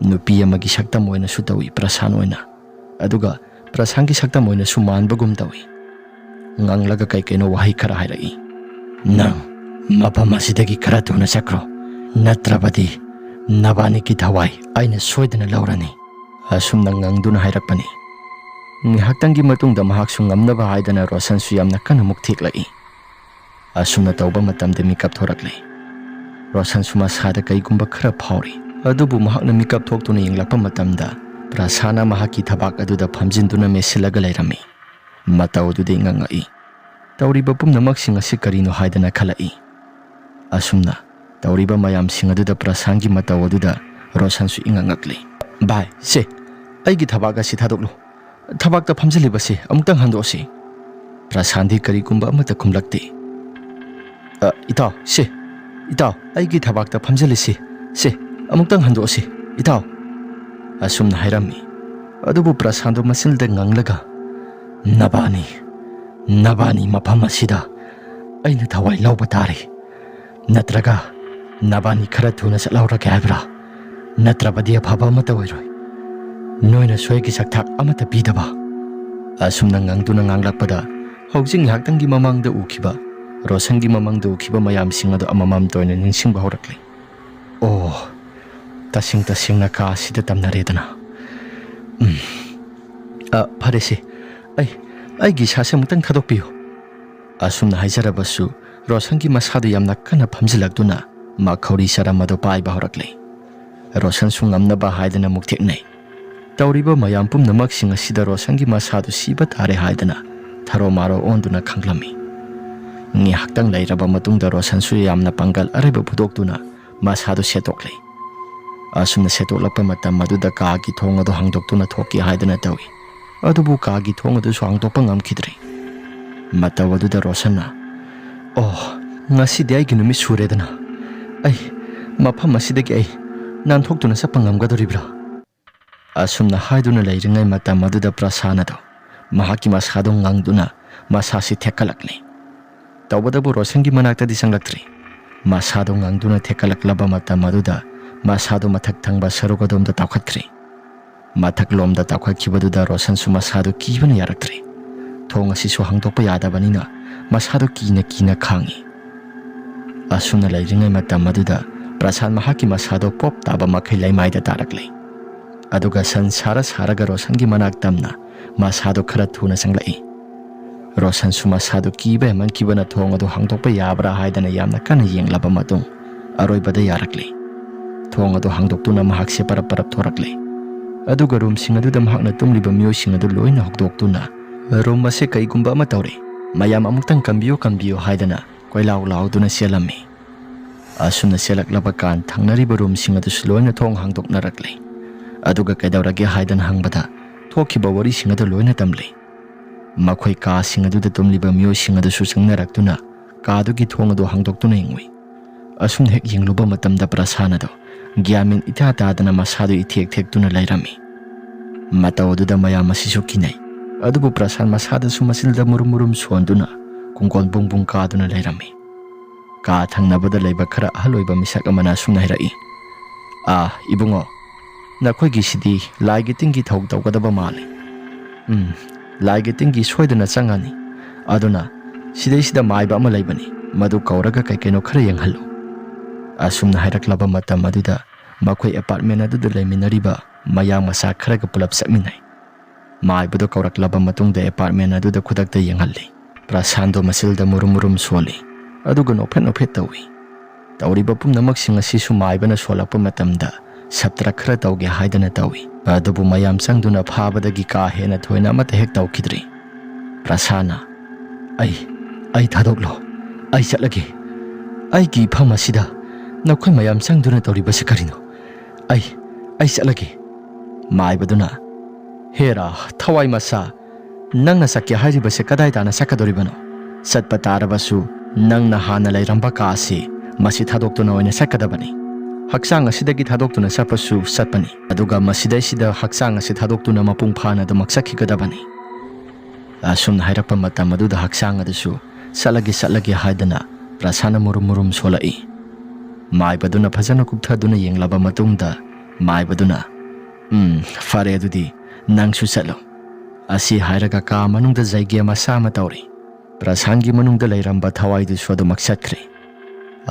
ꯅꯨꯄꯤ ꯑꯃꯒꯤ ꯁꯛꯇꯝ ꯑꯣꯏꯅꯁꯨ ꯇꯧꯏ ꯄ꯭ꯔꯁꯥꯟ ꯑꯣꯏꯅ, ꯑꯗꯨꯒ ꯄ꯭ꯔꯁꯥꯟꯒꯤ ꯁꯛꯇꯝ ꯑꯣꯏꯅꯁꯨ ꯃꯥꯟꯕꯒꯨꯝ ꯇꯧꯏ꯫ ꯉꯥꯡꯂꯒ ꯀꯩ ꯀꯩꯅꯣ ꯋꯥꯍꯩ ꯈꯔ ꯍꯥꯏꯔꯛꯏ꯫ "ꯅꯪ ꯃꯐꯝ ꯑꯁꯤꯗꯒꯤ ꯈꯔ ꯊꯨꯅ ꯆꯠꯈ꯭ꯔꯣ, ꯅꯠꯇ꯭ꯔꯕꯗꯤ ꯅꯕꯥꯅꯤꯒꯤ ꯊꯋꯥꯏ ꯑꯩꯅ ꯁꯣꯏꯗꯅ ꯂꯧꯔꯅꯤ," ꯑꯁꯨꯝꯅ ꯉꯪꯗꯨꯅ ꯍꯥꯏꯔꯛꯄꯅꯤ꯫ ꯉꯥꯏꯍꯥꯛꯇꯪꯒꯤ ꯃꯇꯨꯡꯗ ꯃꯍꯥꯛꯁꯨ ꯉꯝꯅꯕ ꯍꯥꯏꯗꯅ ꯔꯣꯁꯟꯁꯨ ꯌꯥꯝꯅ ꯀꯟꯅ ꯃꯨꯛ ꯊꯦꯛꯂꯛꯏ꯫ ꯑꯁꯨꯝꯅ ꯇꯧꯕ ꯃꯇꯝꯗ ꯃꯤꯀꯞ ꯊꯣꯔꯛꯂꯦ꯫ ꯔꯣꯁꯟꯁꯨ ꯃꯁꯥꯗ ꯀꯩꯒꯨꯝꯕ ꯈꯔ ꯐꯥꯎꯔꯤ꯫ ꯑꯗꯨꯕꯨ ꯃꯍꯥꯛꯅ ꯃꯤꯀꯞ ꯊꯣꯛꯇꯨꯅ ꯌꯦꯡꯂꯛꯄ ꯃꯇꯝꯗ ꯄ꯭ꯔꯁꯥꯟꯅ ꯃꯍꯥꯛꯀꯤ ꯊꯕꯥꯛ ꯑꯗꯨꯗ ꯐꯝꯖꯤꯟꯗꯨꯅ ꯃꯦꯠꯁꯤꯜꯂꯒ ꯂꯩꯔꯝꯃꯤ꯫ ꯃꯇꯧ ꯑꯗꯨꯗ ꯏꯉꯛ ꯉꯛꯏ꯫ ꯇꯧꯔꯤꯕ ꯄꯨꯝꯅꯃꯛꯁꯤꯡ ꯑꯁꯤ ꯀꯔꯤꯅꯣ ꯍꯥꯏꯗꯅ ꯈꯜꯂꯛꯏ꯫ ꯑꯁꯨꯝꯅ ꯇꯧꯔꯤꯕ ꯃꯌꯥꯝꯁꯤꯡ ꯑꯗꯨꯗ ꯄ꯭ꯔꯁꯥꯟꯒꯤ ꯃꯇꯧ ꯑꯗꯨꯗ ꯔꯣꯁꯟꯁꯨ ꯏꯉꯛ ꯉꯛꯂꯤ꯫ "ꯚꯥꯏ, ꯁꯦ, ꯑꯩꯒꯤ ꯊꯕꯥꯛ ꯑꯁꯤ ꯊꯥꯗꯣꯛꯂꯨ꯫ ꯊꯕꯥꯛꯇ ꯐꯝꯖꯤꯜꯂꯤꯕꯁꯤ ꯑꯃꯨꯛꯇꯪ ꯍꯟꯗꯣꯛꯑꯁꯤ꯫" ꯄ꯭ꯔꯁꯥꯟꯗꯤ ꯀꯔꯤꯒꯨꯝꯕ ꯑꯃꯠꯇ ꯈꯨꯝꯂꯛꯇꯦ꯫ "ꯑ, ꯏꯇꯥꯎ, ꯁꯦ, ꯏꯇꯥꯎ, ꯑꯩꯒꯤ ꯊꯕꯥꯛꯇ ꯐꯝꯖꯤꯜꯂꯁꯤ꯫ ꯁꯦ, ꯑꯃꯨꯛꯇꯪ ꯍꯟꯗꯣꯛꯑꯁꯤ, ꯏꯇꯥꯎ," ꯑꯁꯨꯝꯅ ꯍꯥꯏꯔꯝꯃꯤ꯫ ꯑꯗꯨꯕꯨ ꯄ꯭ꯔꯁꯥꯟꯗꯣ ꯃꯆꯤꯟꯗ ꯉꯪꯂꯒ, "ꯅꯕꯥꯅꯤ, ꯅꯕꯥꯅꯤ ꯃꯐꯝ ꯑꯁꯤꯗ ꯑꯩꯅ ꯊꯋꯥꯏ ꯂꯧꯕ ꯇꯥꯔꯦ꯫ ꯅꯠꯇ꯭ꯔꯒ ꯅꯕꯥꯅꯤ ꯈꯔ ꯊꯨꯅ ꯆꯠꯍꯧꯔꯒꯦ ꯍꯥꯏꯕ꯭ꯔꯥ? ꯅꯠꯇ꯭ꯔꯕꯗꯤ ꯑꯐꯕ ꯑꯃꯠꯇ ꯑꯣꯏꯔꯣꯏ꯫ ꯅꯣꯏꯅꯁꯨ ꯑꯩꯒꯤ ꯁꯛꯊꯥꯛ ꯑꯃꯠꯇ ꯄꯤꯗꯕ꯫" ꯑꯁꯨꯝꯅ ꯉꯪꯗꯨꯅ ꯉꯥꯡꯂꯛꯄꯗ, ꯍꯧꯖꯤꯛ ꯉꯥꯏꯍꯥꯛꯇꯪꯒꯤ ꯃꯃꯥꯡꯗ ꯎꯈꯤꯕ, ꯔꯣꯁꯟꯒꯤ ꯃꯃꯥꯡꯗ ꯎꯈꯤꯕ ꯃꯌꯥꯝꯁꯤꯡ ꯑꯗꯨ ꯑꯃꯃꯝꯇ ꯑꯣꯏꯅ ꯅꯤꯡꯁꯤꯡꯕ ꯍꯧꯔꯛꯂꯤ꯫ "ꯑꯣ, ꯇꯁꯦꯡ ꯇꯁꯦꯡꯅ ꯀꯥ ꯑꯁꯤꯗ ꯇꯝꯅꯔꯦꯗꯅ꯫ ꯎꯝ꯫ ꯑ, ꯐꯔꯦꯁꯦ, ꯑꯩ, ꯑꯩꯒꯤ ꯏꯁꯥꯁꯦ ꯑꯃꯨꯛꯇꯪ ꯊꯥꯗꯣꯛꯄꯤꯌꯨ꯫" ꯑꯁꯨꯝꯅ ꯍꯥꯏꯖꯔꯕꯁꯨ, ꯔꯣꯁꯟꯒꯤ ꯃꯁꯥꯗꯨ ꯌꯥꯝꯅ ꯀꯟꯅ ꯐꯝꯖꯤꯜꯂꯛꯇꯨꯅ ꯃꯈꯧꯔꯤ ꯆꯔꯝ ꯑꯗꯨ ꯄꯥꯏꯕ ꯍꯧꯔꯛꯂꯦ꯫ ꯔꯣꯁꯟꯁꯨ ꯉꯝꯅꯕ ꯍꯥꯏꯗꯅ ꯃꯨꯛ ꯊꯦꯛꯅꯩ꯫ ꯇꯧꯔꯤꯕ ꯃꯌꯥꯝ ꯄꯨꯝꯅꯃꯛꯁꯤꯡ ꯑꯁꯤꯗ ꯔꯣꯁꯟꯒꯤ ꯃꯁꯥꯗꯨ ꯁꯤꯕ ꯇꯥꯔꯦ ꯍꯥꯏꯗꯅ ꯊꯔꯣ ꯃꯥꯔꯣ ꯑꯣꯟꯗꯨꯅ ꯈꯪꯂꯝꯃꯤ꯫ ꯉꯥꯏꯍꯥꯛꯇꯪ ꯂꯩꯔꯕ ꯃꯇꯨꯡꯗ ꯔꯣꯁꯟꯁꯨ ꯌꯥꯝꯅ ꯄꯥꯡꯒꯜ ꯑꯔꯩꯕ ꯐꯨꯗꯣꯛꯇꯨꯅ ꯃꯁꯥꯗꯨ ꯁꯦꯠꯇꯣꯛꯂꯦ꯫ ꯑꯁꯨꯝꯅ ꯁꯦꯠꯇꯣꯛꯂꯛꯄ ꯃꯇꯝ ꯑꯗꯨꯗ ꯀꯥꯒꯤ ꯊꯣꯡ ꯑꯗꯨ ꯍꯥꯡꯗꯣꯛꯇꯨꯅ ꯊꯣꯛꯀꯦ ꯍꯥꯏꯗꯅ ꯇꯧꯏ꯫ ꯑꯗꯨꯕꯨ ꯀꯥꯒꯤ ꯊꯣꯡ ꯑꯗꯨꯁꯨ ꯍꯥꯡꯗꯣꯛꯄ ꯉꯝꯈꯤꯗ꯭ꯔꯦ꯫ ꯃꯇꯧ ꯑꯗꯨꯗ ꯔꯣꯁꯟꯅ, "ꯑꯣ, ꯉꯁꯤꯗꯤ ꯑꯩꯒꯤ ꯅꯨꯃꯤꯠ ꯁꯨꯔꯦꯗꯅ꯫ ꯑꯩ ꯃꯐꯝ ꯑꯁꯤꯗꯒꯤ ꯑꯩ ꯅꯥꯟꯊꯣꯛꯇꯨꯅ ꯆꯠꯄ ꯉꯝꯒꯗꯧꯔꯤꯕ꯭ꯔꯥ?" ꯑꯁꯨꯝꯅ ꯍꯥꯏꯗꯨꯅ ꯂꯩꯔꯤꯉꯩ ꯃꯇꯝ ꯑꯗꯨꯗ ꯄ꯭ꯔꯁꯥꯟ ꯑꯗꯣ ꯃꯍꯥꯛꯀꯤ ꯃꯁꯥꯗꯣ ꯉꯪꯗꯨꯅ ꯃꯁꯥꯁꯤ ꯊꯦꯛꯀꯠꯂꯛꯂꯤ꯫ ꯇꯧꯕꯇꯕꯨ ꯔꯣꯁꯟꯒꯤ ꯃꯅꯥꯛꯇꯗꯤ ꯆꯪꯂꯛꯇ꯭ꯔꯤ꯫ ꯃꯁꯥꯗꯣ ꯉꯪꯗꯨꯅ ꯊꯦꯛꯀꯠꯂꯛꯂꯕ ꯃꯇꯝ ꯑꯗꯨꯗ ꯃꯁꯥꯗꯣ ꯃꯊꯛ ꯊꯪꯕ ꯁꯔꯨꯛ ꯑꯗꯣꯝꯗ ꯇꯥꯎꯈꯠꯈ꯭ꯔꯤ꯫ ꯃꯊꯛꯂꯣꯝꯗ ꯇꯥꯎꯈꯠꯈꯤꯕꯗꯨꯗ ꯔꯣꯁꯟꯁꯨ ꯃꯁꯥꯗꯨ ꯀꯤꯕꯅ ꯌꯥꯔꯛꯇ꯭ꯔꯦ꯫ ꯊꯣꯡ ꯑꯁꯤꯁꯨ ꯍꯥꯡꯗꯣꯛꯄ ꯌꯥꯗꯕꯅꯤꯅ ꯃꯁꯥꯗꯨ ꯀꯤꯅ ꯀꯤꯅ ꯈꯥꯡꯉꯤ꯫ ꯑꯁꯨꯝꯅ ꯂꯩꯔꯤꯉꯩ ꯃꯇꯝ ꯑꯗꯨꯗ ꯄ꯭ꯔꯁꯥꯟ ꯃꯍꯥꯛꯀꯤ ꯃꯁꯥꯗꯣ ꯄꯣꯞ ꯇꯥꯕ ꯃꯈꯩ ꯂꯩꯃꯥꯏꯗ ꯇꯥꯔꯛꯂꯦ꯫ ꯑꯗꯨꯒ ꯁꯟ ꯁꯥꯔ ꯁꯥꯔꯒ ꯔꯣꯁꯟꯒꯤ ꯃꯅꯥꯛ ꯇꯝꯅ ꯃꯁꯥꯗꯨ ꯈꯔ ꯊꯨꯅ ꯆꯪꯂꯛꯏ꯫ ꯔꯣꯁꯟꯁꯨ ꯃꯁꯥꯗꯨ ꯀꯤꯕ ꯍꯦꯟꯃꯟꯈꯤꯕꯅ ꯊꯣꯡ ꯑꯗꯨ ꯍꯥꯡꯗꯣꯛꯄ ꯌꯥꯕ꯭ꯔꯥ ꯍꯥꯏꯗꯅ ꯌꯥꯝꯅ ꯀꯟꯅ ꯌꯦꯡꯂꯕ ꯃꯇꯨꯡ ꯑꯔꯣꯏꯕꯗ ꯌꯥꯔꯛꯂꯦ꯫ ꯊꯣꯡ ꯑꯗꯨ ꯍꯥꯡꯗꯣꯛꯇꯨꯅ ꯃꯍꯥꯛꯁꯦ ꯄꯔꯞ ꯄꯔꯞ ꯊꯣꯔꯛꯂꯦ꯫ ꯑꯗꯨꯒ ꯔꯨꯝꯁꯤꯡ ꯑꯗꯨꯗ ꯃꯍꯥꯛꯅ ꯇꯨꯝꯂꯤꯕ ꯃꯤꯑꯣꯏꯁꯤꯡ ꯑꯗꯨ ꯂꯣꯏꯅ ꯍꯧꯗꯣꯛꯇꯨꯅ, "ꯔꯨꯝ ꯑꯁꯤ ꯀꯩꯒꯨꯝꯕ ꯑꯃ ꯇꯧꯔꯦ, ꯃꯌꯥꯝ ꯑꯃꯨꯛꯇꯪ ꯀꯟꯕꯤꯌꯨ, ꯀꯟꯕꯤꯌꯨ" ꯍꯥꯏꯗꯅ ꯀꯣꯏꯂꯥꯎ ꯂꯥꯎꯗꯨꯅ ꯆꯦꯜꯂꯝꯃꯤ꯫ ꯑꯁꯨꯝꯅ ꯆꯦꯜꯂꯛꯂꯕ ꯀꯥꯟ ꯊꯪꯅꯔꯤꯕ ꯔꯨꯝꯁꯤꯡ ꯑꯗꯨꯁꯨ ꯂꯣꯏꯅ ꯊꯣꯡ ꯍꯥꯡꯗꯣꯛꯅꯔꯛꯂꯦ꯫ ꯑꯗꯨꯒ ꯀꯩꯗꯧꯔꯒꯦ ꯍꯥꯏꯗꯅ ꯍꯪꯕꯗ ꯊꯣꯛꯈꯤꯕ ꯋꯥꯔꯤꯁꯤꯡ ꯑꯗꯨ ꯂꯣꯏꯅ ꯇꯝꯂꯤ꯫ ꯃꯈꯣꯏ ꯀꯥꯁꯤꯡ ꯑꯗꯨꯗ ꯇꯨꯝꯂꯤꯕ ꯃꯤꯑꯣꯏꯁꯤꯡ ꯑꯗꯨꯁꯨ ꯆꯪꯅꯔꯛꯇꯨꯅ ꯀꯥꯗꯨꯒꯤ ꯊꯣꯡ ꯑꯗꯨ ꯍꯥꯡꯗꯣꯛꯇꯨꯅ ꯌꯦꯡꯉꯨꯏ꯫ ꯑꯁꯨꯝꯅ ꯍꯦꯛ ꯌꯦꯡꯂꯨꯕ ꯃꯇꯝꯗ ꯄ꯭ꯔꯁꯥꯟ ꯑꯗꯣ ꯒ꯭ꯌꯥꯟ ꯃꯦꯟ ꯏꯇꯥ ꯇꯥꯗꯅ ꯃꯁꯥꯗꯨ ꯏꯊꯦꯛ ꯊꯦꯛꯇꯨꯅ ꯂꯩꯔꯝꯃꯤ꯫ ꯃꯇꯧ ꯑꯗꯨꯗ ꯃꯌꯥꯝ ꯑꯁꯤꯁꯨ ꯀꯤꯅꯩ꯫ ꯑꯗꯨꯕꯨ ꯄ꯭ꯔꯁꯥꯟ ꯃꯁꯥꯗꯁꯨ ꯃꯆꯤꯜꯗ ꯃꯨꯔꯨꯝ ꯃꯨꯔꯨꯝ ꯁꯣꯟꯗꯨꯅ ꯀꯨꯡꯒꯣꯟ ꯕꯨꯡ ꯕꯨꯡ ꯀꯥꯗꯨꯅ ꯂꯩꯔꯝꯃꯤ꯫ ꯀꯥ ꯊꯪꯅꯕꯗ ꯂꯩꯕ ꯈꯔ ꯑꯍꯜ ꯑꯣꯏꯕ ꯃꯤꯁꯛ ꯑꯃꯅ ꯑꯁꯨꯝꯅ ꯍꯥꯏꯔꯛꯏ, "ꯑꯥ, ꯏꯕꯨꯡꯉꯣ, ꯅꯈꯣꯏꯒꯤꯁꯤꯗꯤ ꯂꯥꯏꯒꯤ ꯇꯤꯟꯒꯤ ꯊꯧ ꯇꯧꯒꯗꯕ ꯃꯥꯜꯂꯤ꯫ ꯎꯝ, ꯂꯥꯏꯒꯤ ꯇꯤꯟꯒꯤ ꯁꯣꯏꯗꯅ ꯆꯪꯉꯅꯤ꯫ ꯑꯗꯨꯅ ꯁꯤꯗꯩꯁꯤꯗ ꯃꯥꯏꯕ ꯑꯃ ꯂꯩꯕꯅꯤ, ꯃꯗꯨ ꯀꯧꯔꯒ ꯀꯩ ꯀꯩꯅꯣ ꯈꯔ ꯌꯦꯡꯍꯜꯂꯨ"꯫ ꯑꯁꯨꯝꯅ ꯍꯥꯏꯔꯛꯂꯕ ꯃꯇꯝ ꯑꯗꯨꯗ ꯃꯈꯣꯏ ꯑꯦꯄꯥꯔꯠꯃꯦꯟ ꯑꯗꯨꯗ ꯂꯩꯃꯤꯟꯅꯔꯤꯕ ꯃꯌꯥꯡ ꯃꯆꯥ ꯈꯔꯒ ꯄꯨꯂꯞ ꯆꯠꯃꯤꯟꯅꯩ꯫ ꯃꯥꯏꯕꯗꯨ ꯀꯧꯔꯛꯂꯕ ꯃꯇꯨꯡꯗ ꯑꯦꯄꯥꯔꯠꯃꯦꯟ ꯑꯗꯨꯗ ꯈꯨꯗꯛꯇ ꯌꯦꯡꯍꯜꯂꯤ꯫ ꯄ꯭ꯔꯁꯥꯟꯗꯣ ꯃꯆꯤꯜꯗ ꯃꯨꯔꯨꯝ ꯃꯨꯔꯨꯝ ꯁꯣꯜꯂꯤ, ꯑꯗꯨꯒ ꯅꯣꯛꯐꯦꯠ ꯅꯣꯛꯐꯦꯠ ꯇꯧꯏ꯫ ꯇꯧꯔꯤꯕ ꯄꯨꯝꯅꯃꯛꯁꯤꯡ ꯑꯁꯤꯁꯨ ꯃꯥꯏꯕꯅ ꯁꯣꯜꯂꯛꯄ ꯃꯇꯝꯗ ꯁꯞꯇ꯭ꯔ ꯈꯔ ꯇꯧꯒꯦ ꯍꯥꯏꯗꯅ ꯇꯧꯏ꯫ ꯑꯗꯨꯕꯨ ꯃꯌꯥꯝ ꯆꯪꯗꯨꯅ ꯐꯥꯕꯗꯒꯤ ꯀꯥ ꯍꯦꯟꯅ ꯊꯣꯏꯅ ꯑꯃꯠꯇ ꯍꯦꯛ ꯇꯧꯈꯤꯗ꯭ꯔꯤ꯫ ꯄ꯭ꯔꯁꯥꯟꯅ, "ꯑꯩ, ꯑꯩ ꯊꯥꯗꯣꯛꯂꯣ꯫ ꯑꯩ ꯆꯠꯂꯒꯦ꯫ ꯑꯩꯒꯤ ꯏꯐꯝ ꯑꯁꯤꯗ ꯅꯈꯣꯏ ꯃꯌꯥꯝ ꯆꯪꯗꯨꯅ ꯇꯧꯔꯤꯕꯁꯤ ꯀꯔꯤꯅꯣ? ꯑꯩ, ꯑꯩ ꯆꯠꯂꯒꯦ"꯫ ꯃꯥꯏꯕꯗꯨꯅ, "ꯍꯦꯔꯥ, ꯊꯋꯥꯏ ꯃꯆꯥ, ꯅꯪꯅ ꯆꯠꯀꯦ ꯍꯥꯏꯔꯤꯕꯁꯦ ꯀꯗꯥꯏ ꯇꯥꯅ ꯆꯠꯀꯗꯧꯔꯤꯕꯅꯣ? ꯆꯠꯄ ꯇꯥꯔꯕꯁꯨ ꯅꯪꯅ ꯍꯥꯟꯅ ꯂꯩꯔꯝꯕ ꯀꯥ ꯑꯁꯤ, ꯃꯁꯤ ꯊꯥꯗꯣꯛꯇꯨꯅ ꯑꯣꯏꯅ ꯆꯠꯀꯗꯕꯅꯤ꯫ ꯍꯛꯆꯥꯡ ꯑꯁꯤꯗꯒꯤ ꯊꯥꯗꯣꯛꯇꯨꯅ ꯆꯠꯄꯁꯨ ꯆꯠꯄꯅꯤ, ꯑꯗꯨꯒ ꯃꯁꯤꯗꯩꯁꯤꯗ ꯍꯛꯆꯥꯡ ꯑꯁꯤ ꯊꯥꯗꯣꯛꯇꯨꯅ ꯃꯄꯨꯡ ꯐꯥꯅ ꯑꯗꯨꯃꯛ ꯆꯠꯈꯤꯒꯗꯕꯅꯤ꯫ ꯑꯁꯨꯝꯅ ꯍꯥꯏꯔꯛꯄ ꯃꯇꯝ ꯑꯗꯨꯗ ꯍꯛꯆꯥꯡ ꯑꯗꯨꯁꯨ "ꯆꯠꯂꯒꯦ, ꯆꯠꯂꯒꯦ" ꯍꯥꯏꯗꯅ ꯄ꯭ꯔꯁꯥꯟꯅ ꯃꯨꯔꯨꯝ ꯃꯨꯔꯨꯝ ꯁꯣꯜꯂꯛꯏ꯫ ꯃꯥꯏꯕꯗꯨꯅ ꯐꯖꯅ ꯀꯨꯞꯊꯗꯨꯅ ꯌꯦꯡꯂꯕ ꯃꯇꯨꯡꯗ ꯃꯥꯏꯕꯗꯨꯅ, "ꯎꯝ, ꯐꯔꯦ, ꯑꯗꯨꯗꯤ ꯅꯪꯁꯨ ꯆꯠꯂꯣ" ꯑꯁꯤ ꯍꯥꯏꯔꯒ ꯀꯥ ꯃꯅꯨꯡꯗ ꯖꯩꯒ꯭ꯌ ꯃꯆꯥ ꯑꯃ ꯇꯧꯔꯤ꯫ ꯄ꯭ꯔꯁꯥꯟꯒꯤ ꯃꯅꯨꯡꯗ ꯂꯩꯔꯝꯕ ꯊꯋꯥꯏꯗꯨꯁꯨ ꯑꯗꯨꯃꯛ ꯆꯠꯈ꯭ꯔꯦ꯫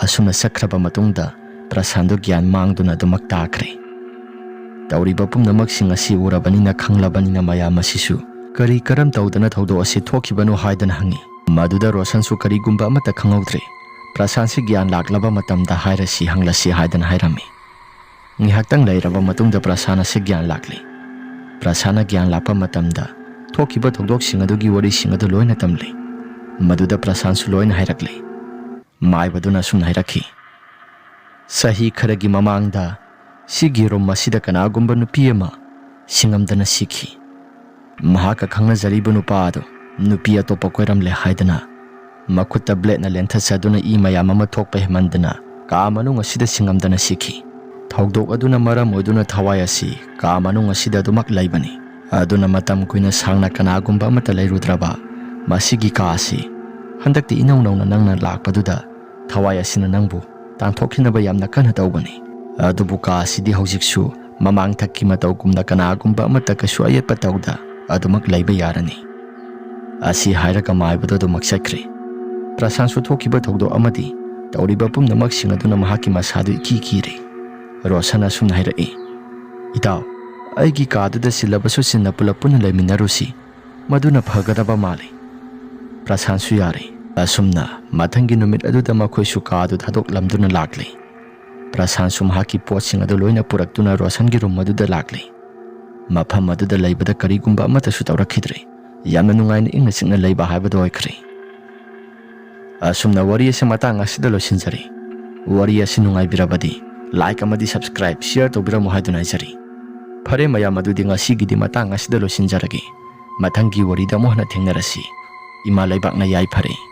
ꯑꯁꯨꯝꯅ ꯆꯠꯈ꯭ꯔꯕ ꯃꯇꯨꯡꯗ ꯄ꯭ꯔꯁꯥꯟꯗꯨ ꯒ꯭ꯌꯥꯟ ꯃꯥꯡꯗꯨꯅ ꯑꯗꯨꯃꯛ ꯇꯥꯈ꯭ꯔꯦ꯫ ꯇꯧꯔꯤꯕ ꯄꯨꯝꯅꯃꯛꯁꯤꯡ ꯑꯁꯤ ꯎꯔꯕꯅꯤꯅ, ꯈꯪꯂꯕꯅꯤꯅ, ꯃꯌꯥꯝ ꯑꯁꯤꯁꯨ ꯀꯔꯤ ꯀꯔꯝ ꯇꯧꯗꯅ ꯊꯧꯗꯣꯛ ꯑꯁꯤ ꯊꯣꯛꯈꯤꯕꯅꯣ ꯍꯥꯏꯗꯅ ꯍꯪꯉꯤ꯫ ꯃꯗꯨꯗ ꯔꯣꯁꯟꯁꯨ ꯀꯔꯤꯒꯨꯝꯕ ꯑꯃꯠꯇ ꯈꯪꯍꯧꯗ꯭ꯔꯦ꯫ ꯄ꯭ꯔꯁꯥꯟꯁꯤ ꯒ꯭ꯌꯥꯟ ꯂꯥꯛꯂꯕ ꯃꯇꯝꯗ ꯍꯥꯏꯔꯁꯤ, ꯍꯪꯂꯁꯤ ꯍꯥꯏꯗꯅ ꯍꯥꯏꯔꯝꯃꯤ꯫ ꯉꯥꯏꯍꯥꯛꯇꯪ ꯂꯩꯔꯕ ꯃꯇꯨꯡꯗ ꯄ꯭ꯔꯁꯥꯟ ꯑꯁꯤ ꯒ꯭ꯌꯥꯟ ꯂꯥꯛꯂꯤ꯫ ꯄ꯭ꯔꯁꯥꯟꯅ ꯒ꯭ꯌꯥꯟ ꯂꯥꯛꯄ ꯃꯇꯝꯗ ꯊꯣꯛꯈꯤꯕ ꯊꯧꯗꯣꯛꯁꯤꯡ ꯑꯗꯨꯒꯤ ꯋꯥꯔꯤꯁꯤꯡ ꯑꯗꯨ ꯂꯣꯏꯅ ꯇꯝꯂꯤ꯫ ꯃꯗꯨꯗ ꯄ꯭ꯔꯁꯥꯟꯁꯨ ꯂꯣꯏꯅ ꯍꯥꯏꯔꯛꯂꯤ꯫ ꯃꯥꯏꯕꯗꯨꯅ ꯑꯁꯨꯝꯅ ꯍꯥꯏꯔꯛꯈꯤ, "ꯆꯍꯤ ꯈꯔꯒꯤ ꯃꯃꯥꯡꯗ ꯁꯤꯒꯤ ꯔꯨꯝ ꯑꯁꯤꯗ ꯀꯅꯥꯒꯨꯝꯕ ꯅꯨꯄꯤ ꯑꯃ ꯁꯤꯡꯉꯝꯗꯅ ꯁꯤꯈꯤ꯫ ꯃꯍꯥꯛꯀ ꯈꯪꯅꯖꯔꯤꯕ ꯅꯨꯄꯥ ꯑꯗꯨ ꯅꯨꯄꯤ ꯑꯇꯣꯞꯄ ꯀꯣꯏꯔꯝꯂꯦ ꯍꯥꯏꯗꯅ ꯃꯈꯨꯠꯇ ꯕ꯭ꯂꯦꯗꯅ ꯂꯦꯟꯊꯠꯆꯗꯨꯅ ꯏ ꯃꯌꯥꯝ ꯑꯃ ꯊꯣꯛꯄ ꯍꯦꯟꯃꯟꯗꯅ ꯀꯥ ꯃꯅꯨꯡ ꯑꯁꯤꯗ ꯁꯤꯡꯉꯝꯗꯅ ꯁꯤꯈꯤ꯫ ꯊꯧꯗꯣꯛ ꯑꯗꯨꯅ ꯃꯔꯝ ꯑꯣꯏꯗꯨꯅ ꯊꯋꯥꯏ ꯑꯁꯤ ꯀꯥ ꯃꯅꯨꯡ ꯑꯁꯤꯗ ꯑꯗꯨꯃꯛ ꯂꯩꯕꯅꯤ꯫ ꯑꯗꯨꯅ ꯃꯇꯝ ꯀꯨꯏꯅ ꯁꯥꯡꯅ ꯀꯅꯥꯒꯨꯝꯕ ꯑꯃꯠꯇ ꯂꯩꯔꯨꯗ꯭ꯔꯕ ꯃꯁꯤꯒꯤ ꯀꯥ ꯑꯁꯤ ꯍꯟꯗꯛꯇꯤ ꯏꯅꯧ ꯅꯧꯅ ꯅꯪꯅ ꯂꯥꯛꯄꯗꯨꯗ ꯊꯋꯥꯏ ꯑꯁꯤꯅ ꯅꯪꯕꯨ ꯇꯥꯟꯊꯣꯛꯈꯤꯅꯕ ꯌꯥꯝꯅ ꯀꯟꯅ ꯇꯧꯕꯅꯤ꯫ ꯑꯗꯨꯕꯨ ꯀꯥ ꯑꯁꯤꯗꯤ ꯍꯧꯖꯤꯛꯁꯨ ꯃꯃꯥꯡꯊꯛꯀꯤ ꯃꯇꯧꯒꯨꯝꯅ ꯀꯅꯥꯒꯨꯝꯕ ꯑꯃꯠꯇ ꯀꯩꯁꯨ ꯑꯌꯦꯠꯄ ꯇꯧꯗ ꯑꯗꯨꯃꯛ ꯂꯩꯕ ꯌꯥꯔꯅꯤ"꯫ ꯑꯁꯤ ꯍꯥꯏꯔꯒ ꯃꯥꯏꯕꯗꯨ ꯑꯗꯨꯃꯛ ꯆꯠꯈ꯭ꯔꯦ꯫ ꯄ꯭ꯔꯁꯥꯟꯁꯨ ꯊꯣꯛꯈꯤꯕ ꯊꯧꯗꯣꯛ ꯑꯃꯗꯤ ꯇꯧꯔꯤꯕ ꯄꯨꯝꯅꯃꯛꯁꯤꯡ ꯑꯗꯨꯅ ꯃꯍꯥꯛꯀꯤ ꯃꯁꯥꯗꯨ ꯏꯀꯤ ꯀꯤꯔꯦ꯫ ꯔꯣꯁꯟ ꯑꯁꯨꯝꯅ ꯍꯥꯏꯔꯛꯏ, "ꯏꯇꯥꯎ, ꯑꯩꯒꯤ ꯀꯥꯗꯨꯗ ꯁꯤꯜꯂꯕꯁꯨ ꯁꯤꯟꯅ ꯄꯨꯂꯞ ꯄꯨꯟꯅ ꯂꯩꯃꯤꯟꯅꯔꯨꯁꯤ, ꯃꯗꯨꯅ ꯐꯒꯗꯕ ꯃꯥꯜꯂꯤ"꯫ ꯄ꯭ꯔꯁꯥꯟꯁꯨ ꯌꯥꯔꯦ꯫ ꯑꯁꯨꯝꯅ ꯃꯊꯪꯒꯤ ꯅꯨꯃꯤꯠ ꯑꯗꯨꯗ ꯃꯈꯣꯏꯁꯨ ꯀꯥꯗꯨ ꯊꯥꯗꯣꯛꯂꯝꯗꯨꯅ ꯂꯥꯛꯂꯦ꯫ ꯄ꯭ꯔꯁꯥꯟꯁꯨ ꯃꯍꯥꯛꯀꯤ ꯄꯣꯠꯁꯤꯡ ꯑꯗꯨ ꯂꯣꯏꯅ ꯄꯨꯔꯛꯇꯨꯅ ꯔꯣꯁꯟꯒꯤ ꯔꯨꯝ ꯑꯗꯨꯗ ꯂꯥꯛꯂꯦ꯫ ꯃꯐꯝ ꯑꯗꯨꯗ ꯂꯩꯕꯗ ꯀꯔꯤꯒꯨꯝꯕ ꯑꯃꯠꯇꯁꯨ ꯇꯧꯔꯛꯈꯤꯗ꯭ꯔꯦ꯫ ꯌꯥꯝꯅ ꯅꯨꯡꯉꯥꯏꯅ ꯏꯪꯅ ꯆꯤꯛꯅ ꯂꯩꯕ ꯍꯥꯏꯕꯗꯨ ꯑꯣꯏꯈ꯭ꯔꯦ꯫ ꯑꯁꯨꯝꯅ ꯋꯥꯔꯤ ꯑꯁꯤ ꯃꯇꯥꯡ ꯑꯁꯤꯗ ꯂꯣꯏꯁꯤꯟꯖꯔꯦ꯫ ꯋꯥꯔꯤ ꯑꯁꯤ ꯅꯨꯡꯉꯥꯏꯕꯤꯔꯕꯗꯤ like ꯑꯃꯗꯤ subscribe, share ꯇꯧꯕꯤꯔꯝꯃꯨ ꯍꯥꯏꯗꯨꯅ ꯍꯥꯏꯖꯔꯤ꯫ ꯐꯔꯦ ꯃꯌꯥꯝ, ꯑꯗꯨꯗꯤ ꯉꯁꯤꯒꯤꯗꯤ ꯃꯇꯥꯡ ꯑꯁꯤꯗ ꯂꯣꯏꯁꯤꯟꯖꯔꯒꯦ꯫ ꯃꯊꯪꯒꯤ ꯋꯥꯔꯤꯗ ꯑꯃꯨꯛ ꯍꯟꯅ ꯊꯦꯡꯅꯔꯁꯤ꯫ ꯏꯃꯥ ꯂꯩꯕꯥꯛꯅ ꯌꯥꯏꯐꯔꯦ꯫